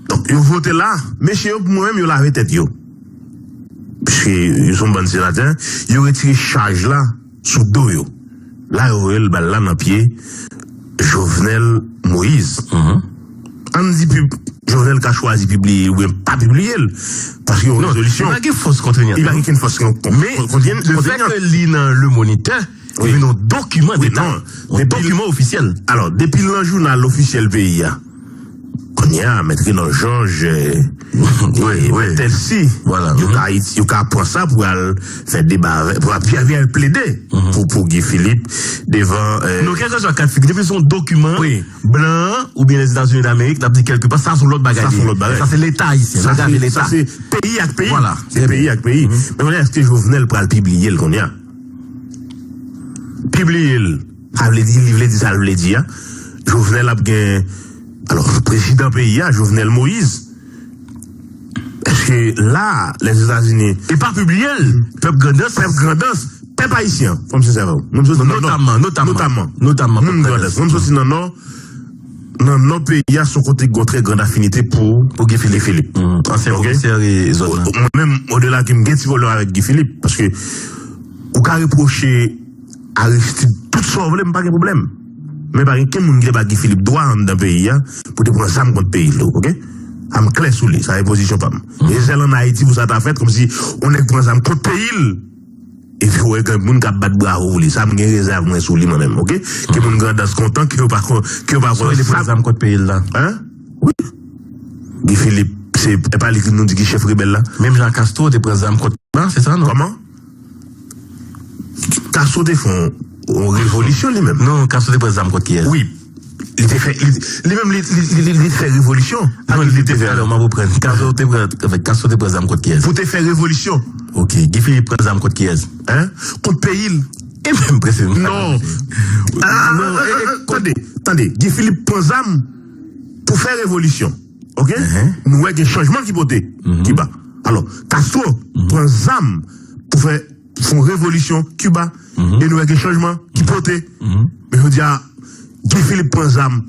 Donk, yo vote la, mesye yo, pou mwen menm, yo lave tèt yo. Piske yo se yon bann senatè, yo retire chaj la sou do yo. La, yo voye l bal la nan pye Jovenel Moïse. Ann di pib-, Jovenel ka chwazi pibliye l oubyen pa pibliye l. Paske yon rezolisyon. Li pa gen fòs kontrayant. Li pa gen fòs kontrayant. Men, le fè ke li nan Le Moniteur, li vin yon dokiman deta. Yon dokiman ofisyèl. Alò, depi l nan jounal ofisyèl peyi a, kounye a, Mèt Renan Georges, e, Mèt Telsi, yo ka, yo ka pran sa pou al fè deba avè, pou al, pou al plede pou, pou Guy Philippe devan, e, non, kèlkeswa ka figi, depi se yon dokiman blan an oubyen Lèzetazini Damerik, n ap di kèlkepa, sa se yon lòt bagay. Sa se yon lòt bagay. Sa se Leta ayisyen. Sa se, sa se peyi ak peyi. Vwala. Se peyi ak peyi. Men kounye a, èske Jovenel pral pibliye l kounye a? Pibliye l, sa vle di, li vle di sa l vle di a. Jovenel ap gen, alò, prezidan peyi a, Jovenel Moïse. Èske la, Lèzetazini. E pa pibliye l, pèp Grandans. Pèp Grandans, pèp ayisyen, fò m sensè avè w. Moun soti nan Nò. Notamman, notamman. Notamman. Notamman moun Grandans. Moun soti nan Nò. Nan Nò peyi a, se yon kote ki gen yon trè grand afinite pou, pou Guy Philippe. Guy Philippe. Ansyen komisè e zòn nan. Mwen menm, odela ke m gen ti pwoblèm avèk Guy Philippe, paske ou ka repwoche Aristide tout sa w vle, m pa gen pwoblèm. Men pa gen kenn moun ki te ba Guy Philippe dwa anndan peyi a pou te pran zam kont peyi l tou, ok? A m klè sou li, sa se pozisyon pa m. E sèl ann Ayiti pou sa ta fèt, kòmsi yon nèg pran zam kont peyi l, epi w wè gen moun k ap bat bravo pou li. Sa m gen rezèv mwen sou li mwen menm, ok? Ke moun Grandans kontan, ke yo pa kon-, ke yo pa konn. Li pran zam kont peyi l la. Hein? Wi. Guy Philippe, se, e pa li ki nou di ki chèf rebèl la? Menm jan Castro te pran zam kont la, se sa, non? Kòman? Castro te fè yon, yon revolisyon li menm. Non, Castro te pran zam kont kiyès? Wi. Li te fè, li, li menm, li, li, li, li, li te fè revolisyon. Non, li te fè, alò, m ap reprann. Castro te pran, anfèt, Castro te pran zam kont kiyès? Pou te fè revolisyon. Ok, Guy Philippe pran zam kont kiyès? Hein? Kont peyi l. E menm prese. Non. Ah, non, ah, e, e, ah, tande, tande. Guy Philippe pran zam pou fè revolisyon. Ok? Nou wè gen chanjman ki pote Kiba. Alò, Castro pran zam pou fè, fè yon revolisyon Kiba. E nou wè gen chanjman ki pote. Men jodi a, Guy Philippe pran zam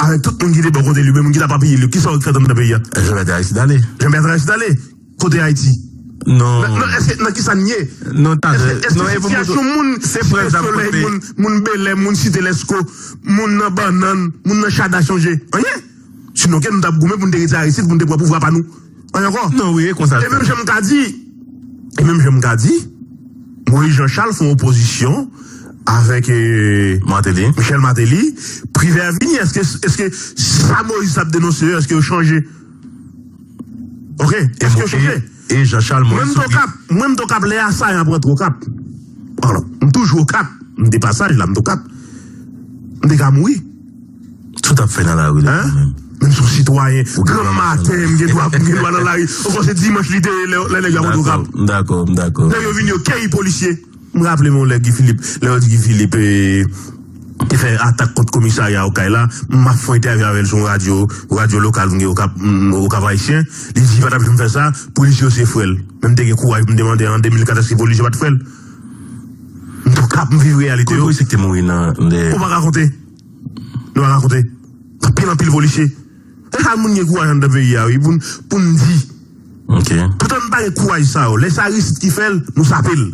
avèk tout moun ki te bò kote li, men moun ki t ap apiye li. Kisa yo fè anndan peyi a? Jean-Bertrand Aristide ale. Jean-Bertrand Aristide ale. Kote Ayiti? Non. Nan, nan, èske, nan kisa n ye? Non, ta, èske, èske non, e pou sitiyasyon moun, se pran zam kont peyi. Moun, moun Bèlè, moun Site Lèsko, moun nan Bannann, moun nan Chada chanje? Anyen. Sinon, ke nou t ap goumen pou n te retire Aristide, pou n te pran pouvwa pa nou. Anyen ankò? Non, wi, e konsa. E menm jan m ka di, e menm jan m ka di, Moïse Jean Charles fè yon opozisyon avèk, e, Martelly. Michel Martelly. Privert vini, èske, èske sa Moïse t ap denonse yo, èske yo chanje? Ok, èske yo chanje? E Jean Charles Moïse. Mwen m t Okap, mwen m t Okap lè Asayan ap rantre Okap. Alò, m toujou Okap, m de pasaj la, m t Okap. M te ka mouri. Sa w t ap fè nan lari la, menm? Men m se yon sitwayen. Granm maten, m gen dwa, m gen dwa nan lari. Ankò se dimanch li te ye lè, lè nèg yo ap rantre Okap. Dakò, dakò. Lè yo vini, yo keyi polisye. M raple m yon lè Guy Philippe, lè yo di Guy Philippe, e, te fè atak kont komisarya Okay la, m ap fè yon entèvyou avè l sou yon radyo, radyo lokal, m gen Okap, m, Okap Ayisyen, li di li pa t ap janm fè sa, polisye yo se frè l. Men m te gen kouraj pou m te mande an de mil kat èske polisye pa t frè l. M t Okap, m viv reyalite yo. Konbyen polisye ki te mouri nan, nan... Ou pa ka konte. Nou pa ka konte. Anpil, anpil polisye. E sa moun gen kouraj anndan peyi a, wi, pou n, pou n di. Ok. Poutan n pa gen kouraj sa yo. Lè se Aristide ki fè l, nou sape l.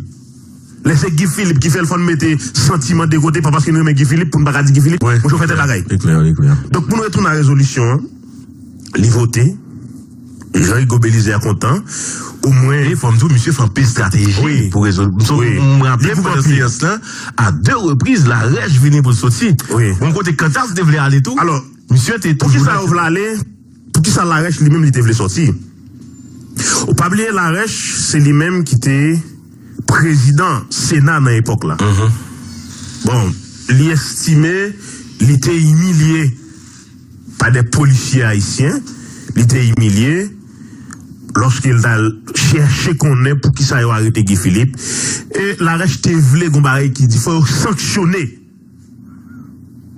Lè se Guy Philippe ki fè l, fò n mete santiman de kote, pa paske n renmen Guy Philippe, pou n pa ka di Guy Philippe, monchè, w fè tèt bagay. Li klè, li klè. Donk, pou n retounen a rezolisyon an, li vote, Jean Hugo Belizaire kontan, omwen. E fò m di w, misye fè anpil estrateji pou rezolisyon. M raple pandan seyans lan, a de repriz, Larèche vini pou l soti. Wi. Bon, kote Quental te vle ale tou. Alò, misye te toujou la. Poukisa yo vle ale? Poukisa Larèche li menm li te vle sòti? Ou pa bliye Larèche, se li menm ki te prezidan Sena nan epòk la. Bon, li estime li te imilye pa de polisye ayisyen, li te imilye. lòske l t al chèche konnen poukisa yo arete Guy Philippe, e Larèch te vle gon bagay ki di fò yo sanksyone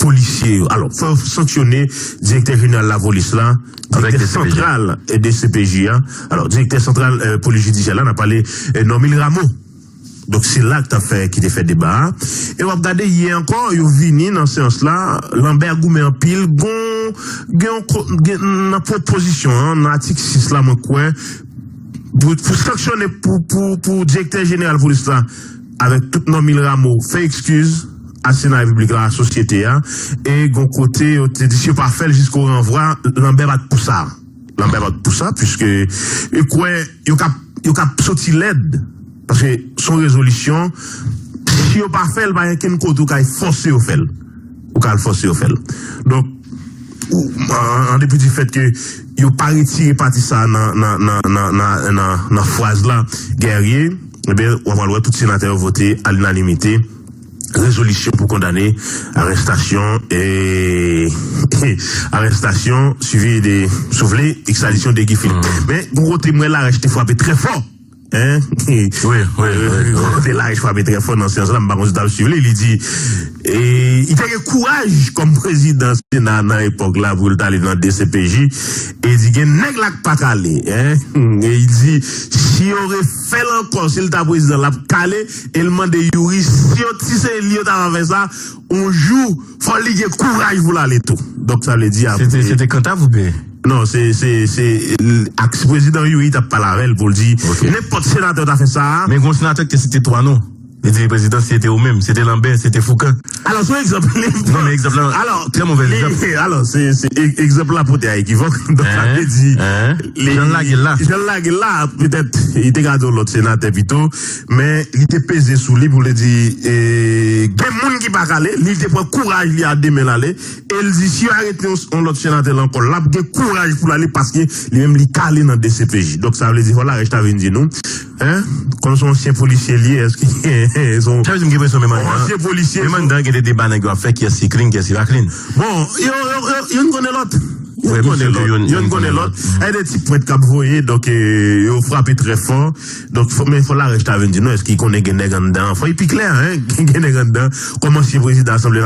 polisye yo. Alò, fò yo sanksyone direktè jeneral lapolis la, direktè santral, e, D C P J a. Alò, direktè santral, e, polis jidisyè la, n ap pale, e, Normil Rameau. Donk, se la k t ap fè, ki te fè deba a. E w ap gade, yè ankò, yo vini nan seyans la, Lambert goumen anpil, gon, gen yon ko-, gen, nan pwopozisyon an, nan atik sis la, mwen kwè, pou, pou sanksyone, pou, pou, pou direktè jeneral polis la, avèk tout Normil Rameau, fè ekskiz a Sena Repiblik la, a sosyete a, e gon kote, yo te di, si yo pa fè l jisko ranvwa, Lambert pa t pou sa. Lambert pa t pou sa, piske yo kwè, yo k ap, yo k ap soti lèd, paske se yon rezolisyon, si yo pa fè l, pa gen kenn kote ou ka fòse yo fè l. Ou ka al fòse yo fè l. Donk, ou, an, an depi di fèt ke yo pa retire pati sa nan, nan, nan, nan, nan, nan, nan fraz la, Guerrier, ebyen, w ap al wè tout senatè yo vote a linanimite rezolisyon pou kondane arestasyon, e, arestasyon, swivi de, si w vle, ekstradisyon de Guy Philippe. Men, gon kote mwen Larèch te frape trè fò. Hein? Wi, wi, wi, wi. Gon kote Larèch frape trè fò nan seyans la, m pa konn si w t ap swiv li, li di, e, li te gen kouraj kòm prezidan Sena nan epòk la pou l t ale nan D C P J, e di gen nèg la k pa k ale, hein? E li di, si yo refè l ankò, si l ta prezidan, l ap k ale, e l mande Youri, si yo, si se li yo ta va fè sa, yon jou, fò li gen kouraj pou l ale tou. Donk, sa vle di, se te, se te kantav oubyen? Non, se, se, se, ak prezidan Youri t ap pale avè l pou l di, nenpòt senatè ta fè sa a. Men gon senatè ki te site twa non. Li di prezidan, se te ou menm, se te Lambert, se te Foucan. Alò, se yon egzanp. Non, men egzanp la, trè movè egzanp. Alò, se, se, e-, egzanp la pote a ekivòk. Donk, sa vle di, li, jan l lage l la, jan l lage l la, petèt, li te ka di yon lòt senatè pito, men li te peze sou li pou li di, e, gen moun ki pa k ale, li te pran kouraj li a de men l ale, e l di, si yo arete yon, yon lòt senatè la ankò, l ap gen kouraj pou l ale, paske li menm li k ale nan D C P J. Donk, sa vle di, fò Larèch ta vin di nou, hein? Kòm se yon ansyen polisye li ye, èske se yon, sa vle di m gen enpresyon menm yon ansyen polisye, menm anndan gen de deba nèg yo ap fè, kiyès ki clean, kiyès ki pa clean. Bon, yo, yo, yo, youn konnen lòt. Youn konnen lòt. Youn konnen lòt. E de ti pwent k ap voye, donk, e, yo frape trè fò. Donk, fò, men fò Larèch ta vin di nou, èske li konnen gen nèg anndan? Fò li pi klè, hein? Gen nèg anndan, kòm ansyen prezidan Asanble